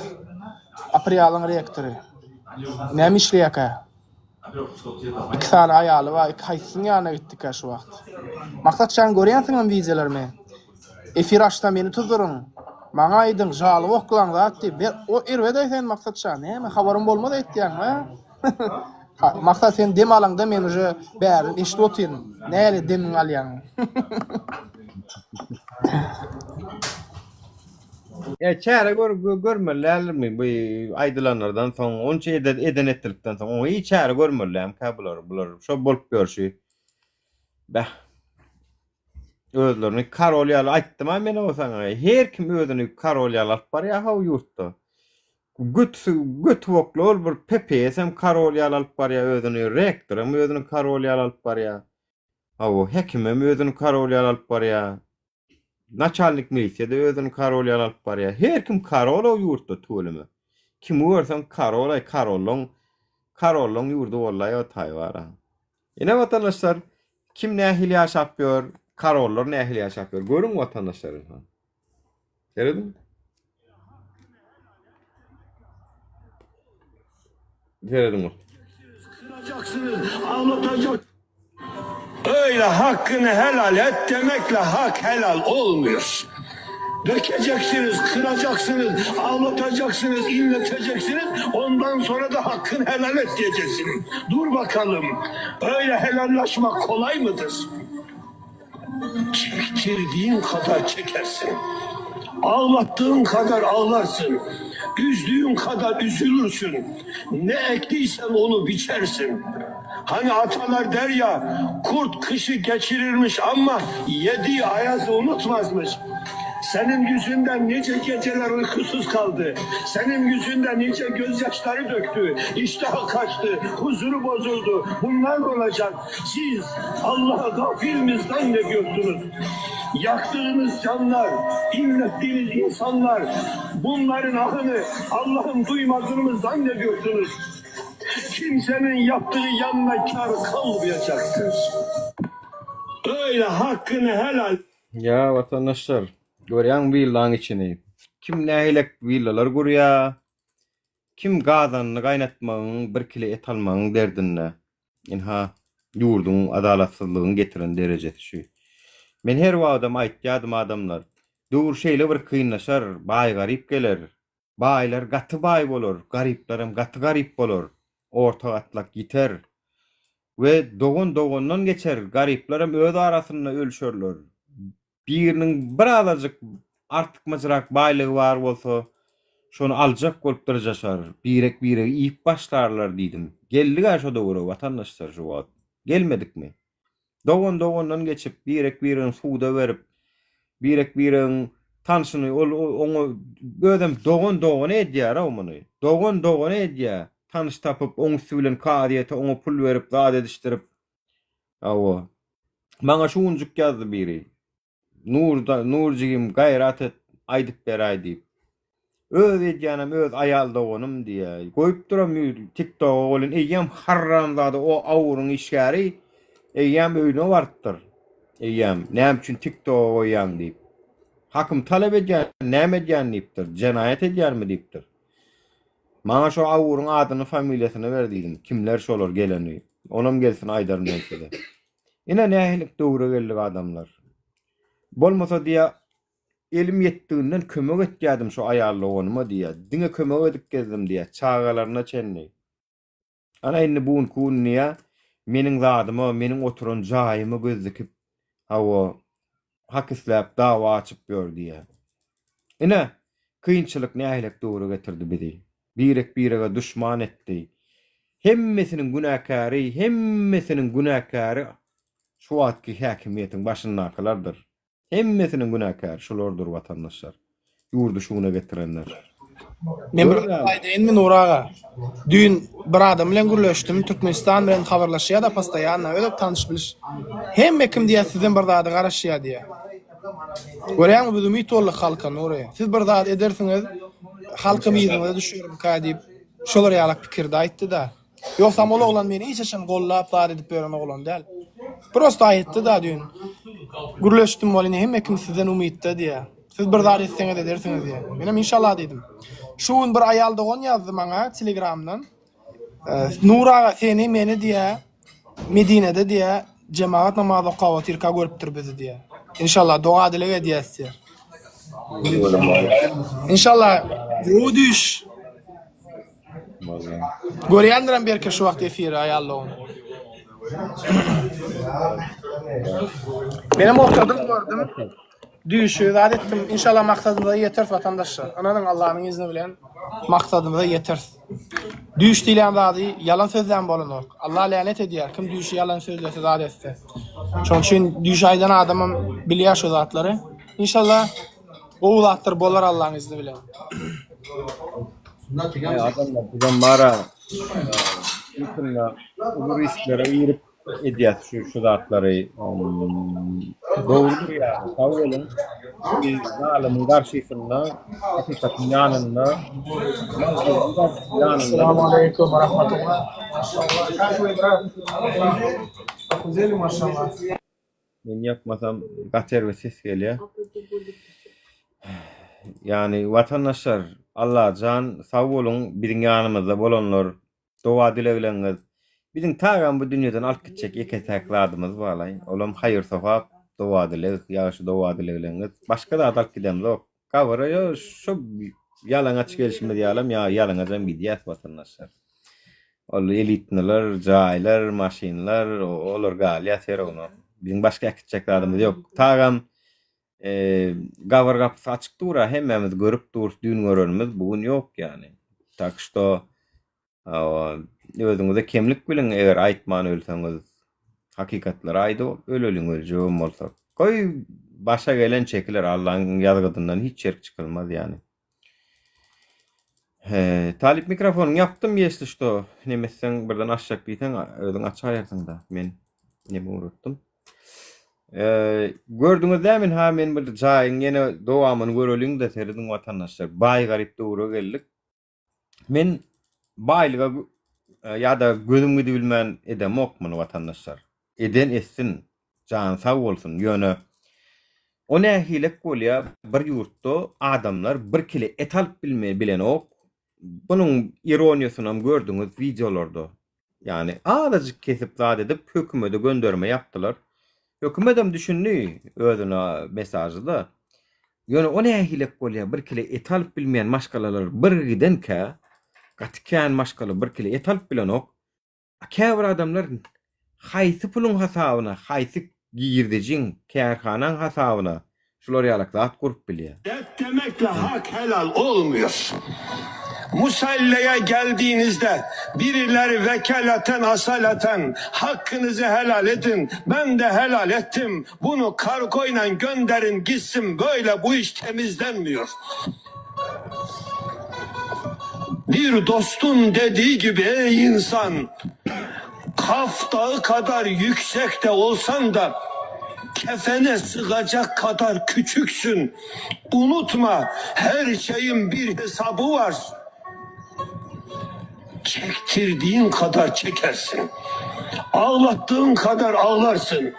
Aprialyň rektory. Näme işleýäkä? Iki sany aýaly bar, iki haýsysynyň ýanyna gitdikä şu wagt? Maksat jan görýänsiňem wideolarymy. Efir açsa meni tuzduryň. Maňa aýdyň, žalyp oklaň zat diýip. Ber, o erbet-aý sen Maksat jan. Näme habaryň bolmaz aýtýaň-a? Maksat sen dem alaňda men uje bärden eşidip otyryn. Näle demiňi alýaňy. Ýa çäre gör görmeli däldirmi bu aýdylanlardan soň onça eden eden etdilikden soň oňa hiç çäre görmeli dälmikä bular bular şo bolup ýörşi beh özlerini karol ýaly aýtdym-a men o saňa her kim özüni karol ýaly alyp barýa how ýurtda götüsi göti bokly ol bir PPS hem karol ýaly alyp barýa özüni rektor hem özüni karol ýaly alyp barýa hawa hekim hem özüni karol ýaly alyp barýa Naçalnik milisiýada özüni karol ýaly alyp barýar. Her kim karol o ýurtda tüweleme. Kimi görseň karol aý karollaň karollaň ýurdy bollaý o taý bara. Ine watandaşlar kim nähili ýaşap ýör, karollar nähili ýaşap ýör. Görüň watandaşlar ynha. Serediň. Serediň. Ağlatacak. Öyle hakkını helal et demekle hak helal olmuyor. Dökeceksiniz, kıracaksınız, ağlatacaksınız, inleteceksiniz. Ondan sonra da hakkını helal et diyeceksiniz. Dur bakalım. Öyle helallaşmak kolay mıdır? Çektirdiğin kadar çekersin. Ağlattığın kadar ağlarsın. Üzdüğün kadar üzülürsün. Ne ektiysen onu biçersin. Hani atalar der ya kurt kışı geçirirmiş ama yediği ayazı unutmazmış. Senin yüzünden nice geceler uykusuz kaldı. Senin yüzünden nice gözyaşları döktü. İştahı kaçtı, huzuru bozuldu. Bunlar olacak. Siz Allah'a gafil mi zannediyorsunuz? Yaktığınız canlar, inlettiğiniz insanlar bunların ahını Allah'ın duymadığını mı zannediyorsunuz? Kimsenin yaptığı yanına kar kalmayacaktır. Öyle hakkını helal Ýa watandaşlar, görýäňmi willaň içini? Kim nähilek willalar gurýa, kim gazanyny gaýnatmagyň, bir kile et almagyň derdinde. Ynha, ýurduň adalatsyzlygyň getiren derejesi şu. Men her wagtam aýtýadym adamlar, döwür şeýle bir kynlaşar, baý-garyp geler. Baýlar gaty baý bolar, garyplaram gaty garyp bolar. Orta gatlak ýiter. We dogan dogandan geçer, garyplaram öz arasynda ölüşerler. Biriniň birazajyk artykmajrak baýlygy bar bolsa, şony aljak bolup dyrjaşar, birek-biregi iýip başlarlar diýdim. Geldik-ä şo döwre, watandaşlar, şu wagt. Gelmedikmi? Dogan dogandan geçip, birek-biregini suda berip, birek-biregiň tanşyny ol oňa özem dogan dogana edýär-ow muny. Dogan dogana edýär. Tanyş tapyp, oň üsti bilen kazyýete oňa pul berip, zat edişdirip. Hawa. Maňa şu günjük ýazdy biri. Nur, Nur jigim gaýrat et, aýdyp beräý diýip. Öz edýänem öz aýal doganym diýýä. Goýup duram TikToga welin eýýäm harramzada o awuryň işgäri eýýäm öýüne barypdyr. Eýýäm näme üçin TikToga goýýaň diýip. Hakym talap edýän, näme edýän diýipdir. Jenaýat edýänmi diýipdir. Maňa şo awuryň adyny familiýasyny ber diýdim. Kimler şolar geleni. Onam gelsin aýdaryn men size. Ine nähili döwre geldik adamlar. Bolmasa diýýä elim ýetdiginden kömek etýädim şo aýal doganyma diýýä. Diňe kömek edip gezdim diýýä. Çagalaryna çenli. Ana indi bu günki gün diýýä meniň zadyma, meniň oturan jaýyma göz dikip, hawa, hak isläp dawa açyp ýör diýýä. Ine, kynçylyk nähilek döwre getirdi bizi. Birek-birege duşman etdi. Hemmesiniň günäkäri, hemmesiniň günäkäri şu wagtky häkimiýetiň başyndakylardyr. Hemmesiniň günäkäri şulardyr watandaşlar. Ýurdy şu güne getirenler. Men bir zat aýdaýynmy Nury aga? Düýn bir adam bilen gürleşdim, Türkmenistan bilen habarlaşýar-da postoýanno, özem tanyş-biliş. Hemme kim diýýär sizden bir zada garaşýar diýýär. Görýäňmi biz umyt bolduk halka Nury. Siz bir zat edersiňiz, halkym yzyňyza düşermikä diýip, şolar ýalak pikirde aýtdy-da. Ýogsam ol oglan meni hiç haçan gollap zat edip ýören oglan däl. Prosta aýtdy-da düýn. Gürleşdim welin hemme kim sizden umytda diýýär. Siz bir zat etseňiz edersiňiz diýýär. Menem inşallah diýdim. Şu gün bir aýal dogan ýazdy maňa telegramdan. Nur aga seni meni diýýär Medinede diýýär jemagat namaz okap otyrka görüpdir bizi diýýär. Inşallah doga dileg edýäs diýýär. Inşallah gowy düýş. Görýändirem berke şu wagt efiri aýal dogan. Menem oturdym gördüm. Düýşi zat etdim. Inşallah maksadymyza ýeteris watandaşlar. Ynanyň Allanyň izni bilen maksadymyza ýeteris. Düýş diýlen zady ýalan sözlän bolanok. Allah länet edýär kim düýşi ýalan sözlese zat etse. Şonuň üçin düýş aýdan adamam bilýär şu zatlary. Inşallah Gowy zatlar bolar Allaň izni bilen. Eý adamlar bizem bara ilkinde uly risklere girip edýäs şu şu zatlary dogrudyr ýa sag boluň biz zalymyň garşysynda hakykatyň ýanynda ýanynda Assalamu aleykum we rahmetullah. Maşallah. Как вы, брат? Похудели, maşallah. Men ýapmasam gaty erbet ses gelýär. Ýani watandaşlar Allajan sag boluň biziň ýanymyzda bolanlar doga dilegleriňiz biziň tagam bu dünýeden alyp gitjek ýeke täk zadymyz balaý olam haýyr sogap doga dileg ýagşy doga dilegleriňiz başga zat alyp gidemzok gabyra ýo şo ýalaňaç gelşimiz ýalam ýa ýalaňajam gidýäs watandaşlar. Ol elitnylar, jaýlar, maşynlar, olar galýar serowno. Biziň başga äkitjek zadymyz ýok. Tagam gabyr gapysy açyk dur-a, hemmämiz görüp durus, düýn görenimiz bu gün ýok ýaly. Tak şto özüňize kemlik biliň, eger aýtman ölseňiz, hakykatlary aýdyp öleliň öljegem bolsak. Goý, başa gelen çekiler, Allaň ýazgydyndan hiç ýerik çykylmaz ýaly. He, Talyp mikrofonyňy ýapdym ýesli şto neme etseň birden açjak diýseň özüň açaýarsyň-da. Men neme ugratdym. Eee, gördüňiz dämi ha men bir jaýyň ýene dowamyny göreliň-de serediň watandaşlar. Baý garyp döwre geldik. Men baýlyga ýa-da gözüm gidibilmän edemok muny watandaşlar. Eden etsin, jany sag bolsun, ýöne o nähilek bolýa bir ýurtda adamlar bir kile et alyp bilme bilenok, bunuň ironiýasynam gördüňiz wideolarda, ýagny azajyk kesip zat edip hökümede gönderme ýapdylar, hökümedem düşündi özüne mesažyda, ýöne o nähilek bolýa bir kile et alyp bilmeýän maşgalalar bir gidenkä gaty kän maşgala bir kile et alyp bilenok, A käbir adamlar haýsy puluň hasabyna, haýsy girdejiň, kärhanaň hasabyna şular ýalak zat gurup bilýär. Et demekle hak helal olmuyor. Musallaya geldiğinizde birileri vekaleten asaleten hakkınızı helal edin ben de helal ettim bunu kargoyla gönderin gitsin böyle bu iş temizlenmiyor. Bir dostun dediği gibi ey insan Kaf dağı kadar yüksek de olsan da kefene sığacak kadar küçüksün. Unutma her şeyin bir hesabı var. Çektirdiğin kadar çekersin. Ağlattığın kadar ağlarsın.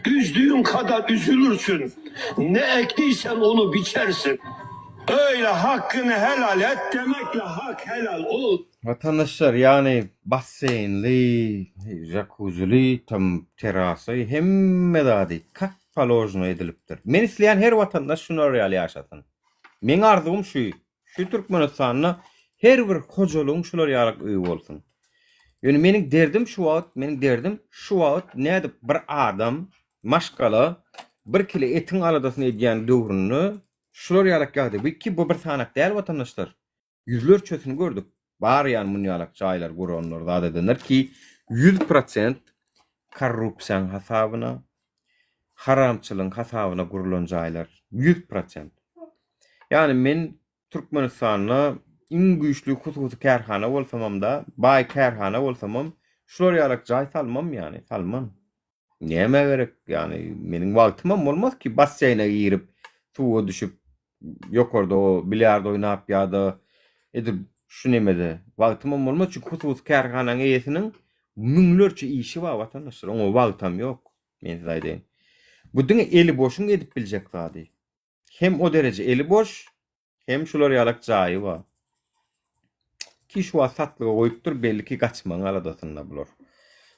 Üzdüğün kadar üzülürsün. Ne ektiysen onu biçersin. Öyle hakkını helal et demekle hak helal ol. Watandaşlar ýagny basseýnli, jakuzili, tam terasy hemme zady kak položno edilipdir. Men isleýän her watandaş şular ýaly ýaşasyn. Meň arzuwym şu. Şu Türkmenistanda her bir hojalygyň şular ýaly öýi bolsun. Ýöne meniň derdim şu wagt, meniň derdim şu wagt nädip bir adam, maşgala bir kile etiň aladasyny edýän döwründe şular ýalak ýagdaý. Bu iki bu bir sanak däl watandaşlar. Ýüzlerçesini gördük. Bar ýany mun ýalak jaýlar guranlar, zat edenler ki 100% korrupsiýaň hasabyna, haramçylygyň hasabyna gurulan jaýlar. 100%. Ýagny men Türkmenistanda iň güýçli hususy kärhana bolsamam-da, baý kärhana bolsamam, şular ýalak jaý salmam ýany, salman. Nämä gerek ýany, meniň wagtymam bolmaz ki basseýne girip, suwa düşüp, ýokarda o bilýard oýnap ýa-da edil şu nemede wagtymam bolmaz, çünki hususy kärhanaň eýesiniň müňlerçe işi bar watandaşlar, oňa wagtam ýok, men size aýdaýyn. Bu diňe eli boşuň edip biljek zady. Hem o dereje eli boş, hem şular ýalak jaýy bar. Ki şu wagt satlyga goýupdyr, belli ki gaçmagyň aladasynda bular.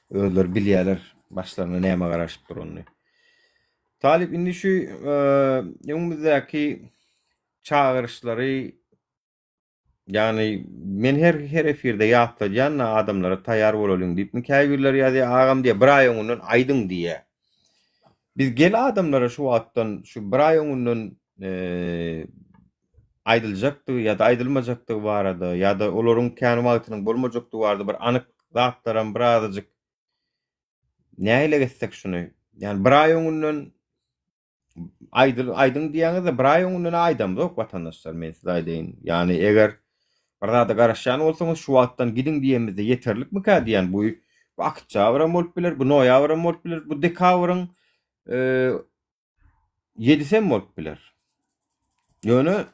Özleri bilýärler başlaryna näme garaşyp duranyny. Talyp indi şu öňümizdäki çagyryşlary Ýagny men her her efirde ýatladýan-da adamlara taýýar bolalyň diýip. Indi käbirleri ýazýar, agam diýýär, bir aý öňünden aýdyň diýýär. Biz gel adamlara şu wagtdan şu bir aý öňünden aýdyljakdygy ýa-da aýdylmajakdygy barada ýa-da olaryň kän wagtynyň bolmajakdygy barada bir anyk zatlaram birazajyk nähili etsek şuny? Ýagny bir aý öňünden Aýdyl aýdyň diýýäňizde bir aý öňünden aýdamzok watandaşlar men size aýdaýyn. Ýagny eger bir zada garaşýan bolsaňyz şu wagtdan gidiň diýemizde ýeterlikmikä diýýän bu bu oktýabram bolup biler bu noýabram bolup biler bu dekabryň ýedisem bolup biler. Ýöne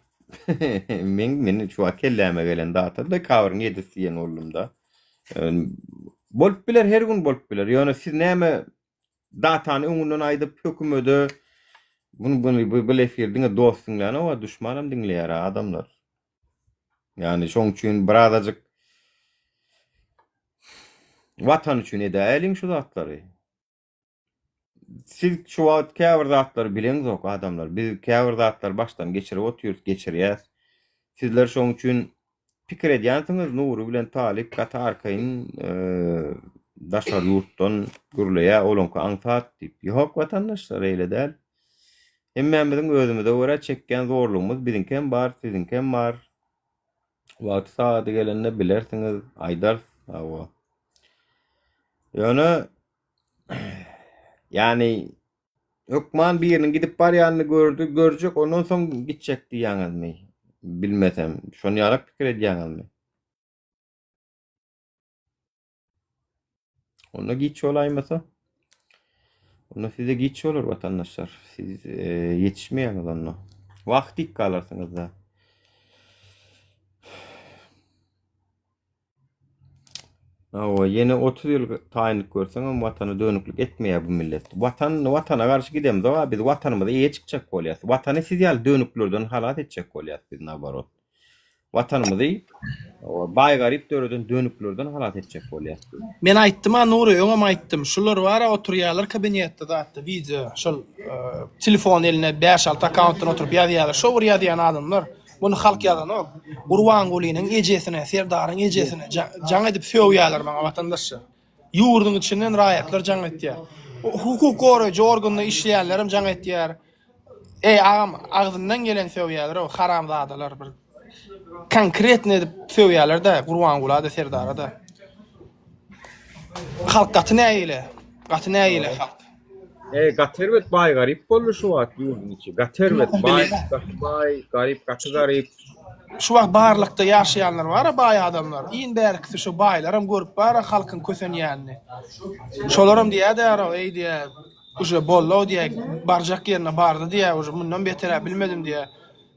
meň men şu wagt kelläme gelen data dekabryň ýedisi diýen boldumda. Bolup biler her gün bolup biler. Ýöne siz näme Datany öňünden aýdyp hökümede bunu bunu bu bu efir diňe dost diňlänok a duşmanam diňleýär a adamlar. Ýani şoň üçin birazajyk watan üçin edäýeliň şu zatlary. Siz şu wagt käbir zatlary bileňzok adamlar. Biz käbir zatlary başdan geçirip otyrys, geçirýäs. Sizler şoň üçin Pikir edýänsiňiz Nury bilen Talyp gaty arkaýyn daşary ýurtdan gürleýär olaňky aňsat diýip. Ýok watandaşlar eýle däl. Hemmämiziň özümize görä çekýän zorlugymyz biziňkem bar, siziňkem bar. Wagty sagady gelende bilersiňiz, aýdarys. Hawa. Ýöne ýani Hökman biriniň gidip barýanyny gördi, görjek, ondan soň gitjek diýýäňizmi? Bilmesem, şony ýalak pikir edýäňizmi? Onda giç bolaýmasa? Onda size giç bolar watandaşlar. Siz e, ýetişmeýäňiz onda. Wah diýip galarsyňyz-da. Hawa, ýene 30 ýyl taýynlyk görseňem watana dönüklik etmeýär bu millet. Watan, watana garşy gidemzok-a biz watanymyza eýe çykjak bolýas. Watany siz ýaly dönüklerden halas etjek bolýas biz naborot. Watanymyzy baý-garyp döreden dönüklerden halas etjek bolýas biz. Men aýtdym-a Nury, öňem aýtdym. Şular bar-a oturýarlar kabinetde zatda wideo şol telefon eline bäş-alty akkauntdan oturyp ýazýarlar. Şo bir ýazýan adamlar. Muny halk ýazanok. Gurbangulynyň ejesine, Serdaryň ejesine jaň edip sögýärler maňa watandaşlar. Ýurduň içinden raýatlar jaň etýär. Hukuk goraýjy organda işleýänlerem jaň etýär. Eý agam agzyndan gelen sögýärler-ow haramzadalar bir. Konkretno edip sögýärler-de Gurbangula-da Serdara-da. Halk gaty nägile. Gaty nägile halk. Eý gaty erbet baý garyp boldy şu wagt ýurduň içi. Gaty erbet baý gaty baý garyp gaty garyp. Şu wagt barlykda ýaşaýanlar bara baý adamlar. Iň bärkisi şu baýlaram görüp bara halkyň kösenýänini. Şolaram diýýä-dä eý diýýä uje boldy-ow diýýä barjak ýerine bardy diýýä uje mundan beter-ä bilmedim diýýä.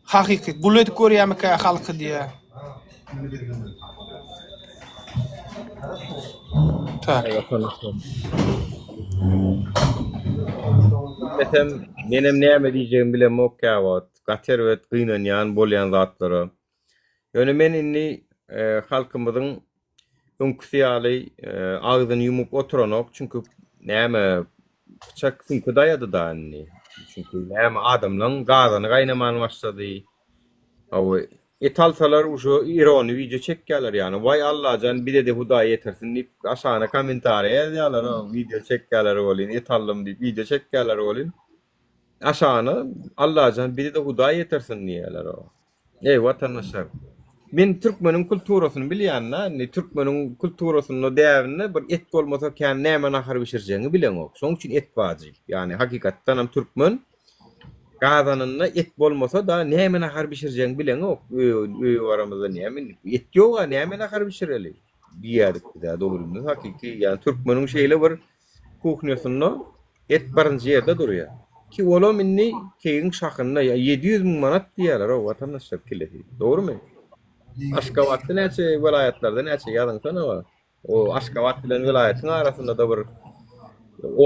Hakyky gul edip görýämikä halky diýä. Tak. Bilmesem menem näme diýjegimi bilemok käwagt. Gaty erbet gynanýan bolýan zatlara. Ýöne men indi halkymyzyň öňküsi ýaly agzyny ýumup oturanok, çünki näme pyçak süňke daýady-da indi. Çünki näme adamlaň gazany gaýnaman başlady. Hawa, et alsalar uje ironi wideo çekýärler ýany. Waý Allajan bize-de Hudaý ýetirsin diýip aşagyna kommentariýa ýazýarlar, wideo çekýärler welin et aldym diýip wideo çekýärler welin. Aşagyna Allajan bizi-de Hudaý ýetirsin diýýärler. Eý watandaşlar. Men türkmeniň kulturasyny bilýän-dä, indi türkmeniň kulturasynda, däbinde bir et bolmasa kän näme nahar bişirjegiňi bileňok. Şonuň üçin et wajyp. Ýagny hakykatdanam türkmen gazanynda et bolmasa-da näme nahar bişirjegiňi bileňok. Öýe baramyzda näme et ýog-a näme nahar bişireli diýýärdik biz-ä dogrymy hakyky. Ýagny türkmeniň şeýle bir kuhnýasynda Et birinji ýerde durýar. Ki olam indi keýigiň şahynda ýa 700 müň manat diýýärler-ow watandaşlar kilesi. Dogrymy? Aşgabatda näçe welaýatlarda näçe ýazyňsana bar. O Aşgabat bilen welaýatyň arasynda-da bir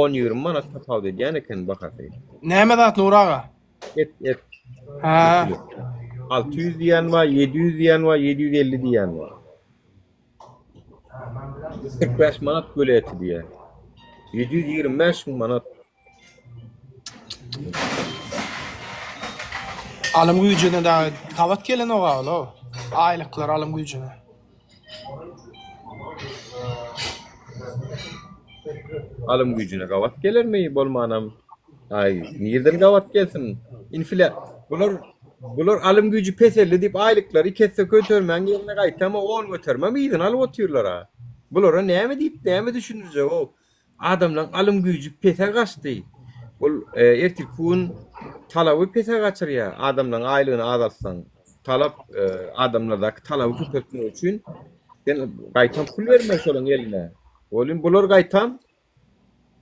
on-ýigrimi manat tapawut edýän eken bahasy. Näme zat Nury aga? Et et. Hä. 600 diýen bar, 700 diýen bar, 750 diýen bar. 45 manat göle eti diýýär. 725 müň manat. Alym güýjüne dagy gabat gelenok ol-ow. Aýlyklar alym güýjüne. Alym güýjüne gabat gelermi bolmanam? Aý, nirden gabat gelsin? Inflýa bular bular alym güýji peseldi diýip aýlyklary iki esse kötermäň ýerine gaýtama on götermem yzyny alyp otyrlar-a. Bulara näme diýip, näme düşündirjek-ow? Adamlaň alym güýji pese gaçdy. Ol ertirki gün talaby pese gaçyrýar, adamlaň aýlygyny azaltsaň. Talap adamlardaky talaby köpeltmek üçin sen gaýtam pul bermeli şolaň eline. Welin bular gaýtam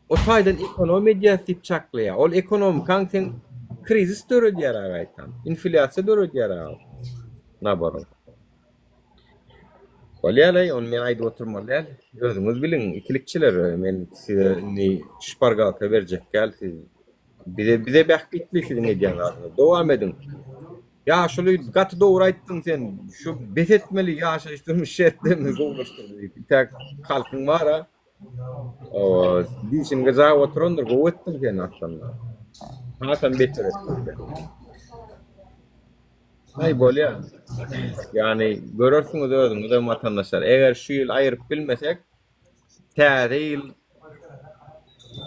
O taýdan ekonom edýäs diýip çaklaýar. Ol ekonomikaň seň krizis döredýär aga aýtam. Inflýasiýa döredýär aga. Naborot. Bolýar-aý, ony men aýdyp oturmaly däl. Özüňiz biliň, ikilikçiler, men size indi şpargalka berjek däl, siz bize bize bähbitli siziň edýän zadyňyz. Dowam ediň. Ýaşuly gaty dogry aýtdyň sen. Şu bes etmeli ýaşaýyş durmuş şertlerimizi gowulaşdyrmaly diýip. Intäk halkyň bar-a. Owa, dişiň gyjap oturandyr, gowy etdiň sen aslynda. Hasam beter etdiň sen. Aý bolýar. Ýagny görersiňiz özüňizem watandaşlar. Eger şu ýyl aýyryp bilmesek, täze ýyl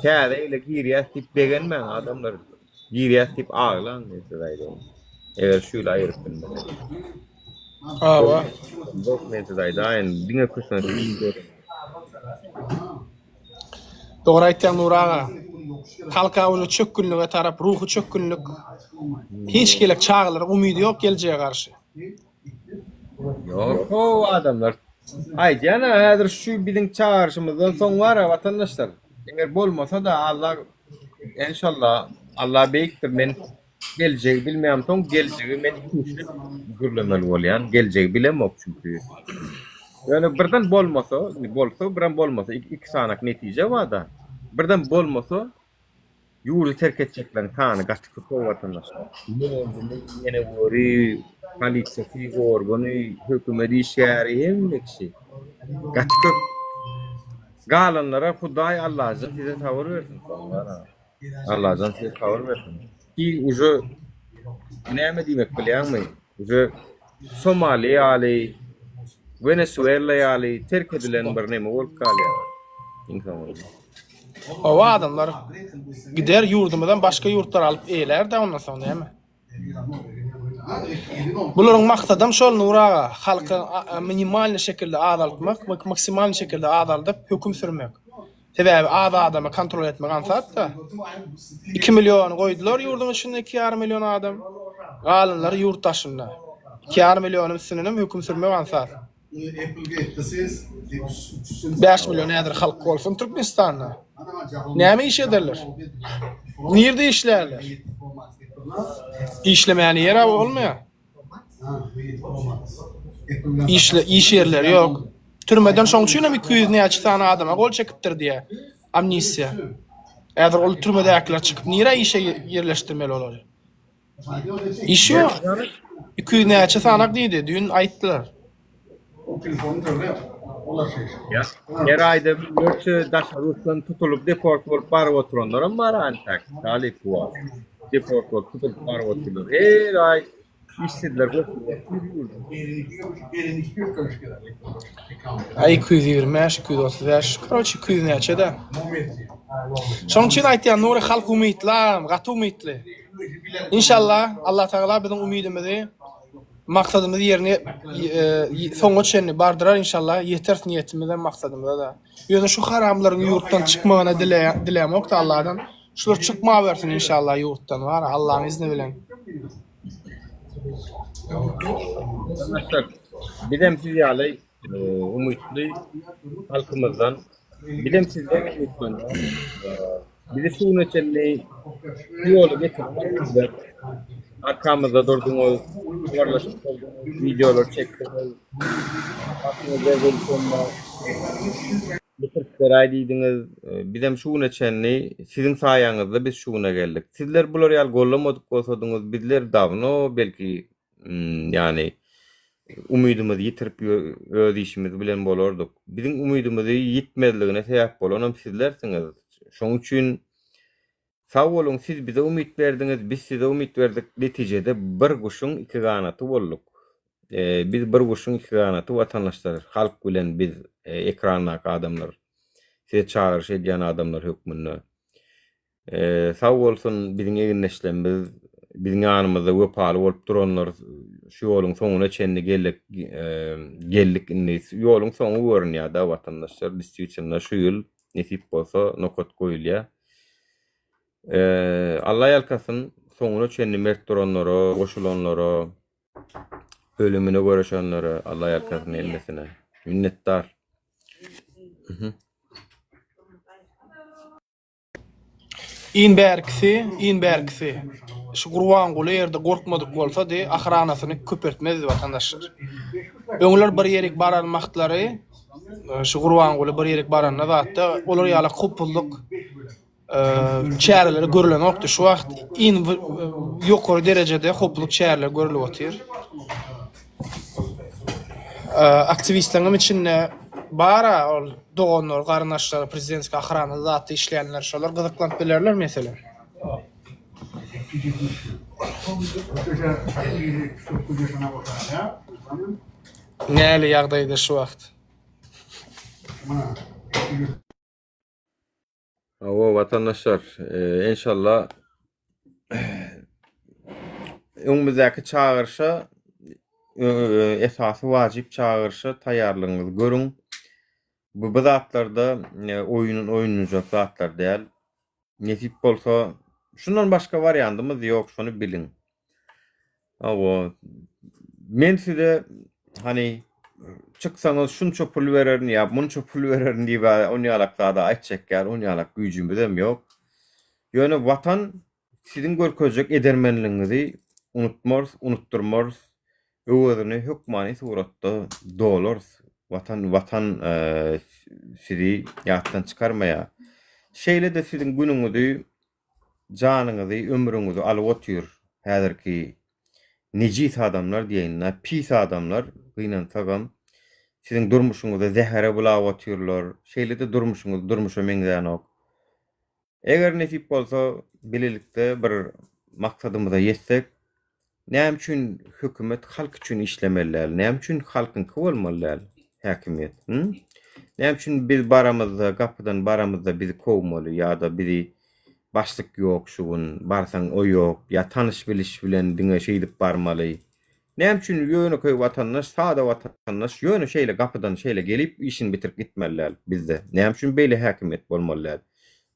täze ýyla girýäs diýip begenmäň adamlar. Girýäs diýip aglaň men size aýdaýyn. Eger şu ýyl aýyryp bilmesek. Hawa. Ýok men size aýdaýyn, diňe kösenip görüň. Dogry aýtýaň Nury aga. Halka uly çökgünlige tarap ruhy çökgünlik. Hiç gelek çagalaryň umydy ýok geljege garşy. Ýok how adamlar. Aýdýan-a häzir şu biziň çagyryşymyzdan soň bar-a watandaşlar. Eger bolmasa-da Allah enşalla Allah beýikdir men geljegi bilmeýämsoň geljegi men ikuçly gürlemeli bolýan geljegi bilemok çünki. Ýöne birden bolmasa indi bolsa birem bolmasa iki sanak netije barda. Birden bolmasa Ýurdy terk etjekleriň sany gaty köp o watandaşlar. Mugallamy, ýeneweri, polisiýasy, organy, hökümet işgäri hemme kişi. Gaty köp. Galanlara Hudaý Allajan size sabyr bersin soňlara. Allajan size sabyr bersin. Ki uje näme diýmek bilýäňmi? Uje Somali ýaly, Wenesuela ýaly terk edilen bir neme bolup galýar. Iň soňunda. Hawa adamlar gider ýurdumyzam başga ýurtlar alyp eýlär-dä ondan soň näme. Bularyň maksadam şol Nury aga, halky minimalny şekilde azaltmak, maksimalny şekilde azaldyp höküm sürmek. Sebäbi az adamy kontrol etmek aňsat-da. Iki milliony goýdular ýurduň içinde iki ýarym million adam. Galanlary ýurt daşynda. Iki ýarym millionyň üstündenem höküm sürmek aňsat. 5 million häzir halk bolsun Türkmenistanda. Näme iş ederler? Nirde işlärler? Işlemäne ýer bolmaýar. Işle iş ýerleri ýok. Türmeden şoň üçin hem 200 näçe sany adama gol çekipdir diýä. Amnistiýa. Häzir ol türmedäkiler çykyp nirä işe ýerleşdirmeli olary? Iş ýok. 200 näçe sanak diýdi, düýn aýtdylar. Her aýda müňlerçe daşary ýurtdan tutulyp deport bolup baryp oturanlaram bar antak. Talyp bu wagt. Deport bolup tutulyp baryp otyrlar. Her aý işsizler goşulyp otyr ýurda. Aý 225, 235, karoçe 200 näçe-de. Şonuň üçin aýtýan Nury halk umytly agam, gaty umytly. Inşallah Allatagala biziň umydymyzy Maksadymyzy ýerine soňuna çenli bardyrar inşallah ýeteris niýetimize maksadymyza-da. Ýöne şu haramlaryň ýurtdan çykmagyna dilämokda Allahdan. Şular çykmawersin inşallah ýurtdan bar Allaň izni bilen. Arkadaşlar bizem siz ýaly umytly halkymyzdan bizem sizden umytlanýarys. Bizi şu güne çenli şu ýola getirdiňiz. Arkamyzda durduňyz, habarlaşyp durduňyz, wideolar çekdiňiz. Hakyňyz rewolýusiýonda bitirip beräý diýdiňiz. Bizem şu güne çenli siziň saýaňyzda biz şu güne geldik. Sizler bular ýaly gollamadyk bolsadyňyz, bizler dawno belki ýagny umydymyzy ýitirip öz işimiz bilen bolardyk. Biziň umydymyzy ýitmezligine sebäp bolanam sizlersiňiz. Şoň üçin sag boluň siz bize umyt berdiňiz, biz size umyt berdik. Netijede bir guşuň iki ganaty bolduk. Biz bir guşuň iki ganaty watandaşlar, halk bilen biz ekrandaky adamlar, size çagyryş edýän adamlar hökmünde. Sag bolsun biziň egindeşlerimiz biziň ýanymyzda wepaly bolup duranlar şu ýoluň soňuna çenli geldik geldik indi ýoluň soňy görünýärda watandaşlar diswitelno şu ýyl nesip bolsa nokat goýulýar. Alla ýalkasyn soňuna çenli mert duranlara goşulanlara ölümine göreşenlere Alla ýalkasyn hemmesine minnetdar. Iň bärkisi, iň bärkisi. Şu Gurbanguly ýerde gorkmadyk bolsady, ahranasyny köpeltmezdi watandaşlar. Öňler bir ýerik baran wagtlary, şu Gurbanguly bir ýerik baranda zatda olar ýaly howpsuzlyk çäreleri görülenokdy. Şu wagt iň ýokary derejede howpsuzlyk çäreleri görülip otyr. Aktiwistleriňem içinde bar-a ol doganlar, garyndaşlary prezidentskiý ohranada zatda işleýänler, şolar gyzyklanyp bilerler meselem. Näli ýagdaýda şu wagt? Hawa watandaşlar, enşalla öňümizdäki çagyryşa esasy wajyp çagyryşa taýýarlygyňyzy görüň. Bu bu zatlarda oýun oýnaljak zatlar däl. Nesip bolsa, şundan başga wariantymyz ýok, şony biliň. Hawa. Men size hany çyksaňyz şunça pul bererin ýa munça pul bererin diýip on ýalak zada aýtjak ýaly on ýalak güýjümizem ýok. Ýöne Watan siziň görkezjek edermenligiňizi unutmarys, unutdyrmarys. Öwezini hökmany suratda dolarys. Watan Watan sizi ýatdan çykarmaýar. Şeýle-de siziň günüňizi janyňyzy, ömrüňizi alyp otyr häzirki nejis adamlar diýeýin-dä, pis adamlar, gynansagam, siziň durmuşyňyzy zähere bulap otyrlar, şeýle-de durmuşyňyz durmuşa meňzänok. Eger nesip bolsa, bilelikde bir maksadymyza ýetsek, Näme üçin hökümet halk üçin işlemeli däl? Näme üçin halkyňky bolmaly däl häkimiýet? Hı? Näme üçin biz baramyzda, gapydan baramyzda bizi kowmaly ýa-da bizi başlyk ýok şu gün, barsaň o ýok, ýa tanyş-biliş bilen diňe şeýdip barmaly? Näme üçin ýönekeý watandaş, sada watandaş ýöne şeýle gapydan şeýle gelip işini bitirip gitmeli däl bizde? Näme üçin beýle häkimiýet bolmaly däl?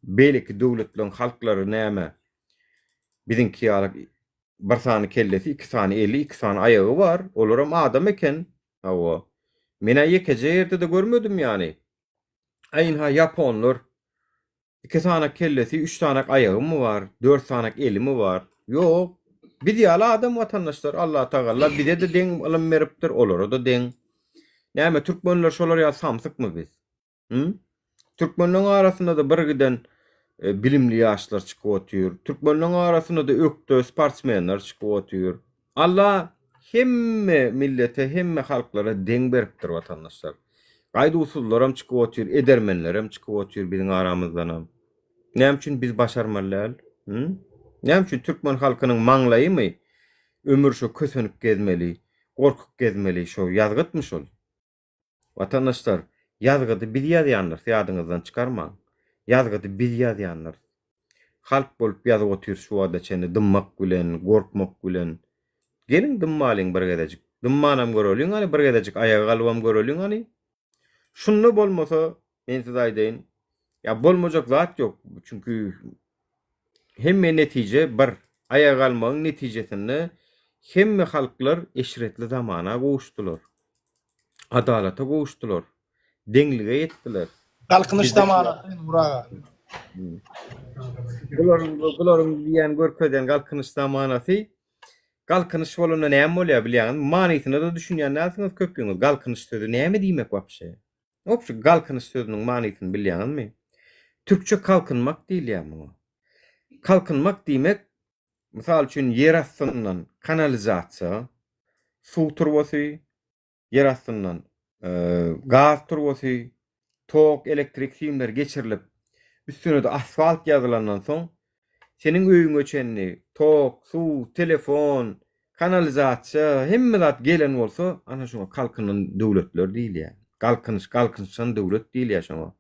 Beýleki döwletleriň halklary näme biziňki ýaly Bir sany kellesi, iki sany eli, iki sany aýagy bar. Olaram adam eken. Hawa. Men-ä ýekeje ýerde-de görmedim ýany. Aý ynha ýaponlar. Iki sanak kellesi, üç sanak aýagymy bar, dört sanak elimi bar. Ýok. Biz ýaly adam watandaşlar. Allatagalla bize-de deň ylym beripdir, olara-da deň. Näme türkmenler şolar ýaly samsykmy biz? Hü? Türkmenleň arasynda-da bir giden. bilimli ýaşlar çykyp otyr. Türkmenleriň arasynda-da ökde sportsmenler çykyp otyr. Allah hemme millete, hemme halklara deň beripdir watandaşlar. Gaýduwsyzlaram çykyp otyr, edermenlerem çykyp otyr biziň aramyzdanam. Näme üçin biz başarmaly däl? Hı? Näme üçin türkmen halkynyň maňlaýymy ömür şo kösenip gezmeli, gorkup gezmeli, şo ýazgytmy şol? Watandaşlar, ýazgydy biz ýazýandyrys, ýadyňyzdan çykarmaň. Ýazgydy biz ýazýandyrys. Halk bolup ýazyp otyrys şu wagta çenli dymmak bilen, gorkmak bilen. Geliň dymmalyň bir gezejik. Dymmanam göreliň hany, bir gezejik aýaga galybam göreliň hany. Şunda bolmasa, men size aýdaýyn, ýa bolmajak zat ýok. Çünki hemme netije bir. Aýaga galmagyň netijesinde hemme halklar eşretli zamana gowuşdylar. Adalata gowuşdylar. Deňlige ýetdiler. Galkynyş zamanasy Nur aga. Bularyň bularyň diýýän görkezýän galkynyş zamanasy Galkynyş bolanda näme bolýar bilýäňizmi? Manysyna-da düşünýän dälsiňiz köpüňiz. Galkynyş sözi näme diýmek wapşe? Wapşe galkynyş sözüniň manysyny bilýäňizmi? Türkçe kalkynmak diýilýär muňa. Kalkynmak diýmek, mysal üçin ýer astyndan kanalizasiýa, suw turbasy, ýer astyndan gaz turbasy, tok, elektrik simleri geçirilip, üstüne-de asfalt ýazylandan soň, seniň öýüňe çenli tok, suw, telefon, kanalizasiýa, hemme zat gelen bolsa, ana şoňa kalkynan döwletler diýilýär. Galkynyş, galkynyşan döwlet diýilýär şoňa.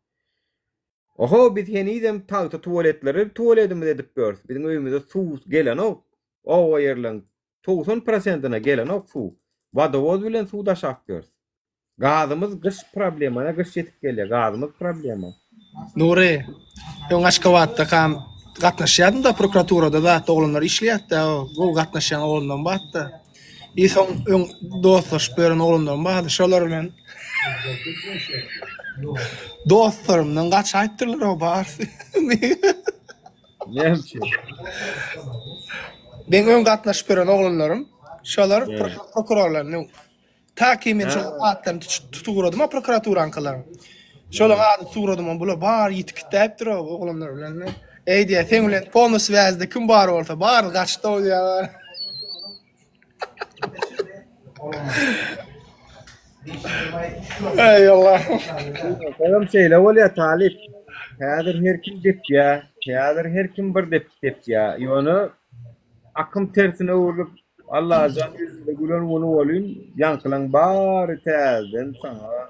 Oho, biz henizem tagta tuwaletleri tuwaledimiz edip ýörüs. Biziň öýümize suw gelenok. Oba ýerleň 90 prosentine gelenok suw. Wodowoz bilen suw daşap ýörüs. Gazymyz gyş problema, ine gyş ýetip gelýär, gazymyz problema. Nury, öň Aşgabatdakam gatnaşýardym-da prokuraturada zat oglanlar işleýärdi-dä, gowy gatnaşýan oglanlarym bardy-da. I soň öň dostlaşyp ýören oglanlarym bardy, şolar bilen dostlarymdan gaçaýypdyrlar-ow barysy. Näme üçin? Meň öň gatnaşyp ýören oglanlarym, şolar prokurorlar Ta ki men şol atlaryny tutup ugradym a prokuraturaňkylaryň. Şolaryň adyny tutup ugradym, bular bary ýitip gitdäýipdir o oglanlar bilen. Eý diýýär, seň bilen polny swäzde kim bar bolsa, bary gaçdy o diýýär. Eý Allah. Olam şeýle bolýar talyp. Häzir her kim depýär. Häzir her kim bir depip depýär. Ýöne akym tersine öwrülip Allajan ýüzüňde gülen güni bolyn, ýaňkylaň bary täzeden saňa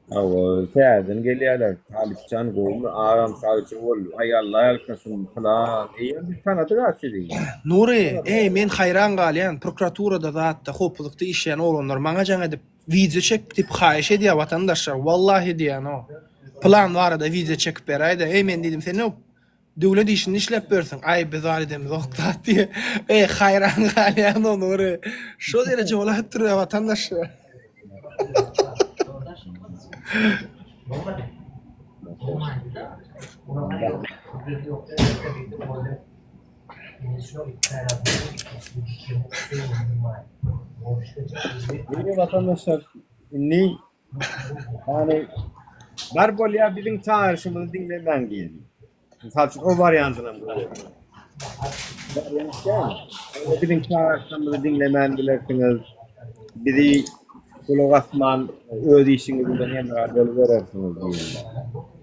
Hawa, täzeden gelýärler. Talypjan gowumy, agam sagja bol, aý Alla ýalkasyn, pylan. Eýýäm biz tanadyk-a sizi. Nury, eý men haýran galýan, prokuraturada zatda howpuzlykda işleýän oglanlar maňa jaň edip wideo çek diýip haýyş edýär watandaşlar, wallahi diýýän o. Pylan barada wideo çekip beräýdä, eý men diýdim sen Döwlet işinde işläp ýörsüň. Aý biz zat edemizok zat diýe. Eý haýran galýan o Nury. Şo dereje bolaýyp durýar watandaş. Indi watandaşlar indi ýani bar bolýar biziň çagyryşymyzy diňlemäň diýeli. Mysal üçin o wariantynam goýaly. Wariant däl. Biziň çagyryşymyzy diňlemän bilersiňiz. Bizi gulak asman öz işiňiz bilen hemra boluberersiňiz diýeli.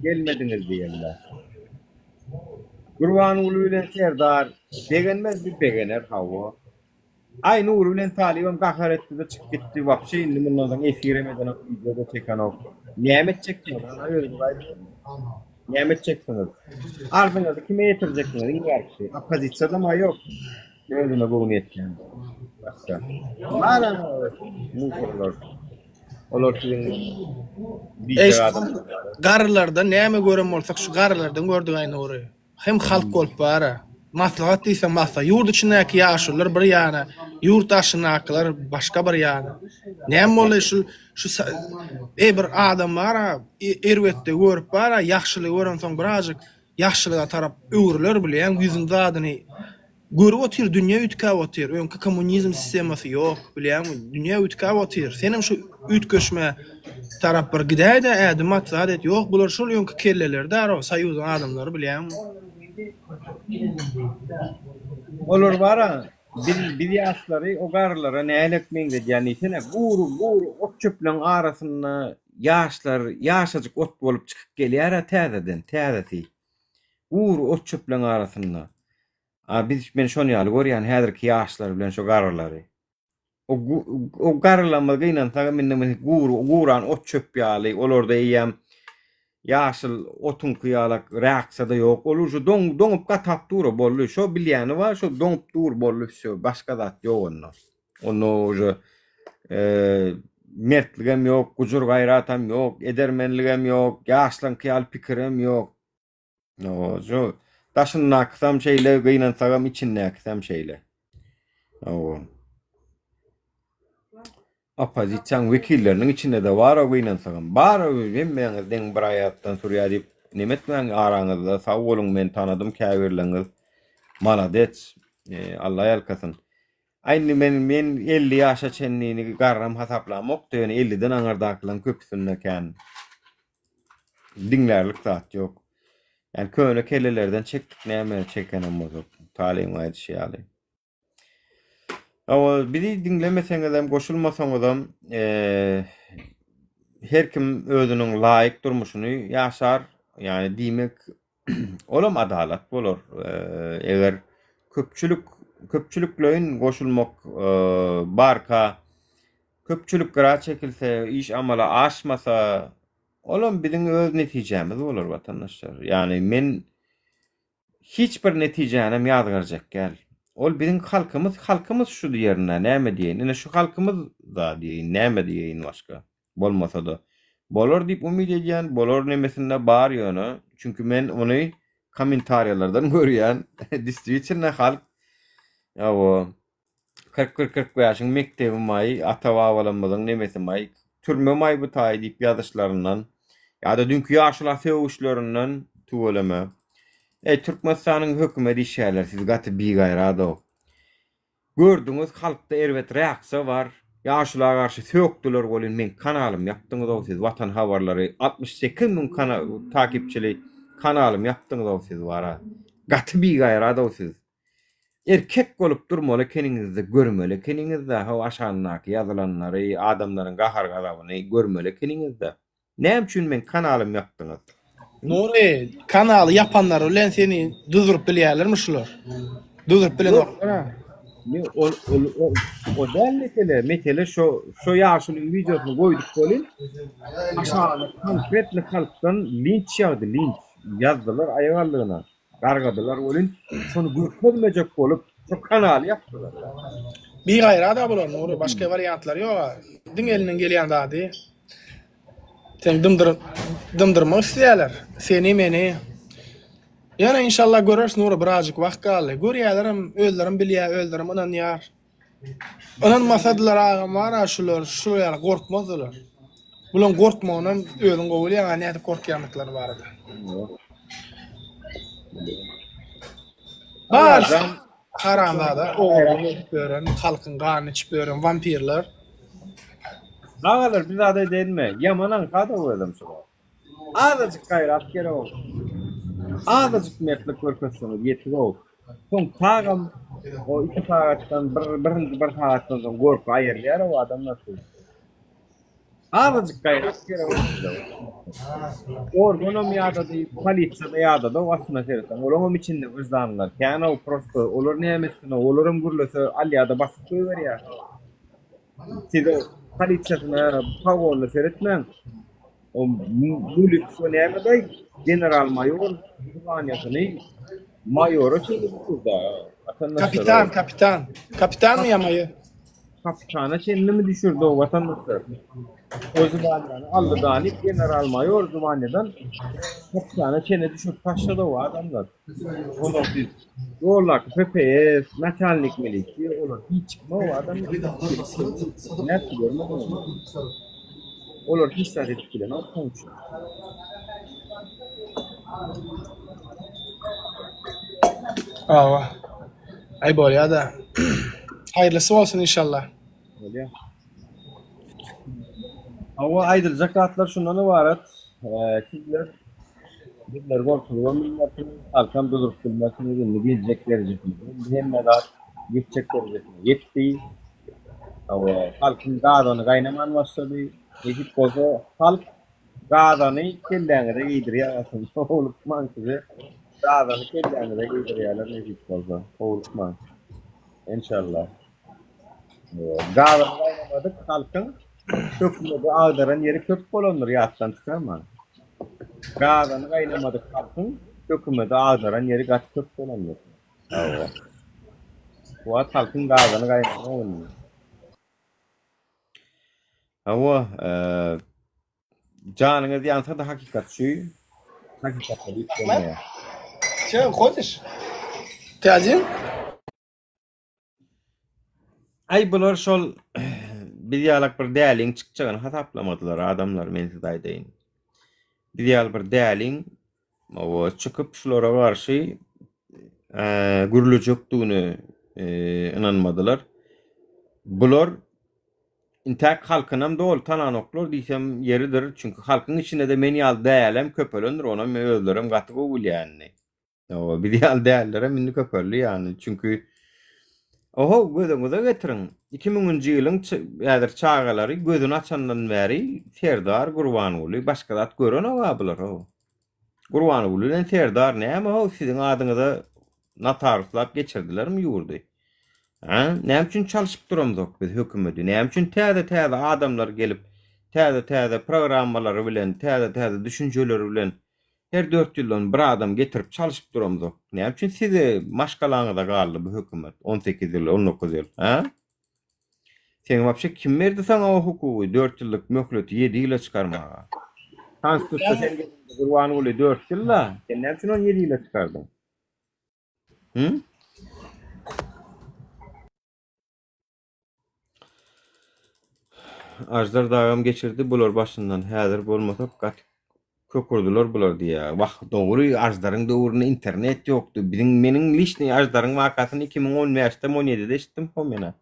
Gelmediňiz diýeli. Gurbanguly bilen Serdar begenmez bir begener hawa. Aý Nury bilen Talybam gahar etdi-de çykyp gitdi. Wapşe indi mundan soň efirem edenok, wideo-da çekenok. Näme etjeksiňiz? Ana özüňiz aýdyň. Näme etjeksiňiz? Arzyňyzy kime ýetirjeksiňiz iň bärkisi? Oppozisiýadam-a ýok. Özüne göwni ýetýän. Başga. Baram musurlar. Olar siziň Eý, şu garrylardan näme gören bolsak şu garrylardan gördük aý Nury. Hem halk bolup bara. Maslahat diýseň maslahat. Ýurt içindäki ýaşulular bir ýana, ýurt daşyndakylar başga bir ýana. Näme boldy şu şu eý bir adam bara erbetligi görüp bara ýagşylygy görensoň birazjyk ýagşylyga tarap öwrüler bilýäň ýüzüň zadyny Görüp otyr dünýe üýtgäp otyr öňki kommunizm sistemasy ýok bilýäňmi dünýe üýtgäp otyr senem şu üýtgeşmä. tarap bir gidäýdä ädim at zat et ýok bular şol öňki kelleler däro soýuzyň adamlary bilýäňmi. Olar bara biz biz ýaşlary o garrylara nälet meňzedýän diýsene gury gury ot çöpleň arasynda ýaşlar ýaşajyk ot bolup çykyp gelýärä täzeden täzesi gury ot çöpleň arasynda a biz men şony ýaly görýän häzirki ýaşlar bilen şo garrylary. O, o garrylarymyz gynansagam indi muny gury, guran ot çöp ýaly, olarda eýýäm ýaşyl otuňky ýalak reaksiýa-da ýok. Ol uje doň, doňup gatap dur boldy. Şo bilýäni bar, şo doňup dur boldy, wsýo, başga zat ýok onda. Onda uje e, mertligem ýok, gujur-gaýratam ýok, edermenligem ýok, ýaşlaňky ýaly pikirem ýok. Ojo. Daşyndakysam şeýle, gynansagam içindäkisem şeýle. Owo. Oppozisiýanyň wekilleriniň içinde-de bar o gynansagam. Bar hemmäňiz deň bir aýakdan sürýär diýip neme etmäň araňyzda. Sag boluň men tanadym käbirleriňiz. Maladets. E, Allah ýalkasyn. Aý indi men men 50 ýaşa çenlini garram hasaplamokda ýöne 50-den aňyrdakylaryň köpüsinde kän Diňlärlik zat ýok. Ýani köne kellelerden çekdik näme çekenem bolsak, Talyň aýdyşy ýaly. Hawa, bizi diňlemeseňizem, goşulmasaňyzam, her kim özüniň laýyk durmuşyny ýaşar. Ýani diýmek, olam adalat bolar. Eger köpçülik köpçülikleýin goşulmak barka, Köpçülik gyra çekilse, iş amala aşmasa, olam biziň öz netijämiz bolar watandaşlar. Ýagny men hiç bir netijänem ýazgarjak däl. Ol biziň halkymyz, halkymyz şu ýerinde näme diýeýin. Ine şu halkymyz da diýeýin, näme diýeýin başga. Bolmasa-da. Bolar diýip umyt edýän, bolar nemesinde bar ýöne. Çünki men ony kommentariýalardan görýän. Distwitelno halk hawa 41 45-iň mekdebi maý, ata-babalarymyzyň nemesi maý, türme maý bu taý diýip ýazyşlaryndan ýa-da düňki ýaşula sögüşlerinden tüweleme. Eý, Türkmenistanyň hökümet işgärleri siz gaty bigaýrat-ow. Gördüňiz halkda erbet reaksiýa bar. Ýaşula garşy sökdüler welin meň kanalymy ýapdyňyz-ow siz Watan habarlary 68 müň takipçili kanalymy ýapdyňyz-ow siz wara. Gaty bigaýrat-ow siz. Erkek bolup durmaly ekeniňizde görmeli ekeniňizde how aşagyndaky ýazylanlary adamlaryň gahar gazabyny görmeli ekeniňizde näme üçin meň kanalymy ýapdyňyz. Nury kanaly ýapanlar bilen seni duzduryp bilýärlermi şular? Duzduryp bilenoklar-a. Ne ol ol o, o däl mesele mesele şo şo ýaşulyň wideosyny goýduk welin aşagyna konkretny halkdan linç ýagdy linç ýazdylar aýak aldygyna. Gargadylar welin, şony görkezmejek bolup, şu kanaly ýapdylar. Bigaýrat-a bular Nury, başga wariantlary ýog-a. Diňe elinden gelýän zady seni dymdyr dymdyrmak isleýärler. Seni, meni. Ýöne inşallah göreris Nury, birazjyk wagt galdy. Görýälerem, özlerem bilýär, özlerem ynanýar. Ynanmasadylar agam bar-a şular, şular ýaly gorkmazdylar. Bulaň gorkmagynam özüň gowy bilýäň-a nädip gorkýandyklary barada. Bar haramzada ogurlyk edip ýören, halkyň ganyny içip ýören wampirler. Agalar bir zat edeýinmi? Ýaman aňsat-a özem şular. Azajyk gaýrat gerek. Azajyk mertlik görkezseňiz ýetik-ow. Soň tagam o iki sagatdan bir birinji bir sagatdan soň gorky aýrylýar o adamlar siz. Azajyk gaýrat gerek. Organam ýadady, polisiýa-da ýadady o aslynda seretseň. Olaňam içinde wyždanlylar kän-ow prosto. Olar näme etsin-ow, olaram gürlese alýa-da basyp goýberýär. Siz o polisiýasyna pogonyna seretmäň. O Mulik näme daý general maýor zwaniýasyny maýora çenli düşürdi. Kapitan, kapitan. Kapitanmy ýa maýor? Kapitana çenlimi düşürdi o watandaşlar. O zwaniýany aldy dany general maýor zwaniýadan kapitana çenli düşürip taşlady o adamlar. Ondan siz ýoldaky PPS, naçalnik milisiýa olar hiç kim o adamlar. Nätdi görmediňizmi? Olar hiç zat edip bilenok şoň üçin. Hawa. Aý bolýada. Haýyrlysy bolsun inşallah. Bolýa. Hawa, aýdyljak zatlar şundan ybarat. Sizler bizleri gorkuzybam bilmersiňiz, halkam duzuryp bilmersiňiz. Indi geljek derejesine, indi hemme zat ýetjek derejesine ýetdi. Hawa, halkyň gazany gaýnaman başlady. Nesip bolsa, halk gazany kelläňize geýdirýär aslynda. Howlukmaň size. Gazany kelläňize geýdirýärler nesip bolsa. Howlukmaň. Enşallah. Gazyny gaýnamadyk halkyň hökümedi agdaran ýeri köp bolandyr ýatdan çykarmaň. Gazyny gaýnamadyk halkyň hökümedi agdaran ýeri gaty köp bolandyr. Hawa. Bu wagt halkyň gazyny gaýnanok indi. Hawa, janyňyz ýansa-da hakykat şu. Hakykatda diýip bolmaýar. Sen hodiş. Täjim. Aý bular şol biz ýalak bir däliň çykjagyny hasaplamadylar adamlar men size aýdaýyn. Biz ýaly bir däliň owa çykyp şulara garşy gürlejekdigini ynanmadylar. Bular intäk halkynam doly tananoklar diýsem ýeridir. Çünki halkyň içinde-de men ýaly dälem köpelendir, onam özlerem gaty gowy bilýär indi. Hawa, biz ýaly dällerem indi köpeldi ýany. Çünki Oho, gözüňize getiriň. 2000-nji ýylyň häzir çagalary gözüni açandan bäri Serdar Gurbanguly başga zat görenok-a bular how. Gurbanguly bilen Serdar näme how siziň adyňyza notariuslap geçirdilermi ýurdy? Hä? Näme üçin çalşyp duramzok biz hökümeti? Näme üçin täze-täze adamlar gelip, täze-täze programmalary bilen, täze-täze düşünjeleri bilen Her dört ýyldan bir adam getirip çalşyp duramzok. Näme üçin size maşgalaňyza galdy bu hökümet 18 ýyl, 19 ýyl, hä? Seň wapşe kim berdi saňa o hukugy dört ýyllyk möhleti ýedi ýyla çykarmaga? Konstitusiýa sen gelende Gurbanguly dört ýyl-da, sen näme üçin ony ýedi ýyla çykardyň? Hü? Aždar dagam geçirdi bular başyndan häzir bolmasak gaty kökürdiler bular diýýär. Wah dogry Aždaryň döwründe internet ýokdy. Biziň meniň liçnyý Aždaryň wakasyny 2015-de 17-de eşitdim ho menä.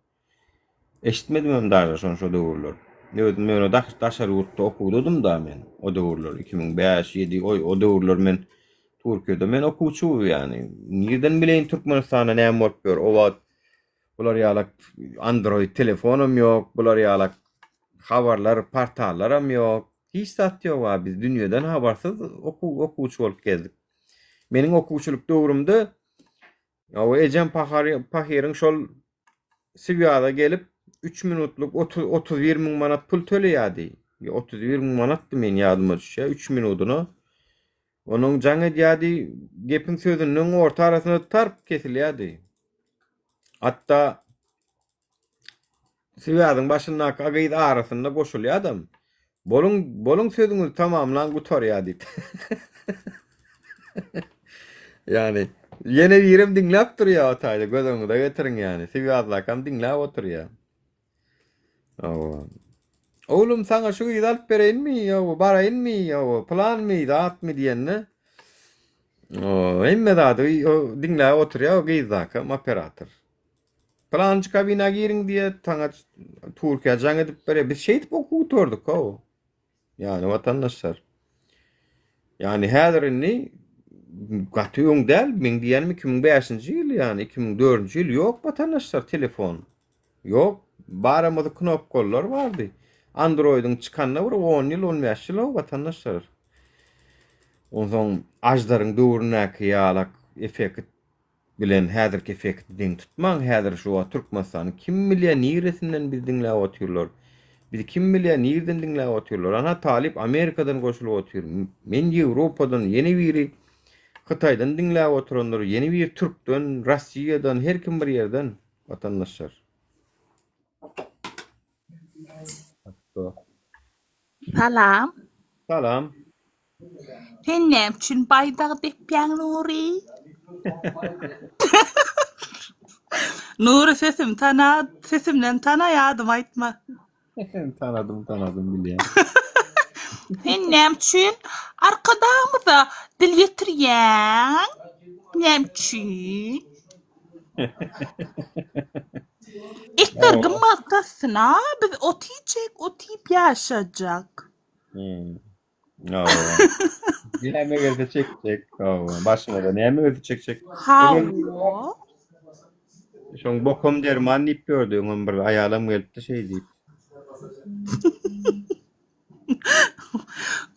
Eşitmedimem daže şony şo döwürler. Özüm ýöne daşary ýurtda okuwdadym da men o döwürler 2005 7 oý o döwürler men Türkiýede men okuwçy ýany nirden bileýin Türkmenistanda näme bolup ýör o wagt Bular ýalak Android telefonam ýok, bular ýalak habarlar, portallaram ýok. Hiç zat ýok a biz dünýeden habarsyz okuw okuwçy bolup gezdik. Meniň okuwçylyk döwrümde o ejem pahar pahyryň şol Swýaza gelip 3 minutlyk 30 31 müň manat pul töleýärdi. 31 müň manatdy men ýadyma düşýär 3 minudyna. Onuň jaň edýärdi, gepiň sözüniň orta arasynda tarp kesilýärdi. Hatda swýazyň başyndaky gyz arasynda goşulýardam. Boluň, boluň sözüňizi tamamlaň gutarýar diýip. Ýani ýene birem diňläp durýar o taýda göz öňüňize getiriň ýani. Swýazdakam diňläp oturýar. Hawa. Oglum saňa şu gyzy alyp bereýinmi, ýa baraýynmy, ýa pylanmy, zatmy diýende, hemme zady diňläp oturýar o gyzdakam operator. Pylançy kabina giriň diýýär, saňa Türkiýä jaň edip berýär. Biz şeýdip okuw gutardyk how. Ýani watandaşlar. Ýani häzir indi gaty öň däl, meň diýýänim 2005-nji ýyl, ýani 2004-nji ýyl ýok watandaşlar telefon. Ýok, baram bolsa knopkalylar bardy. Androidiň çykanyna bir 10 ýyl, 15 ýyl watandaşlar. Onsoň Aždaryň döwründäki ýalak effekt bilen häzirki effekti deň tutmaň häzir şu wagt Türkmenistanyň kim bilýär niresinden bizi diňläp otyrlar bizi kim bilýär nirden diňläp otyrlar ana talyp Amerikadan goşulyp otyr men Ýewropadan ýene biri Hytaýdan diňläp oturandyr ýene biri Türkden Rossiýadan her kim bir ýerden watandaşlar. Salam. Salam. Sen näme üçin baýdagy depýäň Nury? Nury sesim tana, sesimden tana ýadymy aýtma. Tanadym, tanadym bilýän. Sen näme üçin Arkadagymyza dil ýetirýäň? Näme üçin? Etler gymmat gatsyn-a, biz ot iýjek, ot iýip ýaşajak. Hmm. Hawa. Näme gelse çekjek. Hawa. Başyňa näme gelse çekjek. Hawa. Şoň bokum derman diýip ýördi. Öňem bir aýalam gelipdi şeý diýip.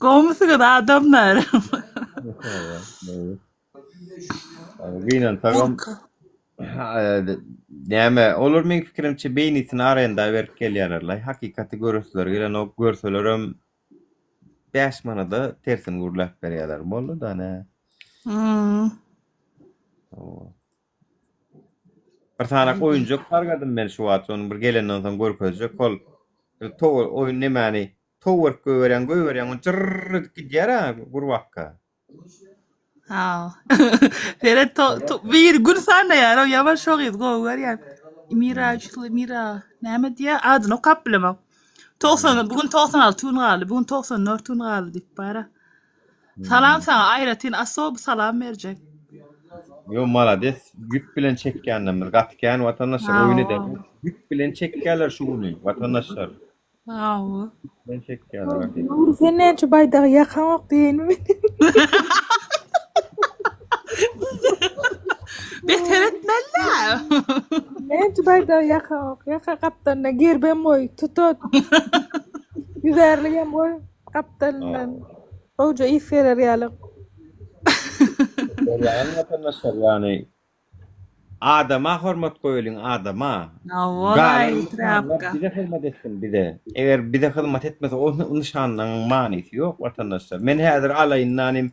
Gowumysyňyz adamlar? Hawa. Gynansagam näme olar meň pikirimçe beýnisini arenda berip gelýärler. Hakykaty göresleri gelenok, görselerem 5 manada tersini gürläp berýärler. Boldy-da nä. Hmm. Bir sany oýunjak sargadym men şu wagt, ony bir gelenden soň görkezjek. Ol tow oýun nemäni tow berip goýberýäň, goýberýäň, ol jyrr edip gidýär-ä gurbakga. Ha. Seret to, to, bir gün sanaýar, o ýaman şo gyz gowy görýän. Mira, şul Mira, näme diýýär? Adyny okap bilemok. 90, bugün 96 gün galdy, bugün 94 gün galdy diýip bara. Salam saňa aýratyn asob salam berjek. Yo malades, ýüp bilen çekýänlerimiz gaty kän watandaşlar oýun eder. Ýüp bilen çekýärler şu güni watandaşlar. Hawa. Men çekýärler. Nury sen näçe baýdagy ýakaňok diýeýinmi? Beter etmeli. Näçe baýdagy ýakaňok? Ýaka gapdalynda gerbem goý, tutat. Ýüzärligem goý gapdalyndan. Gowja ys geler ýaly. Görýäňmi watandaşlar ýagny Adama hormat goýalyň adama. Wolaý trapka. Bize hyzmat etsin bize. Eger bize hyzmat etmese o nyşanlaryň manysy ýok watandaşlar. Men häzir alaýyn nanym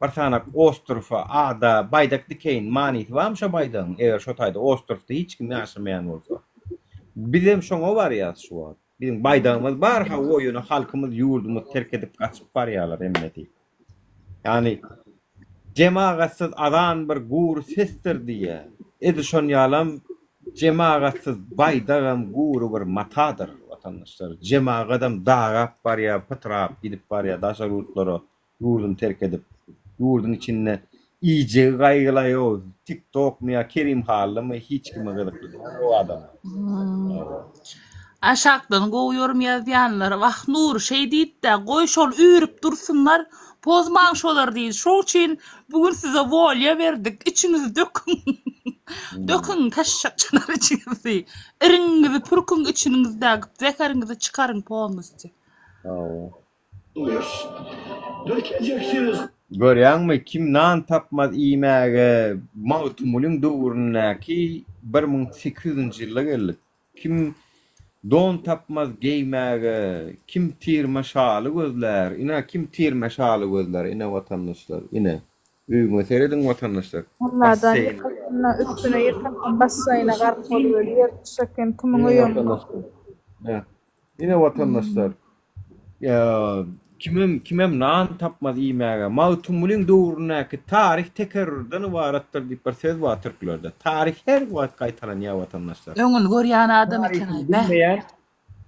bir sanak ostrow'a ada baýdak dikeýin manysy barmy şo baýdagyň eger şo taýda ostrowda hiç kim ýaşamaýan bolsa. Bizem şoňa barýas şu wagt. Biziň baýdagymyz bar hawa ýöne halkymyz ýurdumyzy terk edip gaçyp barýalar hemmesi. Ýagny jemagatsyz azan bir gury sesdir diýýär. Edil şon ýalam jemagatsyz baýdagam gury bir matadyr watandaşlar. Jemagadam dagap barýar pytrap gidip barýar daşary ýurtlara Ýurduny terk edip, ýurduň içinde iýjegi gaýgylaýow, tik tokmy ýa Kerim Hallymy hiç kime gyzykly däl o adamlar. Aşakdan gowy yorum ýazýanlar wah Nury şeý diýipdä goý şol üýrüp dursunlar pozmaň şolary diýdi şoň üçin bu gün size wolýa berdik içiňizi döküň döküň taşşakçylar içiňizi iriňiňizi pürküň içiniňizdäki zäheriňizi çykaryň polnusty. Hawa. Dökeceksiniz. Görýäňmi, kim nan tapmaz iýmäge, Magtymgulyň döwründäki 1800-nji ýyla geldik. Kim don tapmaz geýmäge, kim tirme şaly gözlär, ine, kim tirme şaly gözlär, ine, watandaşlar, ine. Öýüňe serediň, watandaşlar. Allajan Basseýn. ýykylsyn-da, üstüne ýykylsyn, basseýne gark bolubeli ýer düşekgen kimiň Ine, öýem. watandaşlar. Ine. Ine watandaşlar, kimem kimem nan tapmaz iýmäge. Magtymgulyň döwründäki taryh tekerrürden ybaratdyr diýip bir söz bar türklerde. Taryh her wagt gaýtalanýar watandaşlar. Öňüni görýän adam eken-aý, Taryhyny beh. bilmeýän,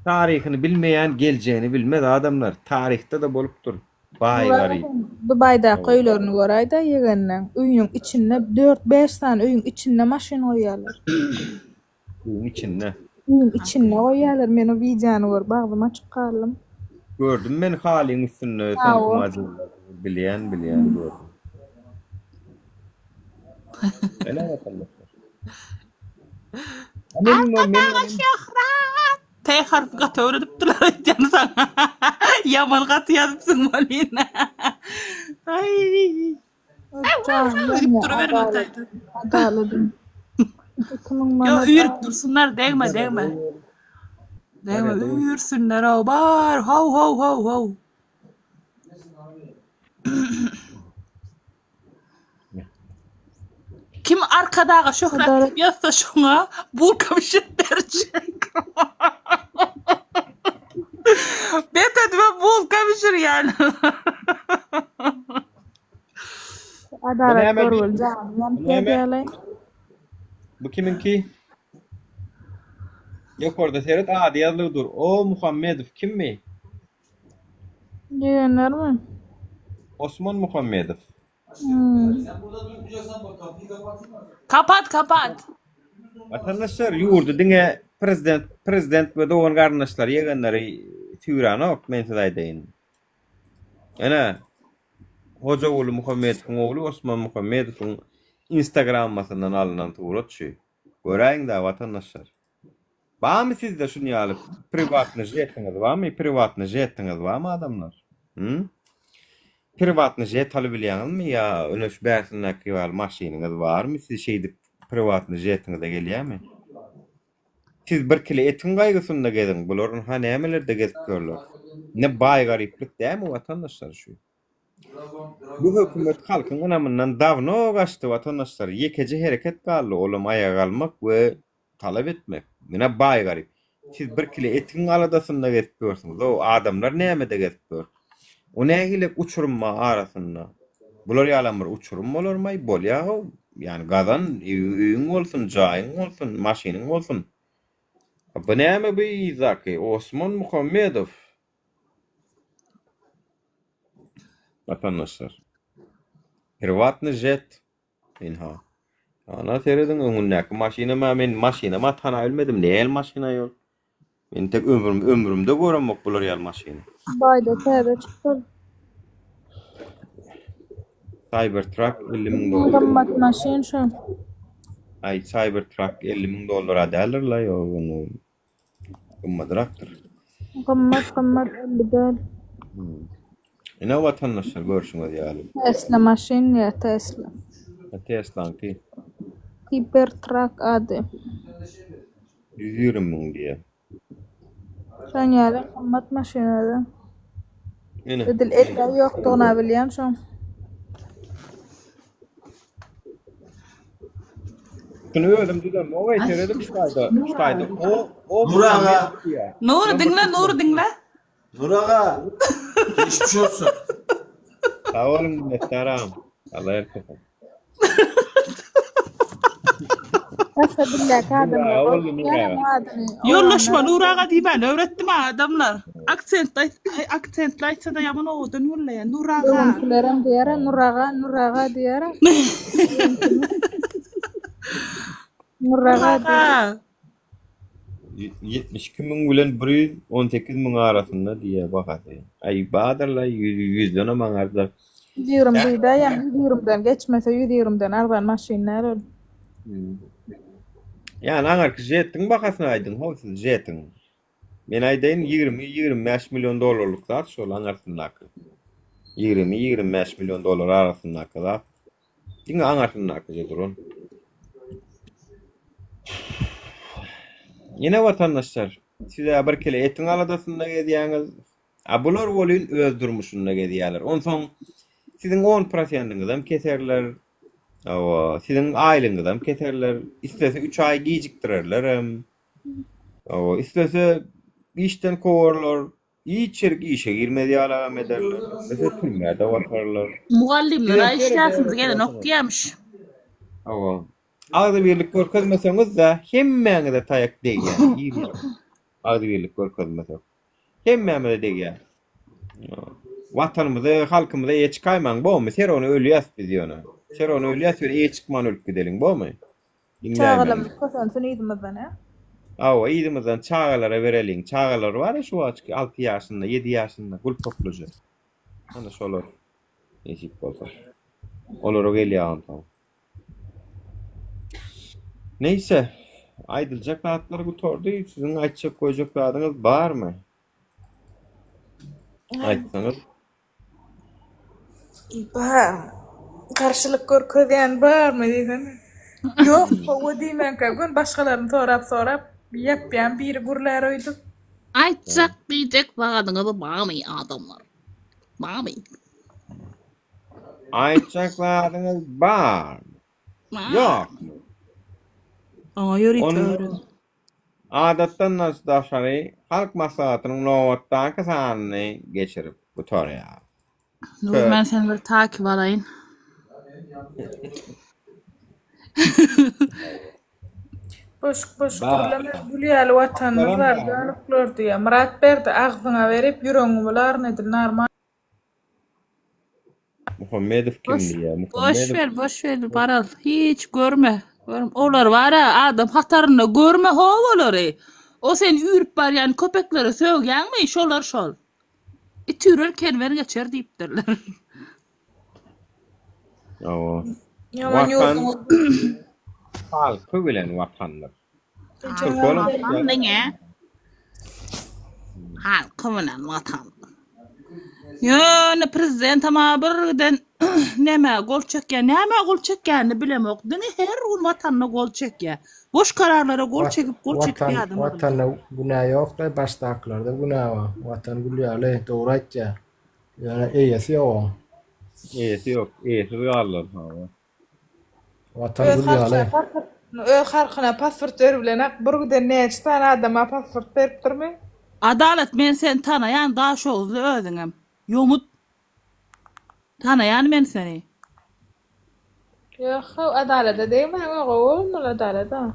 taryhyny bilmeýän geljegini bilmez adamlar. Taryhda-da bolupdyr baý Murat garyp. sen Dubaýdaky öýlerini göräýdä ýegenleň. Öýüniň içinde dört-bäş sany öýüň içinde maşyn goýýarlar. Öýüň içinde. Öýüň içinde goýýarlar men o wideony görüp agzym açyk galdym. Gördüm men halyň üstünde Hawa. soňky majyzlary bilýän bilýän gördüm. Ene watandaşlar. Arkadaga şöhrat! T harpy gaty öwredipdiler aýtýan saňa. Ýaman gaty ýazypsyň welin. Aý. Üýrüp duruberiň ataýda. Adaladym. 2000 Ýok, manat. üýrüp dursunlar, degme, degme. Degme, üýrsünler, how, bar, how, how, how, how. Kim Arkadaga şöhrat diýip ýazsa şoňa bulka bişirip berjek. Bet edip bulka bişirýän. Adalat näme? görgül janyň ýanyp Bu näme? ýazýarlaý. Bu kimiňki? Ýokarda seret ady ýazlygy dur. O Muhammedow kimmi? Diýenlermi? Osman Muhammedow. Hmm. Kapat kapat. Watandaşlar ýurdy diňe. prezident prezident we dogan garyndaşlary ýegenleri süýränok men size aýdaýyn. Ene Hojaguly Muhammedowyň ogly Osman Muhammedowyň instagrammasyndan alnan surat şu. Göräýiň-dä watandaşlar. Barmy sizde şun ýaly priwatny jetiňiz barmy? Priwatny jetiňiz barmy adamlar? Hü? Priwatny jet alybilýäňizmi ýa öne şu bärsindäki ýaly maşynyňyz barmy? Siz şeýdip priwatny jetiňize gelýärmi? Siz bir kile etiň gaýgysynda geziň, bular ynha nämelerde gezip ýörler. Ine baý-garyplyk dälmi watandaşlar şu? Bu hökümet halkyň ynamyndan dawno gaçdy watandaşlar, ýekeje hereket galdy olam aýaga galmak we talap etmek. Ine baý-garyp. Siz bir kile etiň aladasynda gezip ýörsüňiz-ow, adamlar nämede gezip ýör? O nähili uçurym bar arasynda? Bular ýalam bir uçurym bolarmaý? Bolýa-how. Ýani gazan, öýüň bolsun, jaýyň bolsun, maşynyň bolsun. Bu näme bu yzdaky? Osman Muhammedow. Watandaşlar. Priwatny jet. Ynha. Ana serediň öňündäki maşynam-a men maşynam-a tanabilmedim. Näl maşyna ýol? Men tek ömrüm ömrümde göremok bular ýaly maşyny. Baýda täze çykdy. Cybertruck 50 müň Iň dollar. gymmat maşyn şu. Aý Cybertruck 50 müň dollara däldir la ýok ony. Gymmadrakdyr. Gymmat gymmat 50 däl. Hmm. Ine watandaşlar görşüňiz ýaly. Tesla maşyn ýa Tesla. Tesla'ňky. Cybertruck ady. 120 müň diýýär. Şoň ýaly gymmat maşyn özi. Ine. Edil elde ýokdugyna bilýän şoň. Şuny özüm düzemok eý seredip şu taýda şu taýda o o Nur aga. Nury diňle Nury diňle. Nur aga. Geçmiş olsun. Sag boluň minnetdar agam. Allah ýalkasyn. Başga dildäki adamlar Nur aga boldy, Nur gorkýanam aga. adyny. Ýoldaşyma Nur aga diýmäni öwretdim adamlar. Aksentli aýt aksentli aýtsa-da ýaman owadan gürleýär. Nur aga. Öňkülerem diýer-ä Nur aga, Nur aga diýer-ä. Nur Nur aga aga. diýer. 72 müň bilen 118 müň arasynda diýýär bahasy. Aý badyrla ýüzdenem aňarda. 120 diýdä ýa 120-den geçmese 120-den arzan maşyn däl ol. Ýani aňarky jetiň bahasyny aýdyň how siz jetiň. Men aýdaýyn 20-25 million dollarlyk zat şol aňarsyndaky. 20-25 million dollar arasyndaky zat. Diňe aňarsyndakyja duran. Ýene watandaşlar, siz-ä bir kile etiň aladasynda gezýäňiz. A bular welin öz durmuşynda gezýärler. Onsoň siziň on prosendiňizem keserler. Hawa, siziň aýlygyňyzam keserler. Islese üç aý gijikdirerlerem. Hawa, islese işden kowarlar. Hiç ýerik işe girmez ýalagam ederler. Islese türmä-de batarlar. Mugallymlara işläsiňiz gelenok diýýämiş. Hawa. Agzybirlik görkezmeseňiz-de hemmäňize taýak degýär. Agzybirlik görkezmesek. Hemmämize degýär. Watanymyza, halkymyza eýe çykaýmaň, bormy? Serony ölýäs biz ýöne. Serony ölýäs ýöne eýe çykman ölüp gideliň, bormy? Diňläýmäň. Çagalarymyz kösensin yzymyzdan, hä? Hawa, yzymyzdan çagalara bereliň. Çagalar bar-a şu wagtky alty ýaşynda, ýedi ýaşynda gulpaklyja. Ana şolar nesip bolsa. Olara gelýär onsoň. Neýse, aýdyljak zatlar gutardy. Siziň aýtjak goýjak zadyňyz barmy? Aýtsaňyz. Bar. Garşylyk görkezýän barmy diýsene. Ýok, hawa diýmänkä gün başgalaryny sorap-sorap ýapýan biri gürlär öýdüp. Aýtjak diýjek zadyňyz barmy adamlar? Barmy? Aýtjak zadyňyz barmy? Ýokmy? Oňa ýörite Onda öwren. adatdan daşary Halk Maslahatynyň nobatdaky sanyny geçirip gutarýarys. Nur men seni bir takip alaýyn. Boş boş Bar. gürleme gül ýaly watanymyz bar dönükler diýýär. Myratberdi agzyňa berip ýüregiňi bularyn edil normal. Muhammedow kim Boş, diýýär? boş Muhammedow ver, boş ver, Baral. Hiç görme. Görüm, olar bar-a, adam hatarynda görme how olary. O sen üýrüp barýan köpeklere sögýäňmi, şolar şol. It üýrer, kerwen geçer diýipdirler. Hawa. Ýaman Watan ýurduňyz. halky bilen watandyr. Watan diňe halky bilen watan. Ýöne prezidentem a bir giden nämä gol çekýär, nämä gol çekýänini bilemok. Diňe her gün watanyna gol çekýär. Boş kararlara gol çekip, gol çekip Watan ýadamadylar. watanda günä ýok-da, başdakylarda günä bar. Watan gül ýaly, dogry aýtýar. Ýöne eýesi ýok oň. Eýesi ýok, eýesiz galdylar. Hawa. Watan Öz gül halkyna ýaly. pasport, öz halkyna pasport beribilenak bir giden näçe sany adama pasport beripdirmi? Adalat men seni tanaýan daşoguzly özüňem. Ýomut. Tanaýan men seni. Ýok how adalada degmäň o gowy bolmaly adalada.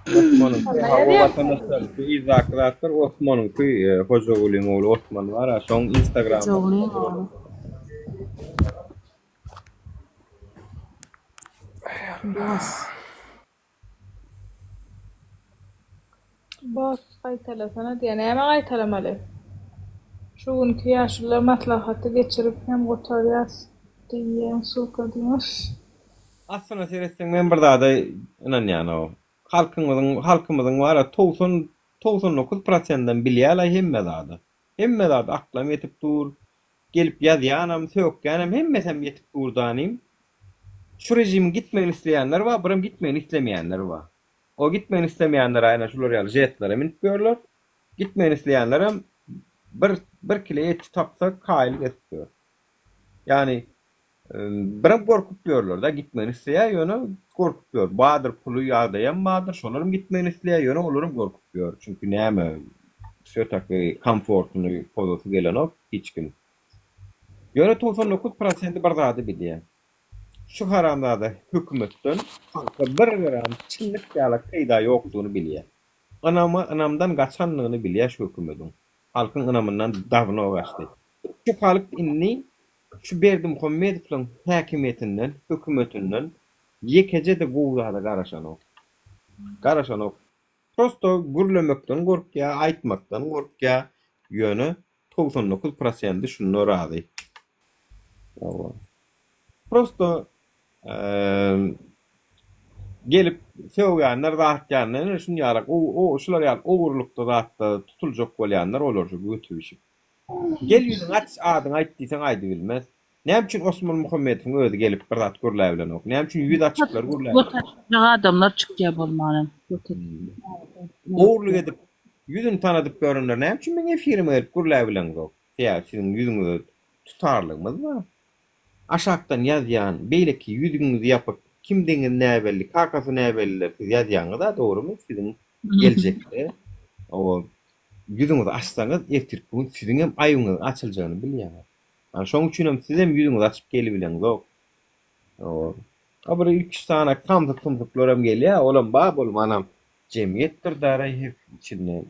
Osmanyňky hawa watandaşlar şu yzdaky zatlar Osmanyňky Hojagulyň ogly Osman bar-a şoň instagramynda Hojagulyň ogly. Bos. Bos gaýtalasana diýýär. Näme gaýtalamaly? Şu günki ýaşulular maslahaty geçirip hem gutarýas diýýän suka diýýän. Aslyna seretseň men bir zada ynanýanow. Halkyňyzyň halkymyzyň bara 90 99 prosendem bilýälaý hemme zady. Hemme zady aklam ýetip dur. Gelip ýazýanam, sökýänem hemmesem ýetip dur danym. Şu režimiň gitmegini isleýänler bar, birem gitmegini islemeýänler bar. O gitmegini islemeýänler aýna şular ýaly jetlere münüp ýörler. Gitmegini isleýänlerem bir bir kile et tapsa kaýyl gezip ýör. Ýagny Birem gorkup ýörler-de, gitmegini isleýär, ýöne gorkup ýör. Bardyr puly, ýagdaýam bardyr, şolaram gitmegini isleýär, ýöne olaram gorkup ýör. Çünki näme, wsýo-taki komfortyny pozasy gelenok hiç kim. Ýöne 99 prosenty bir zady bilýär. Şu haramzada hökümetden halka bir gram çynlyk ýalak peýda ýokdugyny bilýär. Ynama, ynamdan gaçandygyny bilýär şu hökümediň. Halkyň ynamyndan dawno gaçdy. Şu halk indi Şu Berdimuhamedowlaň häkimiýetinden, hökümetinden ýekeje-de gowy zada garaşanok. Garaşanok. Prosto gürlemekden gorkýa, aýtmakdan gorkýa, ýöne 99 prosendi şunda razy. Hawa. Prosto gelip sögýänler zatýanlar ine şuny ýaly şular ýaly ogurlykda zatda tutuljak bolýanlar olar şu götübişip. Gel ýüzüňi aç, adyňy aýt diýseň aýdybilmez. Näme üçin Osman Muhammedowyň özi gelip bir zat gürläbilenok? Näme üçin ýüz açyklar gürläbilenok? Göt açjak adamlar çykýar bolmanam. Ogurlyk edip ýüzüni tanadyp ýörenler näme üçin meň efirime gelip gürläbileňzok? Sebäbi siziň ýüzüňize tutarlygymyz bar. Aşakdan ýazýan beýleki ýüzüňizi ýapyk kimdigiňiz näbelli kakasy näbelliler siz ýazýaňyza dogrymy siziň geljekde o Ýüzüňizi açsaňyz ertirki gün siziňem aýbyňyzyň açyljagyny bilýäňiz. Ana şoň üçinem sizem ýüzüňizi açyp gelibileňzok. A bir iki üç sany samsyk sumsuklaram gelýär, olam bar bolmanam jemgyýetdir daraý her içinde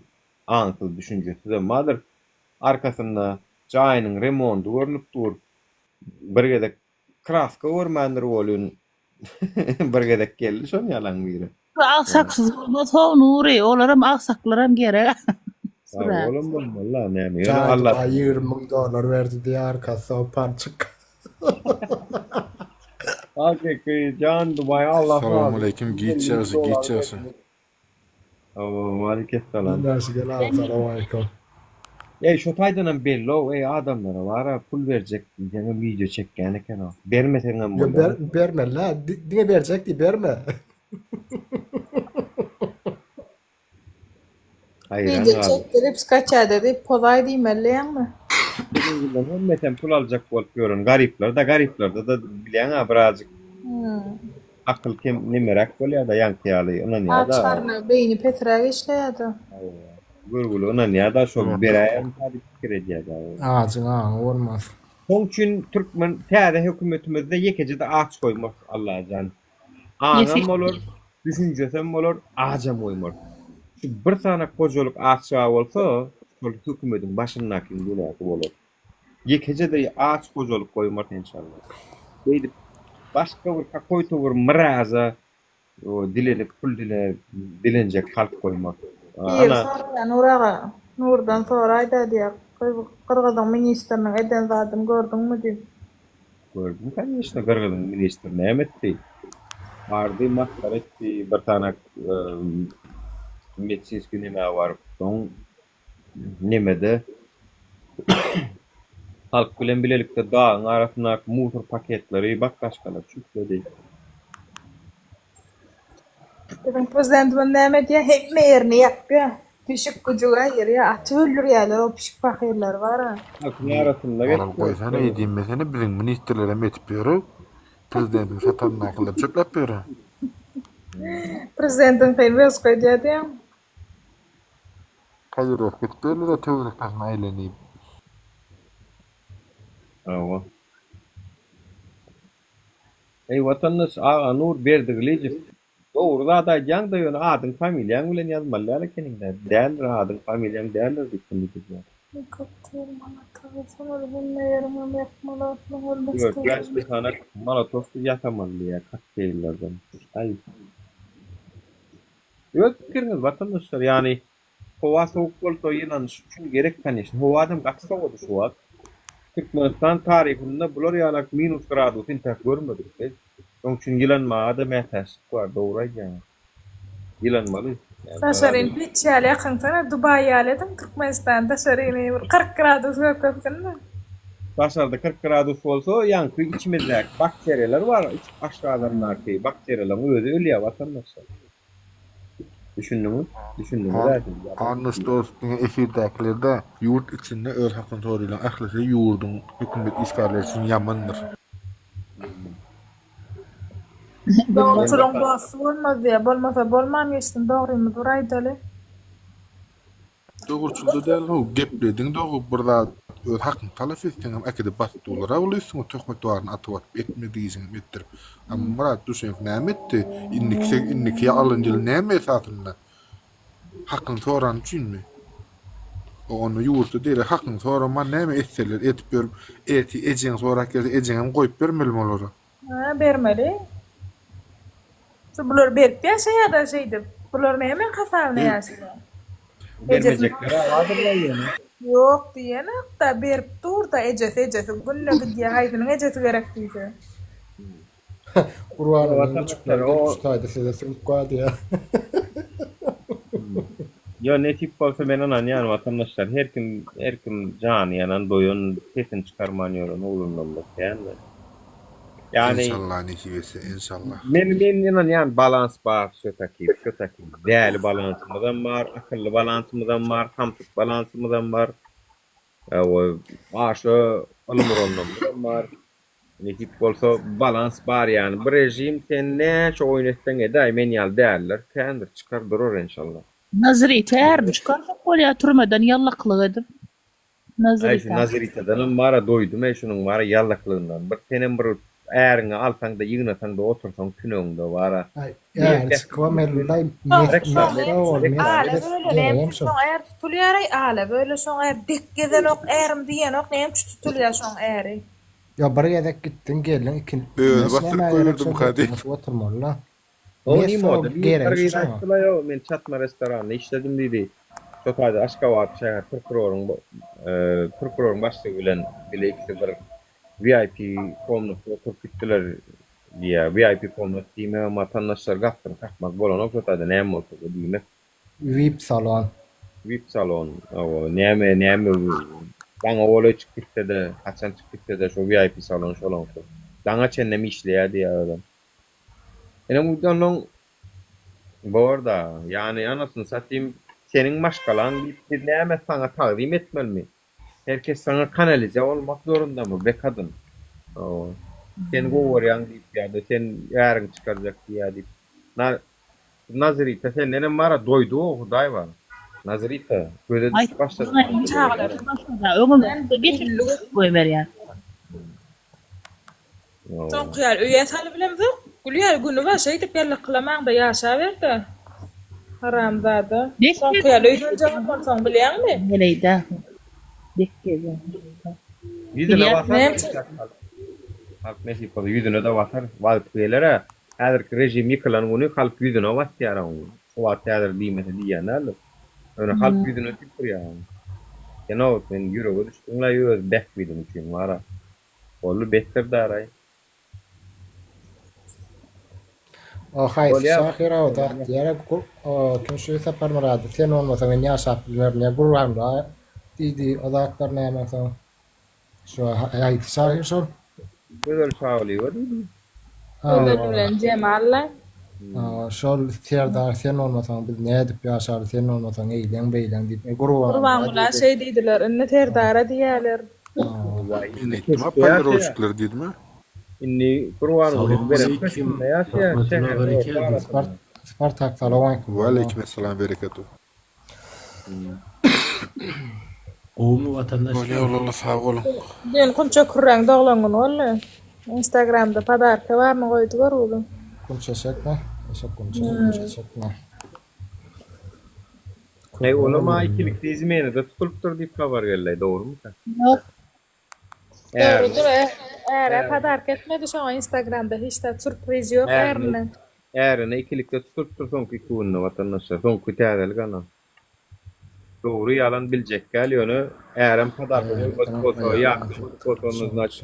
aňsyz düşünjesizem bardyr. Arkasynda jaýynyň remondy görnüp dur. Bir gezek kraska görmändir welin Bir gezek geldi şon ýalaň biri. Agsaksyz bolmaz how Nury, olaram agsaklaram gerek. Sag olam bolmaly la näme ýöne Jaýdy Allah baý 20 müň dollar berdi diýýär arkasy palçyk. Hakyky jan Dubaý Allah razy Salam aleýkum giç ýagşy giç ýagşy. Waleýkessalam. Ýagşy gel aga salowaleýkum. Eý şo taýdanam bellow eý adamlara bara pul berjek diýseňem wideo çekýän ekenow. Bermeseňem Ýok bolýar. ber bermeli diňe berjek diý berme. Haýran Wideo galdym. çekdirip skaçada diýip pozaý diýmeli ýaňmy? Biziň hemmesem pul aljak bolup ýören garyplar-da garyplarda-da bilýäň-ä birazjyk akyl kem nemeräk bolýar-da ýaňky ýaly Aç ynanýar-da. garna beýni pesräk işleýär-de. Görgüli ynanýar-da şo beräýemkä diýip pikir edýär-de. Ajyň aňy bolmaz. Şoň üçin türkmen täze hökümetimizde ýekeje-de aç goýmaz Allajan. Aňam bolar, düşünjesem bolar, ajam goýmaz. Şu bir sany hojalyk aç bolsa, şol hökümediň başyndakyň günäsi bolar. Ýekeje-de aç hojalyk goýmaz enşalla. Beýdip başga bir kakoýto bir myraza. Dilenip pul dile dilenjek halk goýmak. Biri Ana. soraýar Nur aga, Nurdan soraýda diýýär, Gyrgyzyň ministriniň eden zadyny gördüňmi diýip. Gördüm kanyşna gyrgyzyň ministri näme etdi? Bardy masgara etdi bir sany medsinskiý nämä baryp soň nemede halk bilen bilelikde dagyň arasyndaky musor paketleri baklaşkalar çüfledi. Biziň prezidentimiz näme edýär? Hemme ýerini ýapýar. Pişik güjügi aýyrýar. Atyp öldürýärler o pişik pahyrlary bar-a. Halkyň arasynda Olam goýsana eý diýmesene biziň ministrlerem etip ýör-ow. Prezidentiň satanyndakylar çöpläp ýör-ä. Prezidentiň wioska edýär diýýäň. Kaýyrow gidip ýörler-ä töwerek daşyna aýlanyp. Hawa. Eý watandaş Aganur Berdigylyjow dogry zat aýdýaňda ýöne adyň familiýaň bilen ýazmaly däl ekeniňdä däldir adyň familiýaň däldir diýip kim bilýär. Kokteýl molotow ýasamaly hemme ýeriňem ýakmaly otluň Dört bäş sany molotow ýasamaly diýýär kokteýllerden. Aý. Öz pikiriňiz watandaşlar ýany howa sowuk bolsa ýylanyş üçin gerek kanyşn howadam gaty sowady şu wagt Türkmenistan taryhynda bular ýalak minus gradus intäk görmedik biz şoň üçin ýylanmagada mätäçlik bar dogry aýdýaňyz ýylanmaly Daşaryny peç ýaly ýakynsana Dubaý ýaly ediň Türkmenistany daşaryny bir 40 gradus görkezsinmi. Daşarda 40 gradus bolsa ýaňky içimizdäki bakteriýalar bar aşgazandaky bakteriýalaryň özi ölýär watandaşlar. Düşündiňiz? Düşündiňiz An a siz? Annuş dost diňe efirdäkiler däl, ýurt içinde öz hakyny soraýlan ählisi ýurduň hökümet işgärleri üçin ýamandyr. Dogruçylyň dosty bolmaz diýýär. Bolmasa bolman geçsin dogrymyzy bir aýdaly. Dogruçylda däl how geplediň dogry bir zat öz hakyňy talap etseňem äkidip basyp durlara ol üstüňe töhmet baryny atyp atyp etmedik işiňem etdirip a Myrat Duşeýew näme etdi indiki indiki alan ýyl näme esasynda hakyny sorany üçinmi o onda ýurtda deri hakyňy soraman näme etseler edip ýörüp ertir ejeň sorap gelse ejeňem goýup bermelimi olara. Hä bermeli. Şu bular berip ýaşaýada şeýdip. Bular näme hasabyna ýaşaýar? Bermejekler bardyr-la ýöne. Ýok diýenok-da berip dur-da ejesi ejesi günde gidýär haýsynyň ejesi gerek diýse. Gurbanowyň güjükleri gelip şu taýda size süňk galdy ýa. Ýo nesip bolsa men ynanýan watandaşlar her kim her kim jany ýanan doýan sesini çykarman ýören oglanlarymyz kändir. Ýagny Enşallah nesip etse enşallah. Men men ynanýan balans bar wsötaki wsötaki däli balansymyzam bar akylly balansymyzam bar samsyk balansymyzam bar we aşa ylym uranlarymyzam bar nesip bolsa balans bar ýagny bu režim sen näçe oýun etseň edäý men ýaly däliler kändir çykar durar enşallah. Nazrite ärini çykarjak bolýar türmeden ýallaklyk edip. Aý şu Nazrita. Nazritadanam bara doýdum-eý şunuň bara ýallaklygyndan. Bir senem bir äriňi alsaňda ýygnasaňda otursaň tünegiňde bara. Aý äri çykybam elli-laý Soň soň näme üçin soň är tutulýar-aý näme üçin soň är tutulýar-aý ala böyle soň är dek gezenok ärim diýenok näme üçin tutulýar soň äri. Ýa bir gezek gitdiň geldiň ikinji Özi basdyryp näme gerek şol goýberdimka diýip. oturyp oturmaly-la. O Mes nimoda şo bir geregi şu gyz şoňa. aýtdyla ýo men çatma restoranda işledim diýdi. Şo taýda Aşgabat şäher prokuroryň prokuroryň başlygy bilen bile ikisi bir VIP komnatda oturyp gitdiler diýýär. VIP komnat diýmegem watandaşlar gapysyny kakmak bolanok şo taýda näme bolsa-da diýmek. Vip salon. Vip salon hawa näme näme daňa golaý çykyp gitse-de haçan çykyp gitse-de şo VIP salon şolaňky. Daňa çenlem işleýär diýýär özem. Ine onnoň borda, ýany anasyny satym seniň maşgalaň diýip biz näme saňa tagzym etmelimi? Her kes saňa kanalize bolmak zorundamy be kadyn? Hawa. Sen gowy görýäň diýip ýa-da sen äriňi çykarjak diýýä diýip. Na Nazirita sendenem bara doýdug-ow hudaý bar. Nazirita göze düşüp başlady. Çagalar Öňüm geçirip goýberýär. Soňky ýaly öýe salybilemzok. Gül ýaly güni bar şeýdip ýallakylamaňda ýaşaberdi. Haramzada. Soňky ýaly öý saljagam bolsaň bilýäňmi? Heleýdä. Dek gezýän. Ýüzüne basar. Näme üçin? Halk nesip bolsa ýüzüne-de basar. Wagty geler-ä. Häzirki režim ýykylan güni halk ýüzüne basýar oň. Şu wagt häzir diýmese diýýän däldir. Ýöne halk ýüzüne tüýkürýär oň. Sen-ow, sen ýürege düşdüň-laý öz bähbidiň üçin wara. Boldy besdir daraý. O haýsy Bolýar. şahyr o zat diýýär kim şu Saparmyrady sen bolmasaň men ýaşap bilmerin diýýär Gurbanguly diýdi o zatlar näme soň şu haýsy şahyr şol? Gözel Şagulyýewa diýdi. Gözel bilen Jemalla. Şol Serdar sen bolmasaň biz nädip ýaşarys sen bolmasaň eýleň beýleň diýip Gurbanguly Gurbanguly şeý diýdiler indi Serdara diýýärler. Men aýtdym-a poliroçikler diýdim-ä. Indi Gurbangulyň beren köşgünde ýaşaýar şäheriň orta arasynda. Spartak salowmaleýkim. Waleýkim essalam bereketu. Gowumy watandaşlar. Bolýa oglanlar sag boluň. Düýn Kunça kürräň doglan güni boldy. Instagramda podarka baryny goýdy görgüli. Kunça çekme. Eşek kunça kunça çekme. Eý olam-a ikilikde izmenada tutulypdyr diýip habar geldi dogrumyka? Ýok. Dogrudyr äre podarka etmedi şoňa instagramda hiç zat sürpriz ýok ärinden. Ärine ikilikde tutulypdyr soňky iki günde watandaşlar soňky täzelik ana. Dogry ýalan biljekgäl ýöne ärem podarka goýmadyk bolsa ýatmadyk bolsa onda znaçt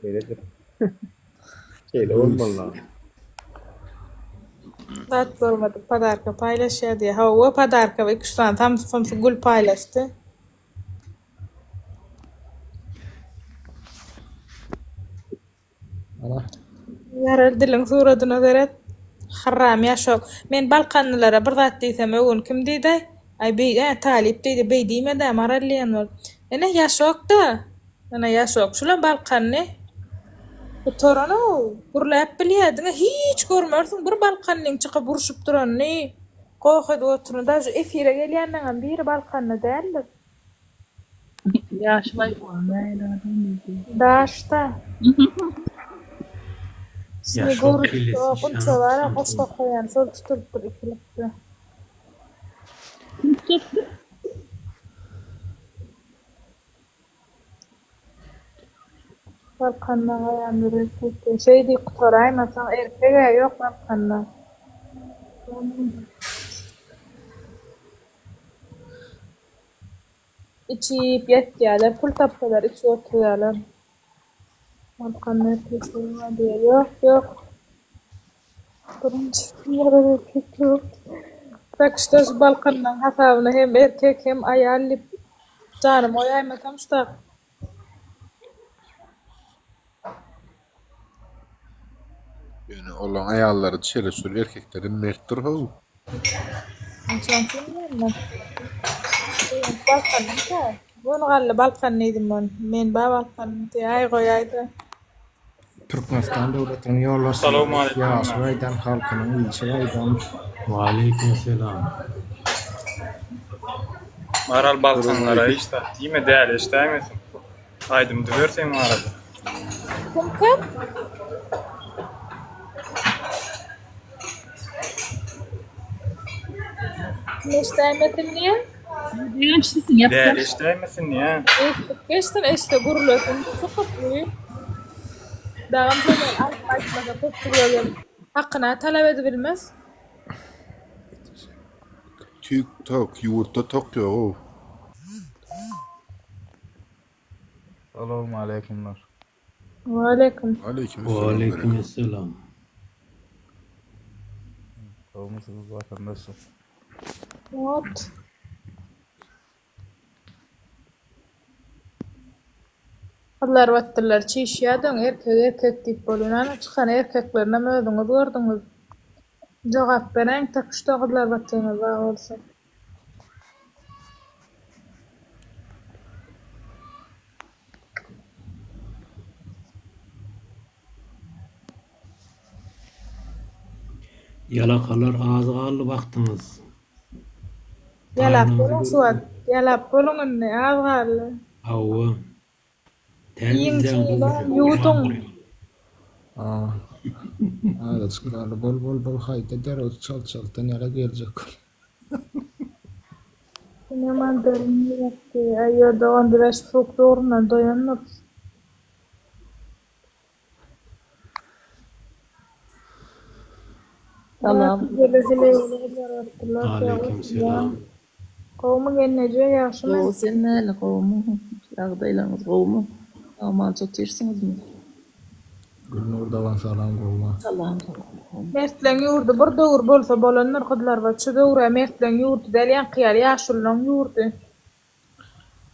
şeýledir. Şeýle bolmaly. Zat bolmadyk podarka paýlaşýar diýýär. Hawa podarka we iki üç sany samsyk samsyk gül paýlaşdy. Ýarar diliň suradyna seret. Haram ýaşok. Men balkanlylara bir zat diýsem öwün kim diýdaý? Aý beý ä talyp diýdi beý diýmedä maral diýen bolup. Ine ýaşokda. Ine ýaşok. Şulam balkanly. Gutaranow. Gürläp bilýä. Diňe hiç görmersiň bir balkanlyň çykyp urşup duranyny. Goh edip oturyny. Daže efire gelýänleňem biri balkanly däldir. Ýaşyl aýfon nähili adam diýdi. Daşda. Ýaşok kellesi Gunça bar a goşgy okaýan şol tutulypdyr ikilikde. Kim tutulypdyr? Balkanda gaýanlar erkek diýip. Şeý diýip gutaraýmasaň erkeg-ä ýok Balkanda. Içip ýatýarlar, pul tapsalar içip oturýarlar. Balkanda erkek bar diýýär. Ýok, ýok. Birinjisi ýalan erkek ýok. Tak şto şu Balkandan hasabyna hem erkek hem aýal diýip janym goýaýmasam ştak. Ýöne olaň aýallary şeýle şul erkeklerden mertdir how. Şoň üçin diýemda. Balkanmyka? Göni gally Balkan diýdim men. Men ba Balkan diýä aý goýaýda. Türkmenistan döwletiniň ýolbaşçylary ýaşy gaýdan halkynyň işi gaýdan. Waleýkim selam. Maral balkanlara hiç zat diýme däli eşdäýmesin. Aýdym düzer seň barada. Kim kim? Kim eşdäýmesin diýä? Begenç sesiňi ýapsana. Däli eşdäýmesin diýä. Eşdip geçsin eşde gürlesin çykyp uý. Dagam şondan aýtma aýtmasa köpçülige gelip hakyna talap edibilmez. Tüýk tok, ýurtda tok ýogow. Salowmaleýkumlar. Waleýkim. Waleýkim Waleýkim esselam. Gowmysyňyz watandaşlar? What? Gyzlar batdyrlar çişýädiň erkek erkek diýip bolýan ana çykan erkeklerinem özüňiz gördüňiz. Jogap beräýiň tak şto gyzlar batdyňyz bar bolsa. Ýalakalar az galdy wagtyňyz. Ýalap boluň şu wagt. Ýalap boluň indi az galdy. Hawa. Tä Iýiň bizden çiňňäň ýuwudyň. Azajyk galdy bol bol bol haýda derrew çalt çaltdan ýala geljek bol. Ine mandarin ýatdy. Aý ýör dogan bizä şu frukt ugrundan doýandyrys. Salam. Aleýkum selam. Gowumy gelneje ýagşymy? Gowy sen näle gowumy? Ýagdaýlaryňyz gowumy? Sag-amança otyrsyňyzmy? Gülnur daban salam gowumy? Salam salam gowumy? Mertleň ýurdy bir döwür bolsa bolandyr gyzlarba şu döwrä mertleň ýurdy däl ýaňky ýaly ýaşulylaň ýurdy.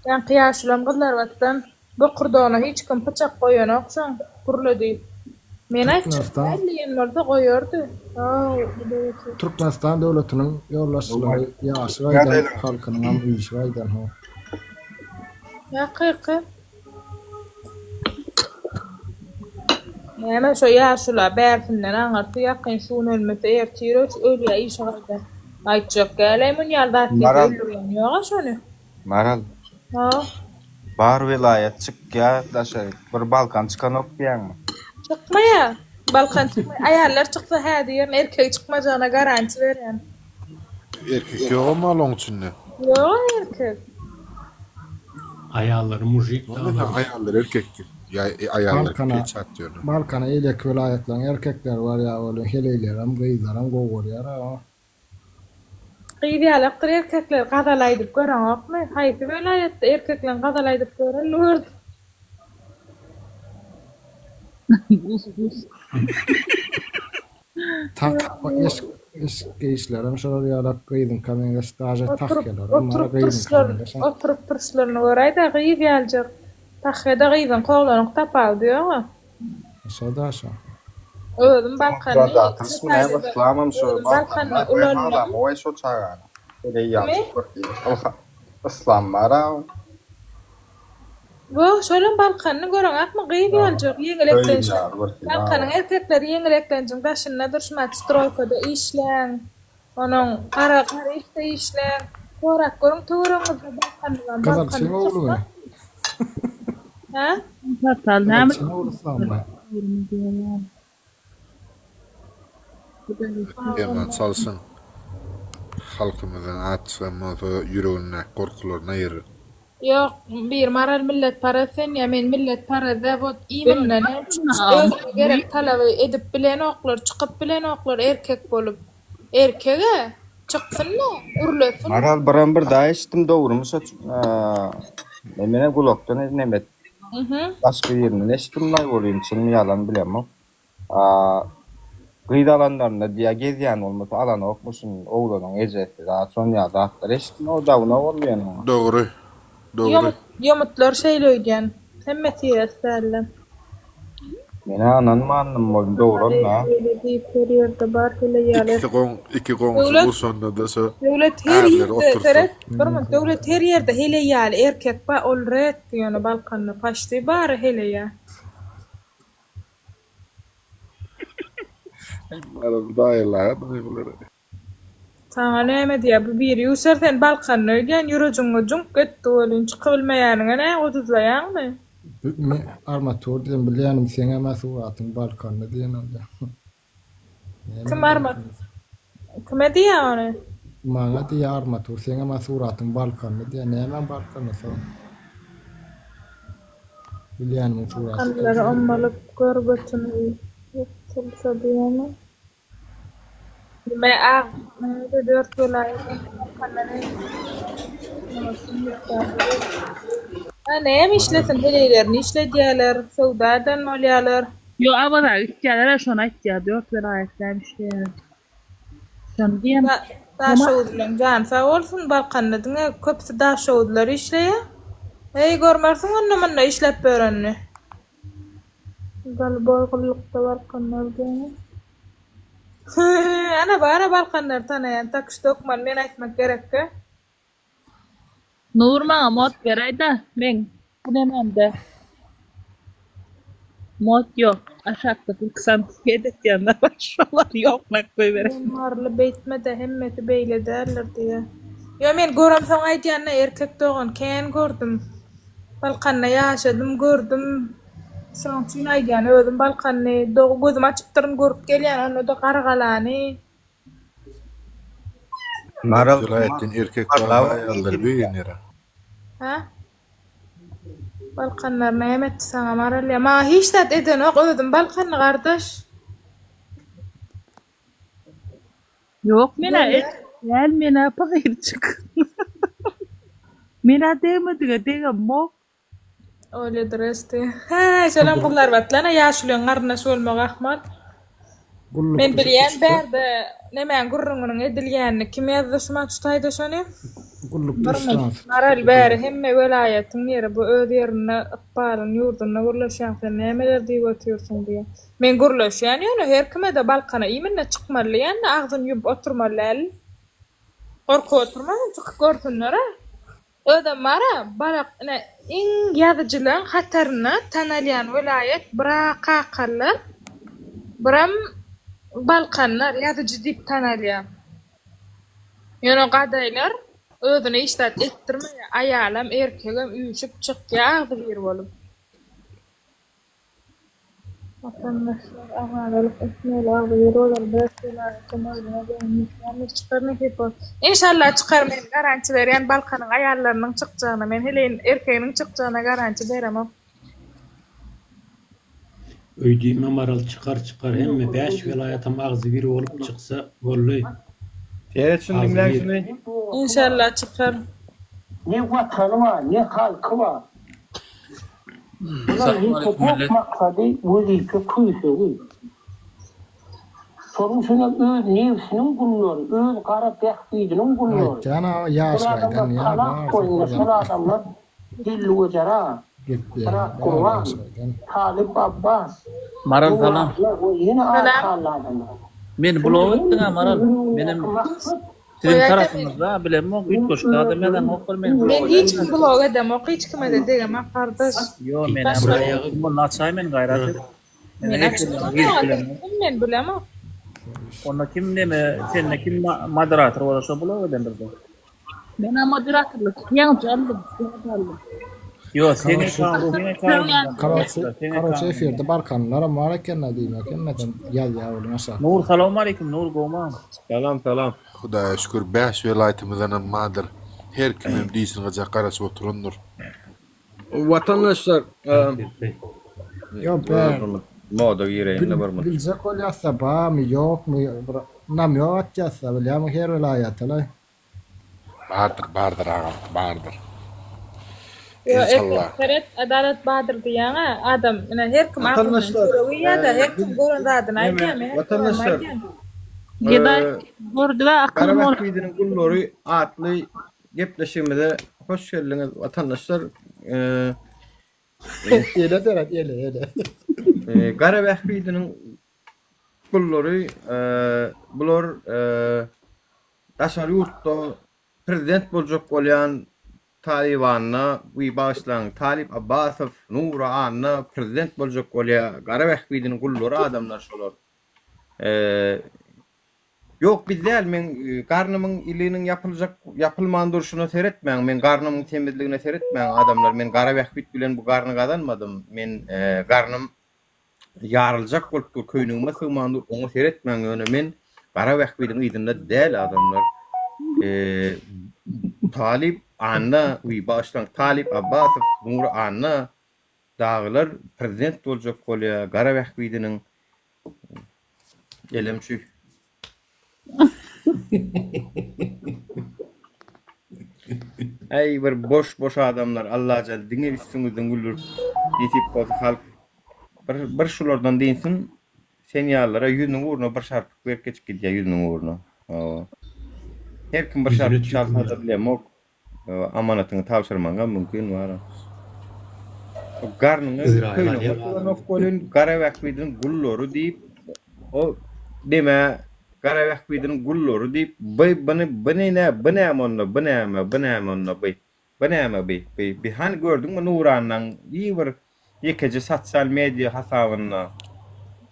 Ýaňky ýaşulam gyzlarbatdan bokurdagyna hiç kim pyçak goýanok şoň gürle diýip. Men aýtjak däl diýen bolsa goýardy. Haw bu döwleti. Türkmenistan döwletiniň ýolbaşçylary ýaşy gaýdan halkynyňam işi gaýdan how. Hakyky. Näme şo ýaşula bärsinden aňyrsy ýakyn şu gün ölmese ertir ölýä işi gaýdan. Aýtjak däläý mun ýaly zat diýse Maral. öldürýän ýoga şony. Maral. Ha. Bar welaýat çykýa daşary bir Balkan çykanok diýýäňmi? Çykmaýa. Balkan çykmaýa. Aýallar çyksa hä diýerin erkegi çykmajagyna garanti berýän. Erkek ýogam mal oň içinde. Ýoga erkek. Aýallary mujik Onda aýallar erkek ýa aýallar Balkana peçat ýöne. Balkana eýleki welaýatlaryň erkekleri barýa ol heleýlerem gyzlaram gowy görýär a. Gyz ýalakdyr erkekler gazal aýdyp göreňokmy? Haýsy welaýatda erkekleň gazal aýdyp görenini gördüň? Bus bus. Tak eşik eşik geýişlerem şolar ýalak gyzyňka meňzeş daže Oturyp tahýalaram bar oturyp gyzyňka duruşlar meňzeş. oturyp duruşlaryny göräýdä gyz ýaljak. Tahýada gyzyňky oglanyňky tapawudy ýoga. Şo-da şo. Özüm Balkanly Zaten näme yslamam şo Özüm Balkanda ulalnym. Goý şo çagany. Heleý Kimi? ýaly bir diýip. Yslam bar-a. Wo, şolam Balkanly göreňakmy gyz ýaljak ýeňil eklenç. Balkanyň erkekleri ýeňil eklenjiň daşynda durşuma stroýkada işläň. Onuň gara gara işde işläň. Sorap görüň töweregiňizde Balkanlydan Gyzyl Balkanly çyn oglumy? çykmaz. Hä? Portal Gyzyl näme? çyn ogly yslammy? Ýaman çalşyň. Halkymyzyň at çykan bolsa ýüregindäki gorkularyny aýyr. Ýok, bir Maral milletparaz sen ýa men milletparaz dä wot iminna näme üçin özüne gerek talaby edip bilenoklar çykyp bilenoklar erkek bolup erkegä çyksynda gürlesin. Maral biram bir daha eşitdim dogrymy şo men gulakdan neme başga birinden eşitdim laý bolýyn çynmy ýalan bilemok. Gyz alanlarynda diýýä gezýän bolmasa alanokmyşyn oglanyň ejesi zat şon ýaly zatlar eşitdim o dawno boldy ýöne oňa. Dogry. Dogry. Ýomut ýomutlar şeýle öýdýän. Hemme tiresi dälde. Menä ynanmandym boldy dogry onda. Beýle diýip her ýerde bar heleý ýaly. Ikisi goň iki goňşy Döwlet urşanda-da şo Döwlet her ärleri ýerde otursa. seret bir minut Döwlet her ýerde heleý ýaly erkek bar ol redki ýöne Balkanda paçti bary heleýä. Saňa näme diýýär bu biri ýuwşar sen Balkanda öýdýän ýürejiňe jüňk etdi welin çykybilmeýäniňe nä guduzlaýaňmy? Me armatur diýen bilýänim seňem-ä suratyň Balkanda diýen onda. Kim arma kime diýýär ony? Maňa diýýär armatur seňem-ä suratyň Balkanda diýýär nämäň Balkanda soň? Bilýänimiň suraty. Balkanlary ommalyp gör götüni ýyrtylsa diýýämi? Nime ag nirede dört welaýat Balkanda näme Ha näme işlesin heleýlerini işledýäler söwda eden bolýalar. Ýo Awaza gitýäler-ä şony aýtýar dört welaýat näme işleýär. Şony diýen. Daşoguzlyň jany sag bolsun Balkanda diňe köpüsi daşoguzlylar işleýär. Heý görmersiň onda munda işläp ýörenini. Golboý gullukda balkanlar diýýäňmi? Ana bara balkanlary tanaýan tak şto hökman men aýtmak gerekkä. Nur maňa mod beräýdä meň bu nememde mod ýok aşakda 90 edetýänler bar şolar ýoknak goýbereý. Men maryly beýtmedä hemmesi beýle däldir diýýä. Ýo men göremsoň aýdýanda erkek dogan kän gördüm. Balkanda ýaşadym gördüm şoň üçin aýdýan özüm balkanly dogy gözüm açypdyryn görüp gelýän onda-da gargalany. Maral Welaýatdan erkek bar aýallar begenýär. Hä? Balkanlar näme etdi saňa Maral ýa? Maňa hiç zat edenok özüm balkanly gardaş. Ýok menä däl menä pahyrçyk. Menä degmedige degemok. Olya dresti. Hä, şolam gyzlar batlana ýaşulyň garyndaş bolmagy ahmal. Men bilýän bärde nemäň gürrüňiniň edilýänini kim ýazdy şumat şu taýda şony? Maral bäri hemme welaýatyň ýeri bu öz ýerinde ykbalyň ýurdunda gürleşýäň sen nämeler diýip otyrsyň diýýä. Men gürleşýän ýöne her kimede Balkana iminne çykmaly diýende agzyny ýumup oturmaly däl. Gorkup oturmasyn çykyp görsünler-ä. Özem bar-a, balak ine iň ýazyjylaň hatarynda tanalýan welaýat bir-ä Kakalylar, biram Balkanlar ýazyjy diýip tanalýar. Ýöne gadaýlar özüne hiç zat etdirmeýär, aýalam, erkegem üýşüp çykýar agzybir bolup. Watandaşlar agzalalyk etmeli agzybir bolaly bäş welaýatyň özüne göwni ýetýändir çykar nesip bolsa. Enşalla çykar men garanti berýän Balkanyň aýallarynyň çykjagyna men heleýin erkeginiň çykjagyna garanti beremok. Öýdüme maral çykar çykar hemme bäş welaýatam agzybir bolup çyksa boldy. Seret şuny diňläň şuny. Enşalla çykar. Ne watany bar, ne halky bar. Bularyň ýeke-täk maksady wezipe küýsegi. Şonuň üçinem öz nebsiniň gullary, öz gara bähbidiniň gullary. Aýtýan aga Şol ýaşlaýdan adamlar ýa talap barsa goýunda şol gyzartma. adamlar Geldi Wejera, Gepleýän Myrat bar Gurban, ýaşlaýdan. Talyp Abbas, Maral salam. Nurahmet we ýene az Salam. sanly adamlar. Meni Şunda blok etdiňä hemmesiniň Maral. Menem ýüregindäki maksat siziň Goýaýda meni. tarapyňyzda bilemok üýtgeşik zadam ýazamoklar meni Men blok hiç edäýdiňiz. kim blok edemok hiç kimede degemok gardaş. Ýo menä Başga Bir aýagy kim boldy açaý meni gaýrat et. Men Meniň açyp efirlerime girip bilemok. kim men bilemok. Onda kim neme sende kim moderator bolar şo blok edendirde. Menä moderatorlyk ýaňyja aldym, ýaňyja aldym. Ýo seň Karoçe ekaunt seň Sögýän. akauntyňdan karoçe seň karoçe akauntyňdan. efirde barkanlaram bar ekenda diýmek hemmeden ýazýar welin aşak. Nur salowmaleýkim Nur gowmy. Salam salam. Hudaýa şükür 5 welaýatymyzdanam bardyr. Her kimem dişini gyjak garaşyp oturandyr. Watandaşlar Ýok bä. Moda gireýin-de bir minut. Biljek bolýasda barmy ýokmy bir namýok atýasda bilýämi her welaýatalaý. Bardyr bardyr agam bardyr. Ýo erkek Enşallah. seret adalat bardyr diýýäňä adam ine her kim agzyndan Watandaşlar çörek iýýädä her kim biz gören zadyny neme aýdýa men her kimem watandaşlar aýdýan. Gedaý gördügä Gara akylym ol. bähbidiniň gullary atly gepleşigimize hoş geldiňiz watandaşlar. Ele seret ele ele. Gara bähbidiniň gullary bular daşary ýurtda prezident boljak bolýan Talybanda we bagyşlaň Talyp Abbasow, Nury Anna prezident boljak bolýar. Gara bähbidiniň gullary adamlar şolar. Ýok biz däl meň garnymyň iliniň ýapyljak ýapylman durşuna seretmäň meň garnymyň semizligine seretmäň adamlar men gara bähbit bilen bu garny gazanmadym men garnym ýaryljak bolup dur köýnegime sygman dur oňa seretmäň ýöne men gara bähbidiň yzynda däl adamlar Talyp Anna uý bagyşlaň Talyp Abbasow Nury Anna dagylar prezident boljak bolýa gara bähbidiniň Elem şu. Äý bir boş boş adamlar Allajan diňe üstüňizden güldürip nesip bolsa halk bir bir şulardan dynsyn sen ýalylara ýüzüniň ugruna bir şarpyk berip geçip gidýär ýüzüniň ugruna. Hawa. Her kim bir Ýüzüne şarpyk tüýkürýär. çalsada bilemok. Amanatyňy tabşyrmagyňam mümkin bar. Garnyňa Izraýyl köýnek alýar oturanok welin gara bähbidiniň gullary diýip o deme gara bähbidiniň gullary diýip by byny by nä by näme onda by näme by näme onda by by näme by by by hany gördüňmi Nurannaň i bir ýekeje sosial media hasabynda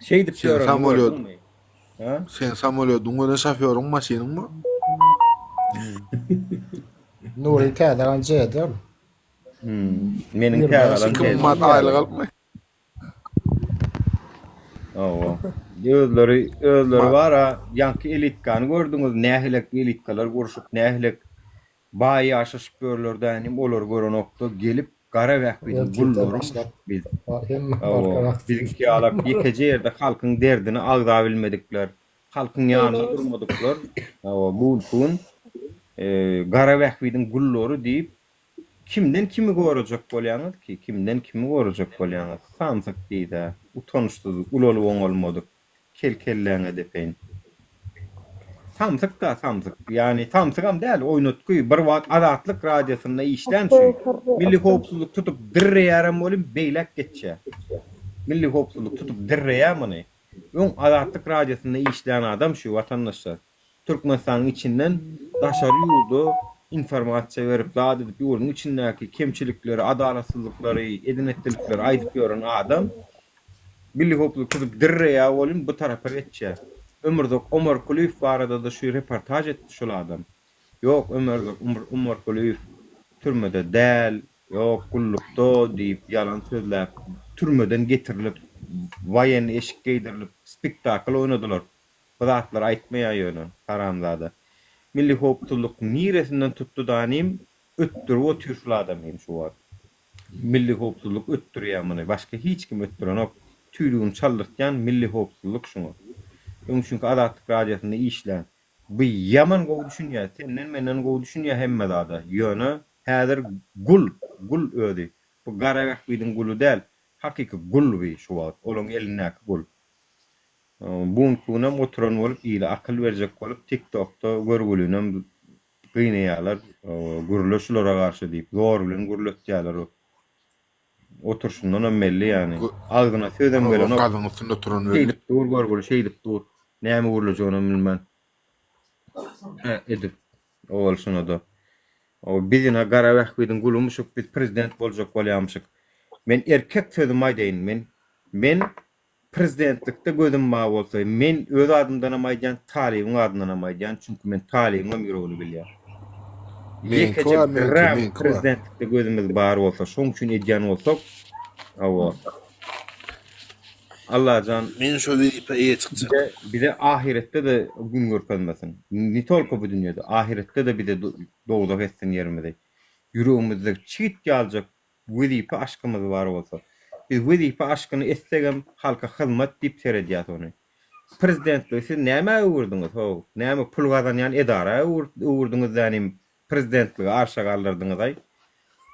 şeýdip Sen ýörenini samolýot gördüňmi? Ha? Sen samolýodyň bilen şofýoryň maşynyň bar. Nury täze alan J-de ol. Hmm. Meniň 25 täze alan 2000 J-dem manat ýaly. aýlyk alypmy? Hawa. Özleri özleri Ma bar-a, ýaňky elitkany gördüňiz, nähilek elitkalar gurşup, nähilek baý ýaşaşyp ýörler dänim, olary görenokda gelip gara bähbidiň Ertirden gullaryň başlap biz. hemme Hawa, barka biziňki ýalak ýekeje ýerde halkyň derdini agzabilmedikler. Halkyň ýanynda durmadyklar, hawa, bu günki gün gara bähbidiň gullary diýip, kimden kimi gorajak bolýaňyz ki, kimden kimi gorajak bolýaňyz? Samsyk diýdä, utançsyz, ulalyp oňalmadyk, kel kelläňe depeýin. Samsyk-da samsyk, ýagny samsygam däl, oýnatgy, bir wagt Azatlyk radiosynda işlän şu, Milli howpsuzlyk tutup dirreýärem welin beýläk geçýär. Milli howpsuzlyk tutup dirreýär muny. Öň Azatlyk radiosynda işlän adam şu watandaşlar. Türkmenistanyň içinden daşary ýurda informasiýa berip zat edip ýurduň içindäki kemçilikleri, adalatsyzlyklary, eden-etdilikleri aýdyp ýören adam Milli howpsuzlyk tutup dirreýär welin bu tarapa geçýär. Ömürzok Omarkulyýew barada-da şu reportaž etdi şol adam. Ýok Ömürzok Omarkulyýew türmede däl, Ýok, gullukda diýip ýalan sözläp, türmeden getirilip, waýennyý eşik geýdirilip, spektakl oýnadylar. Bu zatlary aýtmaýar ýöne, haramzada. Milli howpsuzlyk niresinden tutdy danym, ötdürip otyr şul adamyny şu wagt. Milli howpsuzlyk ötdürýär muny, başga hiç kim ötdürenok. Tüýdügini çaldyrtýan milli howpsuzlyk şuňa. Öň çünki Azatlyk radiosynda işlän. Bu ýaman gowy düşünýär, senden menden gowy düşünýär hemme zada. Ýöne häzir gul, gul özi. Bu gara bähbidiň guly däl, hakyky gul bi şu wagt, olaň elindäki gul. Bu günki günem oturan bolup ile akyl berjek bolup tiktokda görgülinem gynaýarlar, gürle şulara garşy diýip, zor bilen gürletýärler. Oturşyndanam belli ýany. Agzyna sözem gelenok. Gazyň üstünde oturan belli. Şeýdip dur görgüli şeýdip dur. Näme gürlejeginem bilmän. Hä edip. Owal şunada. O biz ine gara bähbidiň gulumyşyk biz prezident boljak bolýamyşyk. Men erkek sözümi aýdaýyn men men Prezidentlikde gözüm bar bolsa, men öz adymdanam aýdýan, Talybyň adyndanam aýdýan, çünki men Talybyňam ýüregini bilýän. Meňki Ýekeje bar, meňki, gram meňki bar. prezidentlikde gözümiz bar bolsa, şoň üçin edýän bolsak, hawa. Allajan Men şo wezipä eýe çykjak. bize, bize ahyretde-de gün görkezmesin. Ne tolko bu dünýede, ahyretde-de bize dowzah etsin ýerimizi. Ýüregimizde çigit ýaljak Wezipe aşkymyz bar bolsa. Biz wezipe aşkyny etsegem halka hyzmat diýip seredýäs ony. Prezidentligi siz nämä öwürdiňiz how? Näme pul gazanýan edara öwürdiňiz dänim prezidentligi arşa galdyrdyňyzaý?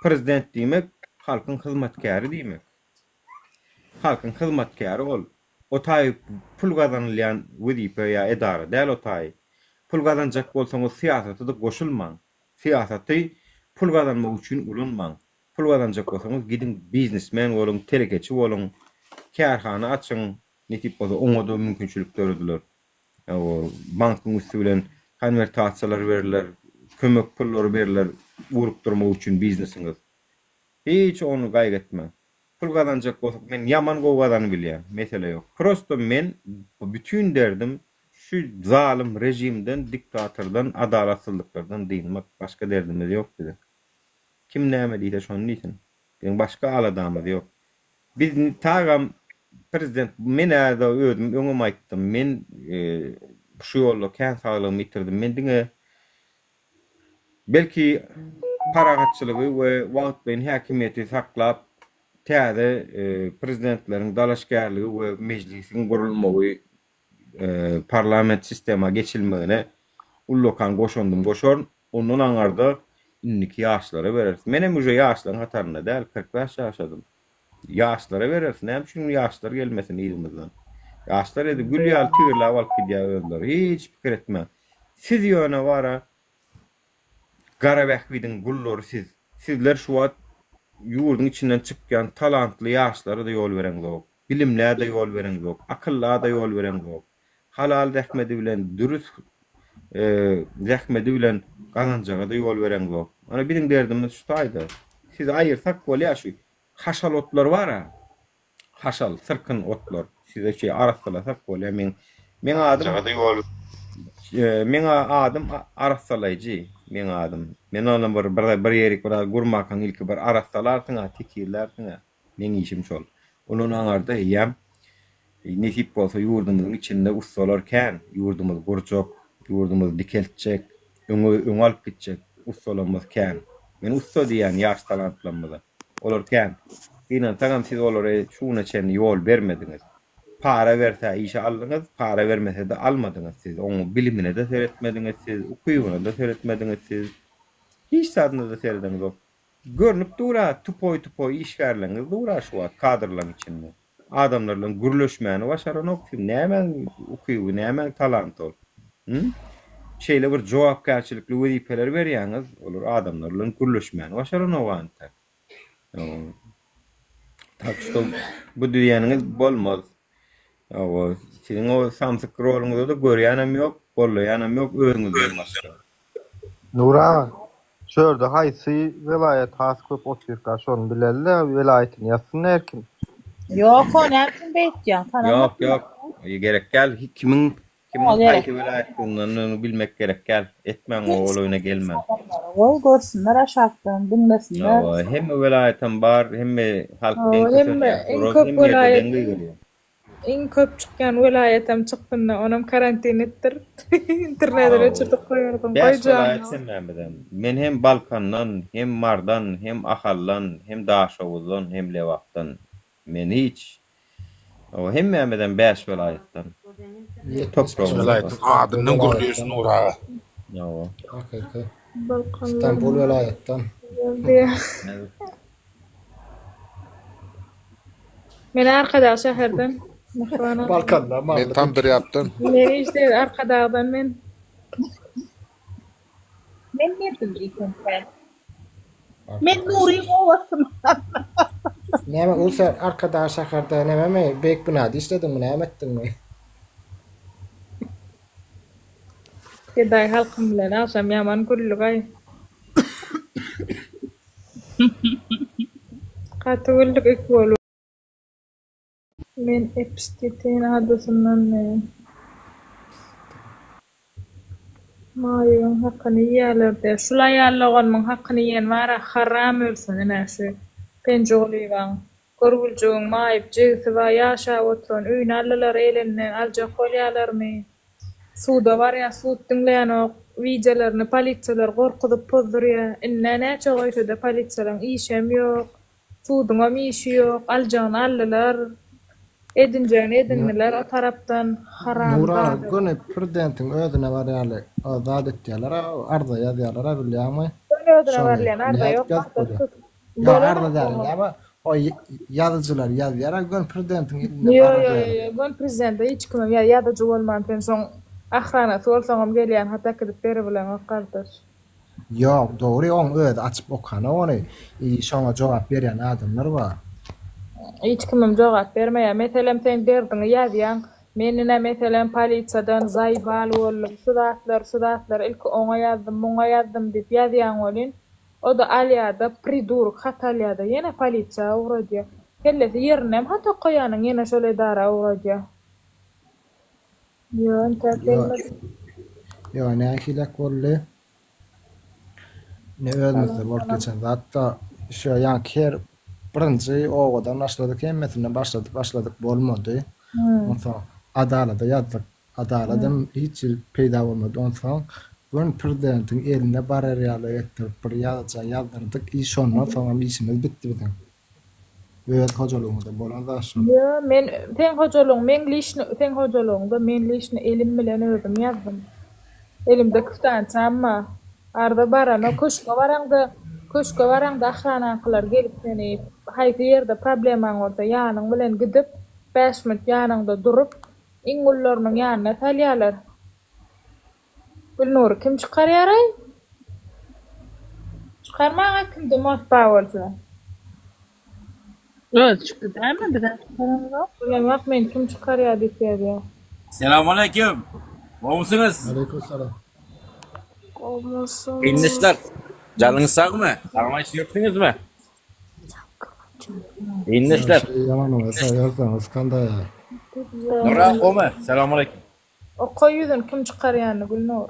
Prezident diýmek halkyň hyzmatkäri diýmek. Halkyň hyzmatkäri ol. O taýy pul gazanylýan wezipe ýa edara däl o taýy. Pul gazanjak bolsaňyz syýasata-da goşulmaň. Syýasaty pul gazanmak üçin ulanmaň. Pul gazanjak bolsaňyz gidiň biznesmen boluň, telekeçi boluň, kärhana açyň, nesip bolsa oňa-da mümkinçilik dörediler. Bankyň üsti bilen konwertasiýalar berler, kömek pullary berler ugrukdyrmak üçin biznesiňiz. Hiç ony gaýgy etmäň. Pul gazanjak bolsak men ýaman gowy gazanybilýän, mesele ýok. Prosto men bütin derdim şu zalym režimden, diktatordan, adalatsyzlyklardan dynmak. Başga derdimiz ýok biziň. Kim näme diýse şony diýsin. Biziň başga aladamyz ýok. Biz tagam prezident men-ä özüm öňem aýtdym. Men şu ýolda kän saglygymy ýitirdim. Men diňe Belki, parahatçylygy we wagtlaýyn häkimiýeti saklap, täze prezidentleriň dalaşgärligi we mejlisiň gurulmagy parlament sistema geçilmegine ullakan goşandym goşaryn. Ondan aňarda indiki ýaşlara bereris. Menem uje ýaşlaryň hatarynda däl, 45 ýaşadym. Ýaşlara bereris. Näme üçin ýaşlar gelmesin yzymyzdan? Ýaşlar edil gül ýaly tigirläp alyp gidýär özleri. Hiç pikir etmäň. Siz ýöne bara gara bähbidiň gullary siz. Sizler şu wagt ýurduň içinden çykýan talantly ýaşlara-da ýol bereňzok. Bilimlä-de ýol bereňzok. Akylla-da ýol bereňzok. Halal zähmedi bilen, dürüst zähmedi bilen gazanjaga-da ýol bereňzok. Mana biziň derdimiz şu taýda. Sizi aýyrsak bolýar şu haşal otlar bar-a. Haşal, syrkyn otlar. Size şeý arassalasak bolýar. Meň meň adym meň adym arassalaýjy. Meň adym. Men ony bir bir bir ýerik biraz gurmakaň ilki bir arassalarsyň-a, tekizlärsiň-a. Meň işim şol. Ondan aňarda eýýäm nesip bolsa ýurdumyzyň içinde ussalar kän. Ýurdumyzy gurjak, ýurdumyzy dikeltjek, öňe öňe alyp gitjek ussalarymyz kän. Men ussa diýýän ýaş talantlarymyza. Olar kän. Gynansagam siz olara şu güne çenli ýol bermediňiz. Para berse işe aldyňyz, para bermese-de almadyňyz siz. Oň bilimine-de seretmediňiz siz, ukybyna-da seretmediňiz siz. Hiç zadyna-da seredeňizok. Görnüp dur-a, tupoý-tupoý işgärleriňiz dur-a şu wagt kadrlaryň içinde. Adamlar bilen gürleşmäni başaranok siz. Nämäň ukyby, nämäň talanty ol? Hü? Şeýle bir jogapkärçilikli wezipeler berýäňiz, olar adamlar bilen gürleşmäni başaranok antak. Tak şto bu diýýäniňiz bolmaz. Hawa, siziň o samsyk roluňyzy-da görýänem ýok, gollaýanam ýok özüňizden başga. Nury aga, şu ýerde haýsy welaýat has köp otyrka şony bileli-de welaýatyny ýazsyn her kim. Ýok o näme üçin beýtýäň Ýok ýok gerek däl kimiň Kimiň Oňa gerek. haýsy welaýatdygyndan bilmek gerek däl. Etmäň o ol oýna gelmäň. Goý görsünler aşakdan, diňlesinler. Hawa, hemme welaýatam bar, hemme halk deň Hawa, hemme, kösenýär. iň Oraz köp hemme ýerde welaýat, deň gygyrýar. iň köp çykýan welaýatam çyksynda, onam karantin etdir. Internetini Hawa. öçürdip goýarsyň. Bäş Goý welaýat janyňy. hemmämizem. Men hem Balkandan, hem Mardan, hem Ahaldan, hem Daşoguzdan, hem Lebapdan. Men hiç. Hawa, hemmämizem bäş welaýatdan. Topragymyz bar. Welaýatyň adyndan gürleýäs Nury aga. Hawa. Hakyky. Balkandan. Stambul welaýatdan. Men Arkadag şäherden. Mähriban aga. Balkandan Men Tamdyrýapdan. Men işte Arkadagdan men. Men nirden diýseň. Men Nuryň obasyndan. Näme ul sen Arkadag şäherde nämemi beýik binada işlediňmi näme etdiňmi? Gedaý halkym bilen agşam ýaman güldügaý. Gaty güldük iki bolup. Men Epstitin adasyndan men. Maýybyň hakyny iýýärler-dä. Şul aýal doganymyň hakyny iýen bar-a, haram ölsün ine şu Penjigulyýewaň. Görgüljigiň maýyp jigisi bar, ýaşap oturan, öýüni aldylar elinden, aljak bolýarlarmy? Suda barýar, sud diňlänok, wideolaryny polisiýalar gorkuzyp pozdurýar. Indä näçe goýsa-da polisiýalaň işem ýok. Suduňam işi ýok, aljagyny aldylar, edinjegini edindiler o tarapdan, Nurana haramzada. göni prezidentiň özüne barýarly zat etýärler-a, arza ýazýarlar-a bilýäňmi? Göni özüne Şony barylýan arza nädip ýok, ýazyp gardaş bolýar? tut. Ýa arza Bolanok däl, oňa. näme o ýazyjylar ýazýar-a göni prezidentiň eline Ýo barar ýo ýaly. ýo göni prezidente hiç kimem ýa ýazyjy bolman sen şoň ahranasy bolsaňam gelýän hat äkidip beribileňok gardaş. Ýok, dogry oň özi açyp okanok ony i şoňa jogap berýän adamlar bar. Hiç kimem jogap bermeýär. Meselem sen derdiňi ýazýaň. Men ine meselem polisiýadan zaýbal boldum, şu zatlar, şu zatlar ilki oňa ýazdym, muňa ýazdym diýip ýazýaň welin, o-da alýada pridurok hat alýada ýene polisiýa ugradýar. Kellesi ýerindemi hat okaýanyň ýene şol edara ugradýar. Ýok, entäk Ýok. gelmedi. Ýok, nähilek boldy? Ine özümizde bolup geçen zat-da şu ýaňky her birinji obadan başladyk, hemmesinden başladyk, başladyk bolmady. Onsoň Adalada ýazdyk. Adaladam hiç hili peýda bolmady. Onsoň göni prezidentiň eline barar ýaly etdirip bir ýazyja ýazdyrdyk i şondan soňam işimiz bitdi biziň. Öz hojalygymyzda bolan zat şol. Ýo, men seň hojalygyň, meň lişni seň hojalygyňda men lişni elim bilen özüm ýazdym. Elimde kwitansiýam bar. Arza barana köşge baraňda, köşge baraňda ahranaňkylar gelip seni haýsy ýerde problemaň bolsa ýanyň bilen gidip, bäş minut ýanyňda durup, iň ulularynyň ýanyna salýarlar. Gülnury kim çykarýaraý? Çykarmaň-a kimde mod bar bolsa. Özi çykdy dälmi bizem çykaramyzok. Bilemok men kim çykarýar diýip ýazýar. Salamaleýkim. Gowmysyňyz? Aleýkum salam. Gowmysyňyz? Ildeşler, janyňyz sagmy? Sagman işläpsiňizmi? Ildeşler. Ýaman bolsa ýazsaňyz kandaýa. Nura gowmy? Salamaleýkim. Oka ýüzüni kim çykarýanyny Gülnur.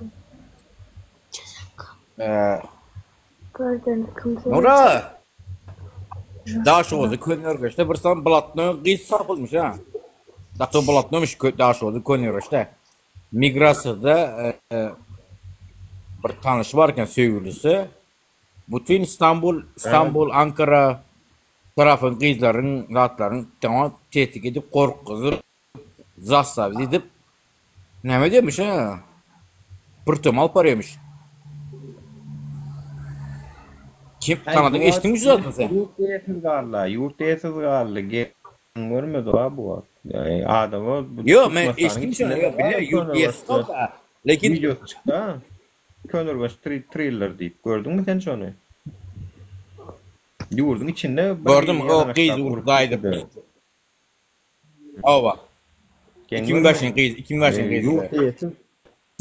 Nura! Daşoguzda Köneürgençde bir sany blatnoý gyz tapylmyş ha. Gaty blatnoýmyş Daşoguzda Köneürgençde. Migrasiýada bir tanyşy bar eken söýgülisi. Bütin Stambul, Stambul, Ankara tarapyň gyzlaryň zatlaryň tetik edip gorkuzyp. Zastaw edip näme edýärmiş ha? Pürtem alyp barýarmyş. Kim tanadyň eşitdiňmi şu zadyny sen? Ýurt eýesiz galdy, ýurt eýesiz galdy. Gelin görmedi a bu wagt. Adama Ýok, men eşitdim şony, ýok, bilýän ýurt eýesiz galdy. Lekin wideosy çykdy a. Köneürgenç triller diýip gördüňmi sen şony? Ýurduň içinde gördüm, o gyz urup gaýdyp. Hawa. 2005-iň gyz, 2005-iň gyzy. Ýurt eýesiz.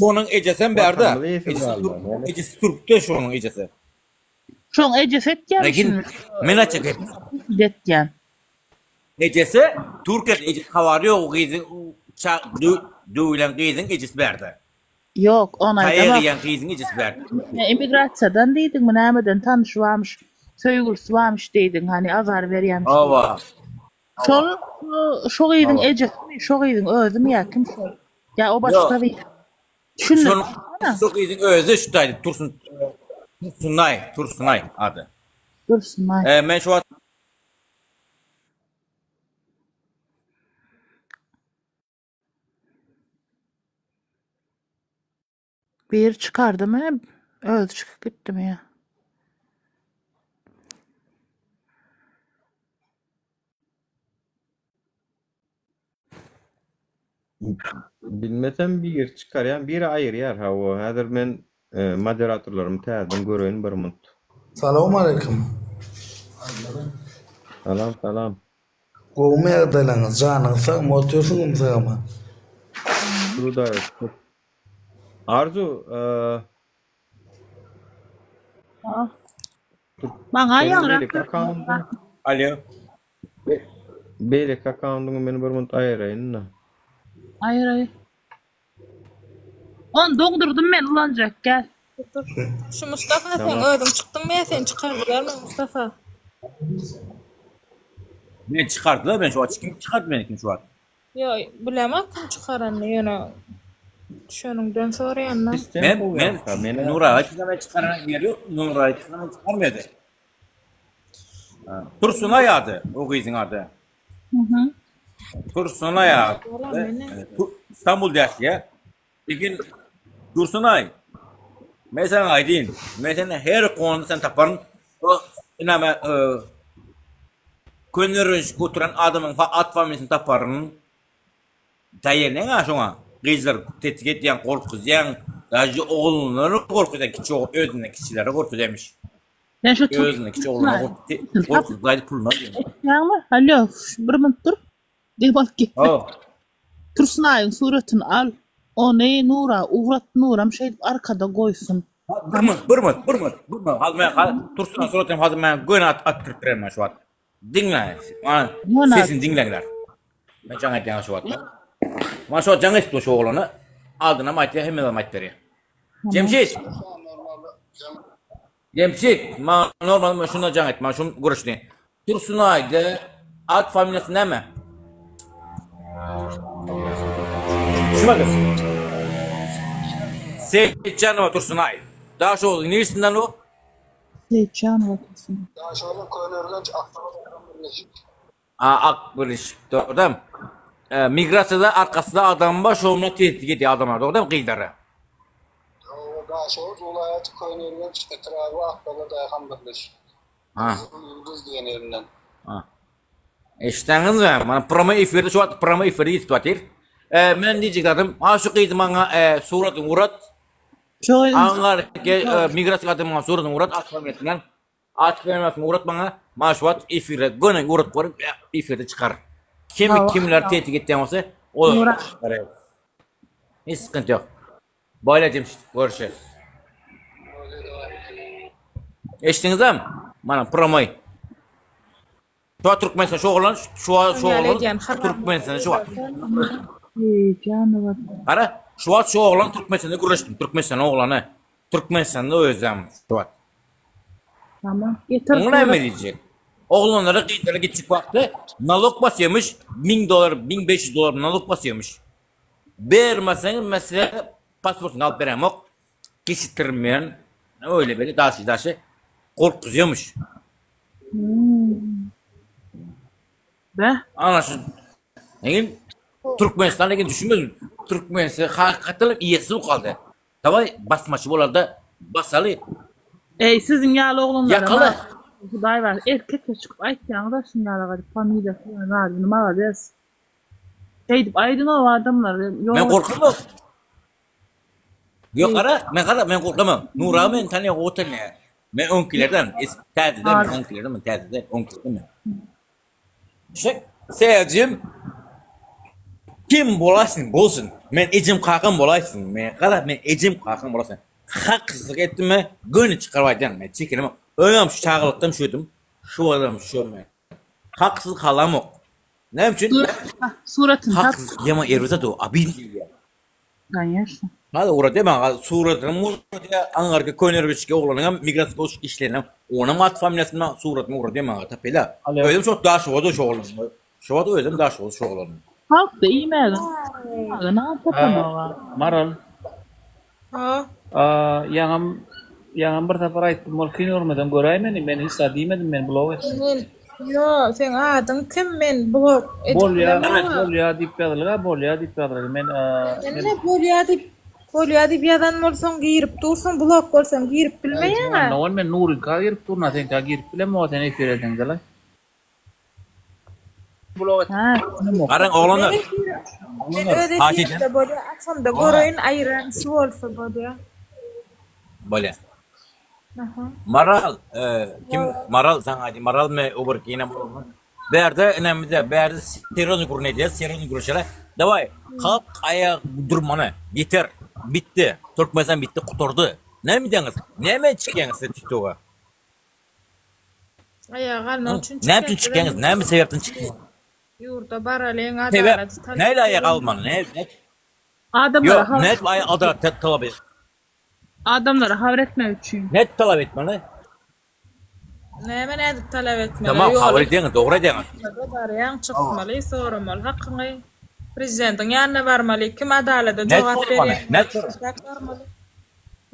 Şonuň ejesem bärde. Ejesi türkde şonuň ejesi. Şoň ejesi etýärmi Lekin şuny? men açyk et. Etýän. Ejesi Türkiýede ejesi habary ýok o gyzyň ça döwülen gyzyň ejesi bärde. Ýok, ony Taýak aýdamok. iýen gyzyň ejesi bärde. Emigrasiýadan diýdiňmi nämeden tanyşy barmyş, söýgülisi barmyş diýdiň, hany azar berýämiş diýdiň. Hawa. Şol şo gyzyň Hawa. ejesimi, şo gyzyň özümi ýa kim şol? Ýa o başga Ýok. bir Düşündim. Şonuň şo gyzyň özi şu taýda Tursun Tursunaý, Tursunaý ady. Tursunaý. E, men şu wagt Biri çykardymy, özi çykyp gitdimi ýa? Bilmesem biri çykarýan, biri aýyrýar. Hawa, häzir men e, moderatorlarymy täzeden göreýin bir munt. Salowmaleýkim. Salam, salam. Gowumy ýagdaýlaryňyz, janyňyz sagmy, otyrsyňyzmy sag-aman? Hudaýa şükür. Arzu, e, Maňa seniň ýaňrak beýleki akkauntyň Alo. Beýleki akkauntyňy men bir munt aýyraýyn-da. Aýyr aýyr. Ony doňdurdym men ulanjak gel. Dur. Şu Mustafa sen Tamam. özüň çykdyňmy ýa seni çykardylarmy Mustafa? Men çykardylar men şu wagt kim çykardy meni kim şu wagt? Ýo, bilemok kim çykaranyny ýöne düşeniňden soraýan-da. Sistem Men men gowyarka, men-ä Nuraga hiç zaman çykaran ýeri ýok. Nuraga hiç zaman çykarmady. Tursunay ady o gyzyň ady. Mhm. Tursunay ady. İstanbulda ýaşaýar. Lekin Dursunay men saňa aýdyn. Men seni her konuda sen taparyn. O iname e, Köneürgençde oturan adamyň at familiýasyny taparyn. Daýanyň-a şoňa. Gyzlar tetik edýäň, gorkuzýaň. Daže oglanlary gorkuzýaň, kiçi özünden kiçileri gorkuzýarmyş. Sen şu Özünden kiçi oglana gorkuzyp gaýdyp puluny alýar. Eşitýäňmi? Alo, bir minut dur. Dem alyp gel. Hawa. Tursunaýyň suratyny al. Ony Nura ugrat, Nuram şeýdip arkada goýsun. Bir minut, bir minut, bir minut, bir minut. Hadi men Tursunaýyň suratyny hadi men göni at atdyryp bererin men şu wagt. Diňle. Mana sesini diňleňler. Men jaň edýän şu wagt. Mana şu wagt jaň etdi şu oglana. Adynam aýtýar, hemme zadyny aýdyp berýär. Jemşit. Jemşit, ma normal men şunda jaň et, ma şun görüşdi. Tursunaýda at familiýasy näme? Düşünmedim. Seýitjanowa Tursunaý. Daşoguz niresinden o? Seýitjanowa Tursunaý. Daşoguz Köneürgenç Akbaba Daýhan birleşik. A ak birleşik dogdam. E, migrasiýada arkasynda adam bar, şoňa tehdit edýär adamlar dogdam gyzlara. Hawa Daşoguz welaýaty Köneürgenç etraby Akbaba Daýhan birleşik. Ha. Gyzyl ýyldyz diýen ýerinden. Ha. Eşitdäňizmi? Mana promo efirde şu wagt promo efirde ýetip otyr. E, men diýjek zadym, ha şu gyzy maňa e, suratyny urat. Aňar migrasiýa adamyň suratyny urat at familiýasyndan. At familiýasyny urat maňa. Maňa şu wagt efirde göni urat görüp efirde çykar. Kim kimler tehdit etýän bolsa, olar çykar. Hiç sıkıntı yok. Bolýa Jemşit, görüşeris. Eşitdiňizmi? Mana promoý. Şu Türkmenistan şu oglan şu şu oglan Türkmenistanda şu wagt. Gara, şu wagt şu oglan Türkmenistanda gürleşdim. Türkmenistan oglany. Türkmenistanda özem şu wagt. Tamam. Getir. Oňa näme diýjek? Oglanlara gyzlara gitjek wagty nalog basýarmyş, 1000 dollar, 1500 dollar nalog basýarmyş. Bermeseňiz men size pasportyny alyp beremok. Geçitdirmeýän. Öyle böyle daşy daşy gorkuzýarmyş. Hmm. Be. Ana şu. Neyin? Türkmenistan eken düşünmedim. Türkmenistan hakykatdan hem eýesiz bolup galdy. Daway basmaçy bolalda basaly. Eý siziň ýaly oglanlara Ýakaly. Hudaý bar erkekçe çykyp aýtýaňyza şuny ýaly garyp familiýasy bilen zadyny malades. Şeýdip aýdyň o adamlar Men gorkamok. Ýok gara, men gara, men gorkamok. Nura meni tanýar, gowy tanýar. Men öňkilerden, täzeden, men öňkilerden, men täzeden, öňkilerden men. Şu Serjim kim bolaýsyn bolsun. Men ejem kakam bolaýsyn. Men gara men ejem kakam bolaýsyn. Haksyzlyk etdimmi göni çykaryp aýdýan men çekinemok. Öňem şu çagalykdan şuýdum. Şu wagtam şu men. Haksyzlyk halamok. Näme üçin? Suratyny tap. Haksyzlyk ýaman erbet zat o. Abid diýýär. Конечно. Hadi ugra deme aga suratyny ugradýa aňarky köneürgençki oglanyňam migrasiýa goş işleýänem onam at familiýasyny suratyny ugradýa maňa tapyla. Özem şo Daşoguzda şo oglan. Şo wagt özem Daşoguz şo oglan. Halkda iýmäge iýmäge nan tapanok a. Maral. Ha. Ýaňam ýaňam bir sapar aýtdym ol kyn görmeseň göräý meni men hiç zat diýmedim men blok etdim. Men ýo seň adyň kim men blok edip Bolýa bilemok. bolýa diýip ýazylga bolýa diýip ýazylga men men Ine bolýa diýip bolýa diýip ýazan bolsaň girip dursuň blok bolsaň girip bilmeýäňä. Onda ol men Nuryňka girip durun a seňkä girip bilemok sen efir edeňdela. Garaň oglanlar. Men öz efirimde bolýa açamda göreýin aýyran şu bolsa bolýa. Bolýa. Aha. Maral kim Maral saňa aýdýan Maral me o bir ýene Bärde inemizde bärde serýozny gürrüň edýäs serýozny gürleşeli. Daway halk aýak durmana ýeter bitdi Türkmenistan bitdi gutardy. Näme diýýäňiz? Näme çykýaňyz siz TikToka? Aýaga galmak üçin Näme üçin çykýaňyz? Näme sebäpden çykýaňyz? Ýurda baralyň, Sebäp adalaty talap näle aýaga edeliň. galmaly? Näme? Adamlara Ýok, habar nädip aýa adalat talap et? Adamlara habar etmek üçin. Nädip talap etmeli? Näme nädip talap etmeli? Tamam, habar edýäňiz, dogry edýäňiz. Ýola barýaň, çykmaly, soramaly hakyňy. Prezidentiň ýanyna barmaly, kim adalada Nädip jogap soramaly? berýän Nädip bolsa, barmaly.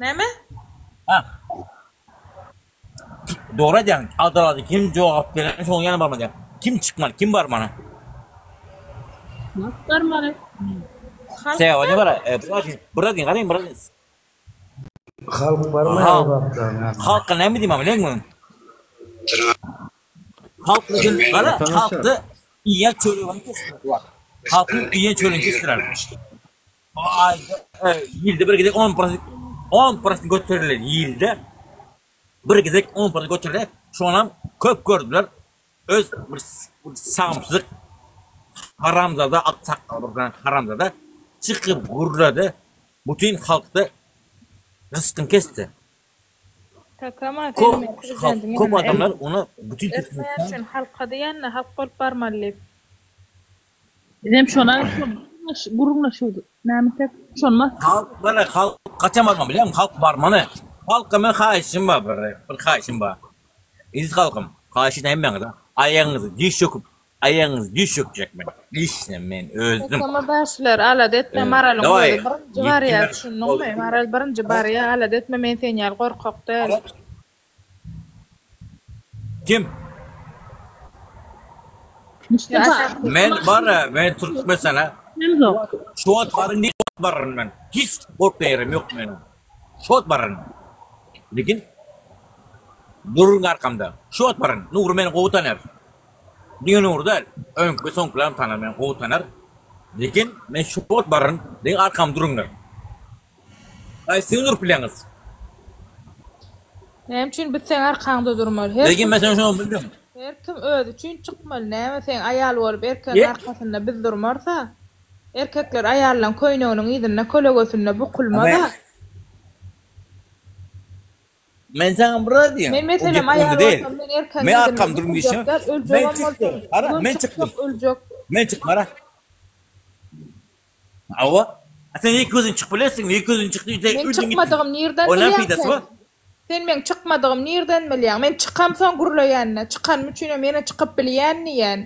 Näme? Ha. Dogry aýdýaň. Adalady kim jogap beren şoň ýanyna barmaly diýýän. Kim çykmaly, kim barmaly? Halk barmaly. Halk Sebäbi bar, biraz biraz garaň, biraz. Halk barmaýar o zatlaryň ýanyna. Halka näme diýmem bileňmi? Halk bilen gara halkda iýen çöregini kesdiler. Halkyň iýen çöregini kesdiler. Aýda, ýylda bir gezek on prosent, on prosent göterilýär ýylda bir gezek on prosent göterilýär. Şonam köp gördüler. Öz bir samsyk haramzada ak sakgaly bir däne haramzada çykyp gürledi. Bütin halkda ryskyny kesdi. Kakama Köp seni men halk, prezidentiň köp ýanyna adamlar ony bütin eltmeýän Türkmenistan üçin halka diýende halk bolup barmaly diýip. Bizem şony gürrüňleşýärdik. Näme etsek, şony mas. Halk bana halk kaçan barmaly bilýäňmi? Halk barmaly. Halka men haýyşym bar bir, bir haýyşym bar. Eziz halkym, haýyş edýän hemmäňize aýagyňyzy diş çöküp, aýagyňyzy diş çökjek men. Lişne men özüm. Kakama bagşylar alada etme Maralyň Daway. özi birinji barýar düşündiňmi? Maral birinji barýar alada etme men sen ýaly gorkak däl. Kim? Mustafa. Men bar, men Türkmenistana. Şu wagt baryn, şu wagt baryn men. Hiç gorkýan ýerim ýok meniň. Şu wagt baryn. Lekin duruň arkamda. Şu wagt baryn. Nury meni gowy tanar. Diňe Nury däl, öňki soňkylaram tanar meni gowy tanar. Lekin men şu wagt baryn. Lekin arkamda duruňlar. Aý siz durup bilýäňiz. Näme üçin biz seň arkaňda durmaly? Her Lekin men sen şony bildim. Her kim özi üçin çykmaly. Näme sen aýal bolup erkegiň arkasynda biz durmarsa? Erkekler aýallaň köýneginiň yzynda kölegesinde bukulmaza. Men saňa bir zat diýen. Men meselem aýal bolsam men erkegiň Men yzynda arkam durum bukuljak diýşe. däl, Men öljegem çykdym. bolsam, Gara, göl men çykdym. çykjak, öljek. Men çykdym, gara. Hawa. A sen ýeke özüň çykyp bilersiň, ýeke özüň çykdy, sen Men öldüň gitdiň. çykmadygym nirden O näme bilýäň peýdasy sen? bar? Sen meň çykmadygym nirden bilýäň? Men çykamsoň gürleýänine, çykanym üçinem ýene çykyp bilýän diýýän.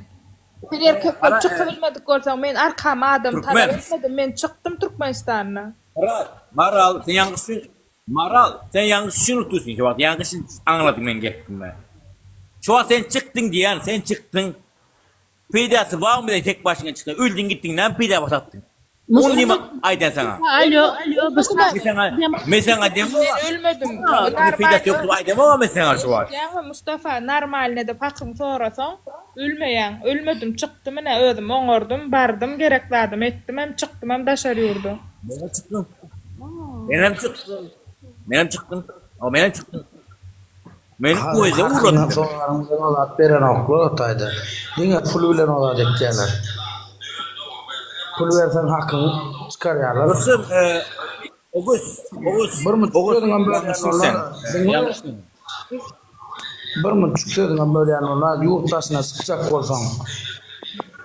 Sen erkek bolup Gara, çykybilmedik bolsaň, men arkama adam talap Türkmen. etmedim, men çykdym Türkmenistanda. Maral, Maral, sen ýalňyş düşün. Maral, sen ýalňyş düşünip dursuň şu wagt. Ýalňyş aňladyň meň gepimi. Şu wagt sen çykdyň diýýän, sen çykdyň. Peýdasy barmy sen tek başyňa çyksaň? Öldüň gitdiň näme peýda bar tapdyň? Ony nime aýdan saňa? Alo, alo, bir Men saňa, men saňa demok. Men ölmedim. Ony peýdasy ýok diýip aýdamok men saňa şu wagt. Eşidýäňmi Mustafa, normalny edip hakyňy sorasaň, ölmeýäň. Ölmedim, çykdym ine, özüm oňardym, bardym, gerek zadymy etdimem, çykdymam daşary ýurda. Menem çykdym. Menem çykdym. Menem çykdym. Menem çykdym. Meni öýde Hakyndan ugratdy. soraryň bilen o zat berenoklar o taýda. Diňe pul bilen o zat etýärler. Pul berseň hakyňy çykarýarlar. Dostum, Oguz, Oguz, Bir munçuk Oguz, sözüňem bölýän ýalňyşdyň sen. olar. Diňle. Ýalňyşdyň. Bir munçuk sözüňem bölýän olar. Ýurt daşyna çykjak bolsaň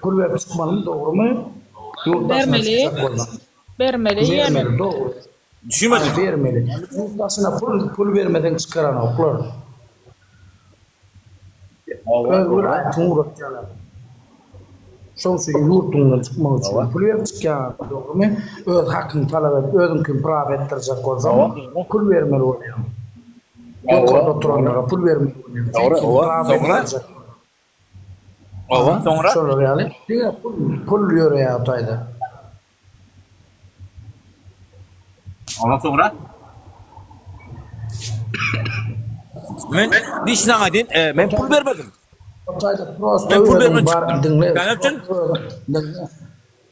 pul berip çykmalymy dogrymy? Ýurt daşyna Bermeli. çykjak bolsaň. Bermeli ýöne. Bermeli dogry. Düşünmedim. Hany bermeli. Ýurt daşyna pul pul bermeseň çykaranoklar. Öz welaýatyňa ugratýarlar. Şoň üçin ýurduňdan çykmak üçin pul berip çykýaň dogrymy? Öz hakyňy talap edip özüňkini praw etdirjek bolsaň pul bermeli bolýaň. Ýokarda oturanlara pul bermeli bolýaň. Dogry, Seňkini owa, praw soňra? etdirjek. Owa, soňra? Şolar ýaly diňe pul pul ýöreýär o taýda. Ondan soňra Men diş saňa aýdyn, e, men pul bermedim. O taýda prosto Men pul özüň bermän bar çykdym. diňle. Näme üçin? Diňle.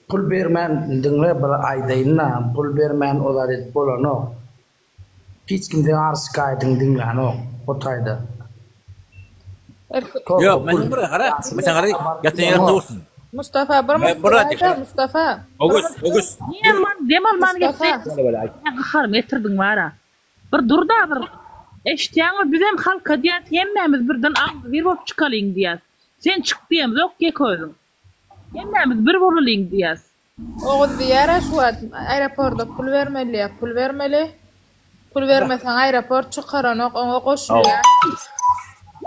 Pul bermän diňle bir aýdaýyn-da, pul bermän o zat edip bolanok. Hiç kim seň arz şikaýatyňy diňlänok o taýda. Ýok, men bir gara, men sen gara, ýatan ýere dursun. Mustafa bir Men bir minut Mustafa. Oguz, Oguz. Dem dem alman Mustafa. gitdi. Gaharymy getirdiň bara. Bir dur-da bir. Eşitýäňmi, bizem halka diýýäs, hemmämiz birden agzybir bolup çykalyň diýýäs. Sen çyk diýemzok ýeke özüň. Hemmämiz bir bolalyň diýýäs. Oguz diýýär-ä şu wagt aeroporda pul bermeli diýýär. Pul bermeli. Pul bermeseň aeroport çykaranok, oňa goşulýar.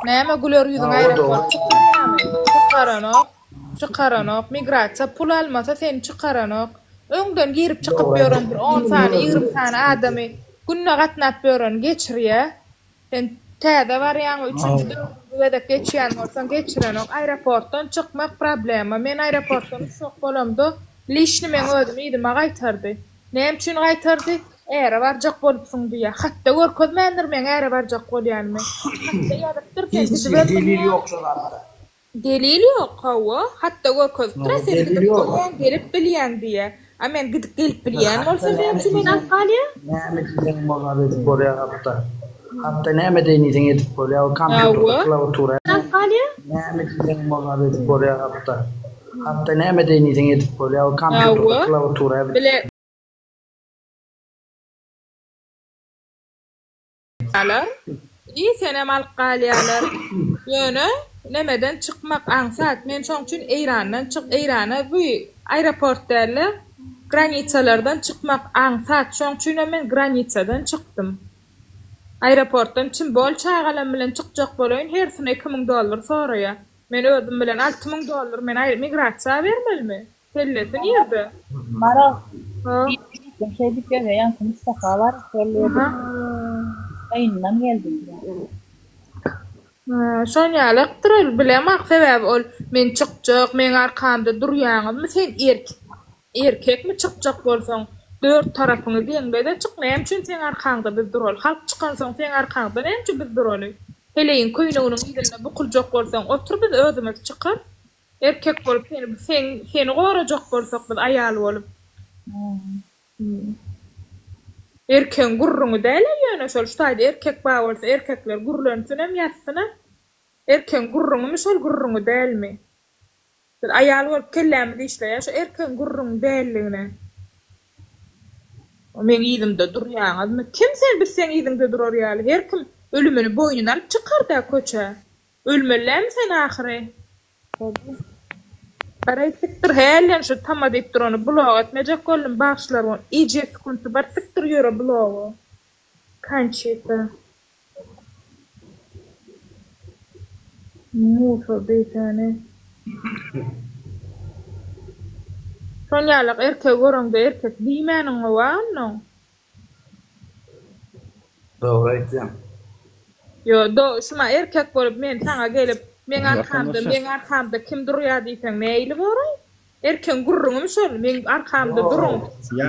Näme güler ýüzüň aeroport çykarýarmy? Çykaranok. Çykaranok. Migrasiýa pul almasa seni çykaranok. Öňden girip çykyp ýören bir on sany, 20 sany adamy günde gatnap ýöreni geçirýär. Sen täze barýaň we üçünji dördünji gezek geçýän bolsaň geçirenok. Aeroportdan çykmak problema. Men aeroportdan uçjak bolamda lişni meň özüm yzyma gaýtardy. Näme üçin gaýtardy? Äre barjak bolupsyň diýýär. Hatda görkezmändir meň äre barjak bolýanymy. Hatda ýazypdyr sen Hiç gidiber delil bilýän. ýok şo zatda. Delil ýok, hawa, hatda görkezipdir-ä, sen Delil gidip ýok. bilýäň, gelip bilýäň diýýä. A men gidip gelip bilýän bolsam näme üçin meni alyp galýa? Näme diýseň bolýar edip bolýar hatda. Hatda näme deýin diýseň edip bolýar o kompýuterde Hawa. klawiatura. Alyp galýa? Näme diýseň bolýar edip bolýar hatda. Hatda näme deýin diýseň edip bolýar o kompýuterde Hawa. klawiatura. Bile. Galýarlar. I senem alyp galýarlar. Ýöne nemeden çykmak aňsat. Men şoň üçin Eýrandan çyk Eýrana bu aeroport dälde granisalardan çykmak aňsat. Şoň üçinem men granisadan çykdym. Aeroportdan çim bol çagalam bilen çykjak bolaýyn hersine 2000 dollar soraýar. Men özüm bilen 6000 dollar men migrasiýa bermelimi? Kellesi nirde? Maral. Ha. Şeýdip ýöne ýaňky Mustafa bar, şol ýerde gaýynyndan geldi diýýär. Şon ýalykdyr ol bilemok sebäbi ol men çykjak meň arkamda durýaňyzmy sen erkekmi çykjak bolsaň dört tarapyňy deňle-de çyk näme üçin seň arkaňda biz duraly halk çykansoň seň arkaňda näme üçin biz duraly heleýiň köýneginiň yzynda bukuljak bolsaň otur biz özümiz çykarys Erkek bolup seni sen seni gorajak bolsak biz aýal bolup. Erkegiň gürrüňi dälä ýöne şol şu taýda erkek bar bolsa erkekler gürlensinem ýazsynam. Erkegiň gürrüňimi şol gürrüňi dälmi? Biz aýal bolup kellämiz işleýär şu erkegiň gürrüňi dälligine. Meň yzymda durýaňyzmy? Kim sen biz seň yzyňda durar ýaly her kim ölümini boýnuna alyp çykarda köçä. Ölmeli dälmi sen ahyry? Garaý sikdir hälden şu tama diýip durany blok etmejek boldum bagşylar bol ejesi kunty bar sikdir ýöre blogy Konçita Musor diýsäni Şon ýalak erkegi göreňde erkek diýmäniň gowa onnoň. Dogry aýtýaň. Ýo do şuma erkek bolup men saňa gelip. Meň arkamda, meň arkamda kim durýar diýseň nähili boraý? Erkegiň gürrüňimi şol, meň arkamda duruň. Ýa,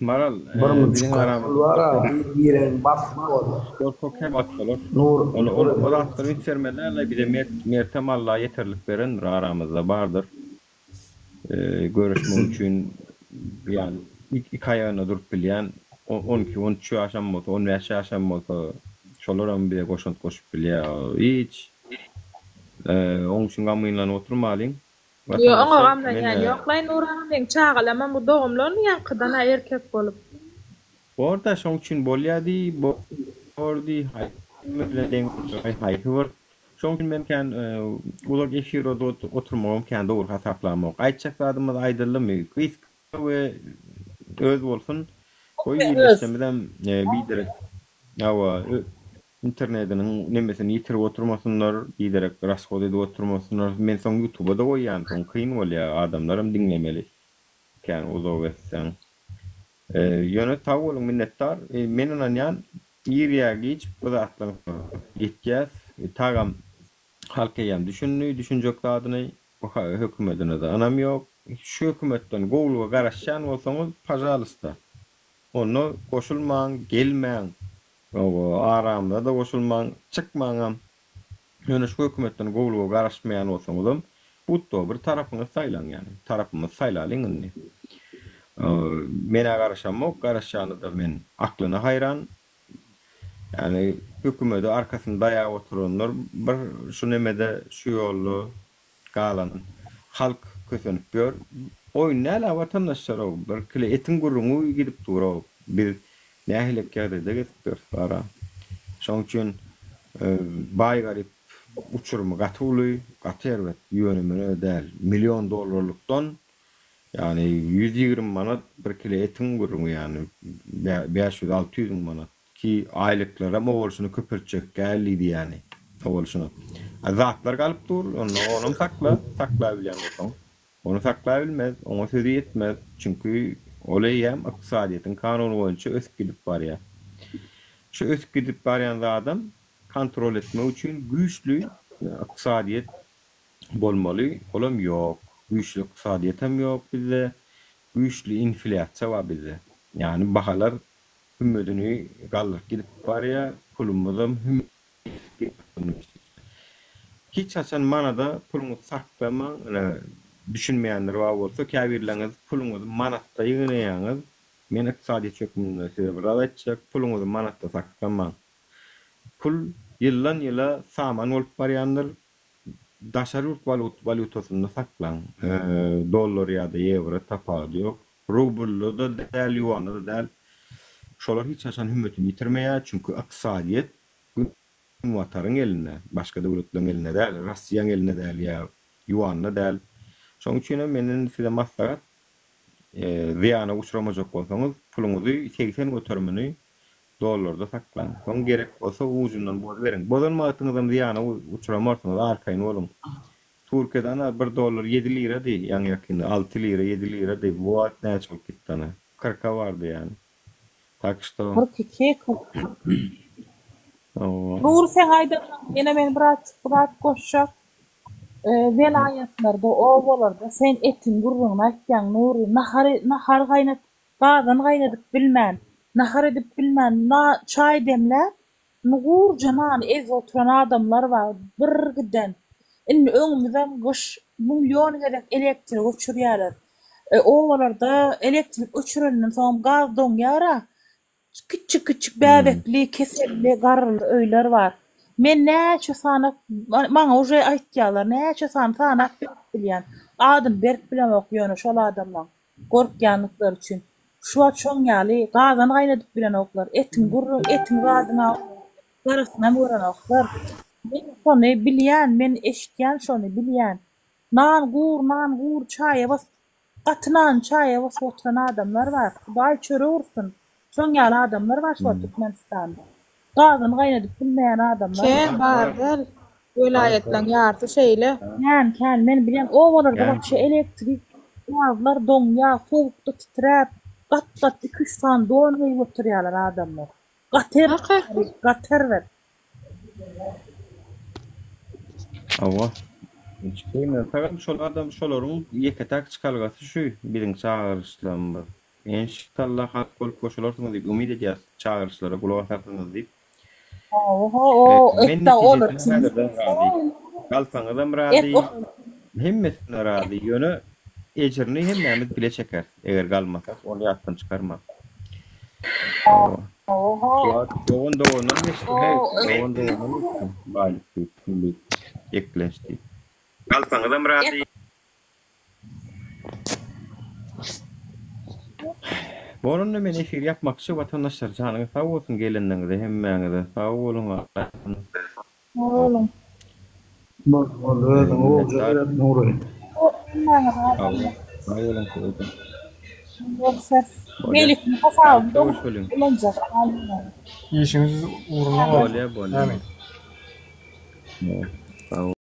Maral, Bir biziň müçük aramyzda pul bar-a, bir-biregiň basyp boldy. Gorkak hem at bolar. Nur, Ol, ol, o zatlary üns bermeli däl-le, bize mert, mertem Alla ýeterlik berendir, aramyzda bardyr. Göreşmek üçin ýagny iki aýagynda durup bilýän 12, 13 ýaşam bolsa, 15 ýaşam bolsa şolaram bize goşant goşup bilýär. Hiç oň üçin gamgynlanyp oturmalyň. Ýok, oňa Watandaşlar, gamlanýan men ýoklaý Nur aga, meň çagalamam bu dogumly ýaňkydan-a erkek bolup. Bor-da, şoň üçin bolýa diý, bor diý, haýsy bilen deň haýsy bir Şoň üçin men kän uzak efirde oturmagam kän dogry hasaplamok. Aýtjak zadymyz aýdyldymy, gysga we öz bolsun. Goý ildeşlerimizem biderek hawa internediniň nemesini ýitirip oturmasynlar, biderek rashod edip oturmasynlar. Men soň ýutuba-da goýýan, soň kyn bolýar, adamlaram diňlemeli kän uzak etseň. Ýöne sag boluň minnetdar. Men ynanýan ir ýa giç bu zatlaryň soňuna ýetýäs. Tagam halk eýýäm düşündi düşünjek zadyny. Bu hökümetinede ynam ýok. Şu hökümetden gowulyga garaşýan bolsaňyz pažalysta onda goşulmaň gelmäň. Aramyza-da goşulmaň çykmaňam. Ýöne şu hökümetden gowulyga garaşmaýan bolsaňyzam, buddo bir tarapyňyzy saýlaň ýagny. Tarapymyzy saýlalyň indi. Men-ä garaşamok, garaşýany-da men aklyna haýran. Ýagny hökümede arkasyny daýap oturanlar bir şu nemede şu ýolda galan halk kösenip ýör. Oýun däl-ä watandaşlar-ow, bir kile etiň gürrüňi gidip dur-ow. Biz nähilek ýagdaýda gezip ýörüs bara. Şoň üçin baý-garyp uçurymy gaty uly, gaty erbet, ýöne-möne däl. Million dollarlykdan, ýagny 120 manat bir kile etiň gürrüňi, ýagny 500-600 müň manat. Ki aýlyklaram owalşyny köpeltjek däl diýdi ýagny, owalşyna. Zatlar galyp dur, onda onam sakla, saklabilýän bolsaň. Ony saklabilmez, oňa sözi ýetmez, çünki ol eýýäm ykdysadyýetiň kanuny boýunça ösüp gidip barýar. Şu ösüp gidip barýan zadam kontrol etmek üçin güýçli ykdysadyýet bolmaly, olam ýok. Güýçli ykdysadyýetem ýok bizde, güýçli inflýasiýa bar bizde. Ýagny bahalar hümmedini galdyryp gidip barýar, pulumyzam hüm Hiç haçan manada puluňyzy saklamaň, ine düşünmeýänler bar bolsa käbirleriňiz puluňyzy manatda ýygnaýaňyz, men ykdysadyýetçi hökmünde size bir zat aýtjak, puluňyzy manatda saklamaň. Pul ýyldan ýyla saman bolup barýandyr, daşary ýurt walýutasynda saklaň, dollar ýa-da ýewro tapawudy ýok, rublda-da däl, ýuanda-da däl, şolar hiç haçan hümmetini ýitirmeýär, çünki ykdysadyýet Günbataryň elinde, başga döwletleriň elinde däl, Rossiýaň elinde däl ýa Ýuanda däl. Şonuň üçin hem menden size maslahat, zyýana uçramajak bolsaňyz, puluňyzy 80 göterimini dollarda saklaň. Soň gerek bolsa ujundan bozuberiň. Bozan wagtyňyzam zyýana uçramarsyňyz, arkaýyn boluň. Türkiýede ana bir dollar ýedi lirady ýaňy-ýakynda, alty lira, ýedi lirady. Bu wagt näçe bolup gitdi ana? Kyrka bardy ýany. Tak şto. 42, 43. Nury seň aýdanyňa ýene men birazjyk bir zat goşjak. Welaýatlarda, obalarda sen etiň gürrüňini aýtýaň Nury, nahar nahar gaýnat gazan gaýnadyp bilmän, nahar edip bilmän, na çaý demläp, gurja nany ezip oturan adamlar bar bir giden. Indi öňümizem gyş, million gezek elektrik öçürýärler. Obalarda elektrik öçürenden soňam gaz doňýar-a. Kiçjik-kiçjik bäbekli, keselli, garryly öýler bar. Men näçe sanap, maňa uje aýtýarlar, näçe sany sanap berip bilýän. Adyny berip bilemok ýöne şol adamlaň, gorkýandyklary üçin. Şu wagt şoň ýaly gazan gaýnadyp bilenoklar, etiň gürrüň, etiň zadyna garasynam görenoklar. Men şony bilýän, men eşitýän şony, bilýän. Nan gur, nan gur, çaýa bas, gaty nany çaýa basyp oturan adamlar bar. Hudaý çörek ursun. Şoň ýaly adamlar bar şu wagt Türkmenistanda. Gazyny gaýnadyp bilmeýän adamlar bar. Kän bar däl. Welaýatlaň ýarsy şeýle. Kän, kän. Men bilýän, obalarda wapşe elektrik, gazlar doňýar, sowukda titräp, gat-gat iki-üç sany don geýip oturýarlar adamlar. Gaty erbet, gaty erbet. Hawa. Hiç gynansaňam şol adam şolaryň ýeke-täk çykalgasy şu biziň çagyryşlarymyz. Enşallah halk bolup goşularsyňyz diýip umyt edýäs çagyryşlara gulak asarsyňyz diýip. Hawa, Men etde olar netijesine häzirden razy. Galsaňyzam razy, hemmesine razy. Ýöne ejirini hemmämiz bile çekeris. Eger galmasak, ony ýatdan çykarmaň. Hawa. Dogan dogandan geçdi, heý. Dogan dogandan geçdi. Baýlyk diýip, pul diýip, eklenç diýip. Galsaňyzam razy. Bor onda men efir ýapmakçy watandaşlar janyňyz sag bolsun gelenleriňize hemmäňize sag boluň Sag boluň. Bol bol özüňe gowja seret Nury. Sag boluň sizede. Görüşeris. Melikni hasabyny dogry ulanjak alymlar. Işiňiz ugruna bolsun. Bolýa bolýa. Amin.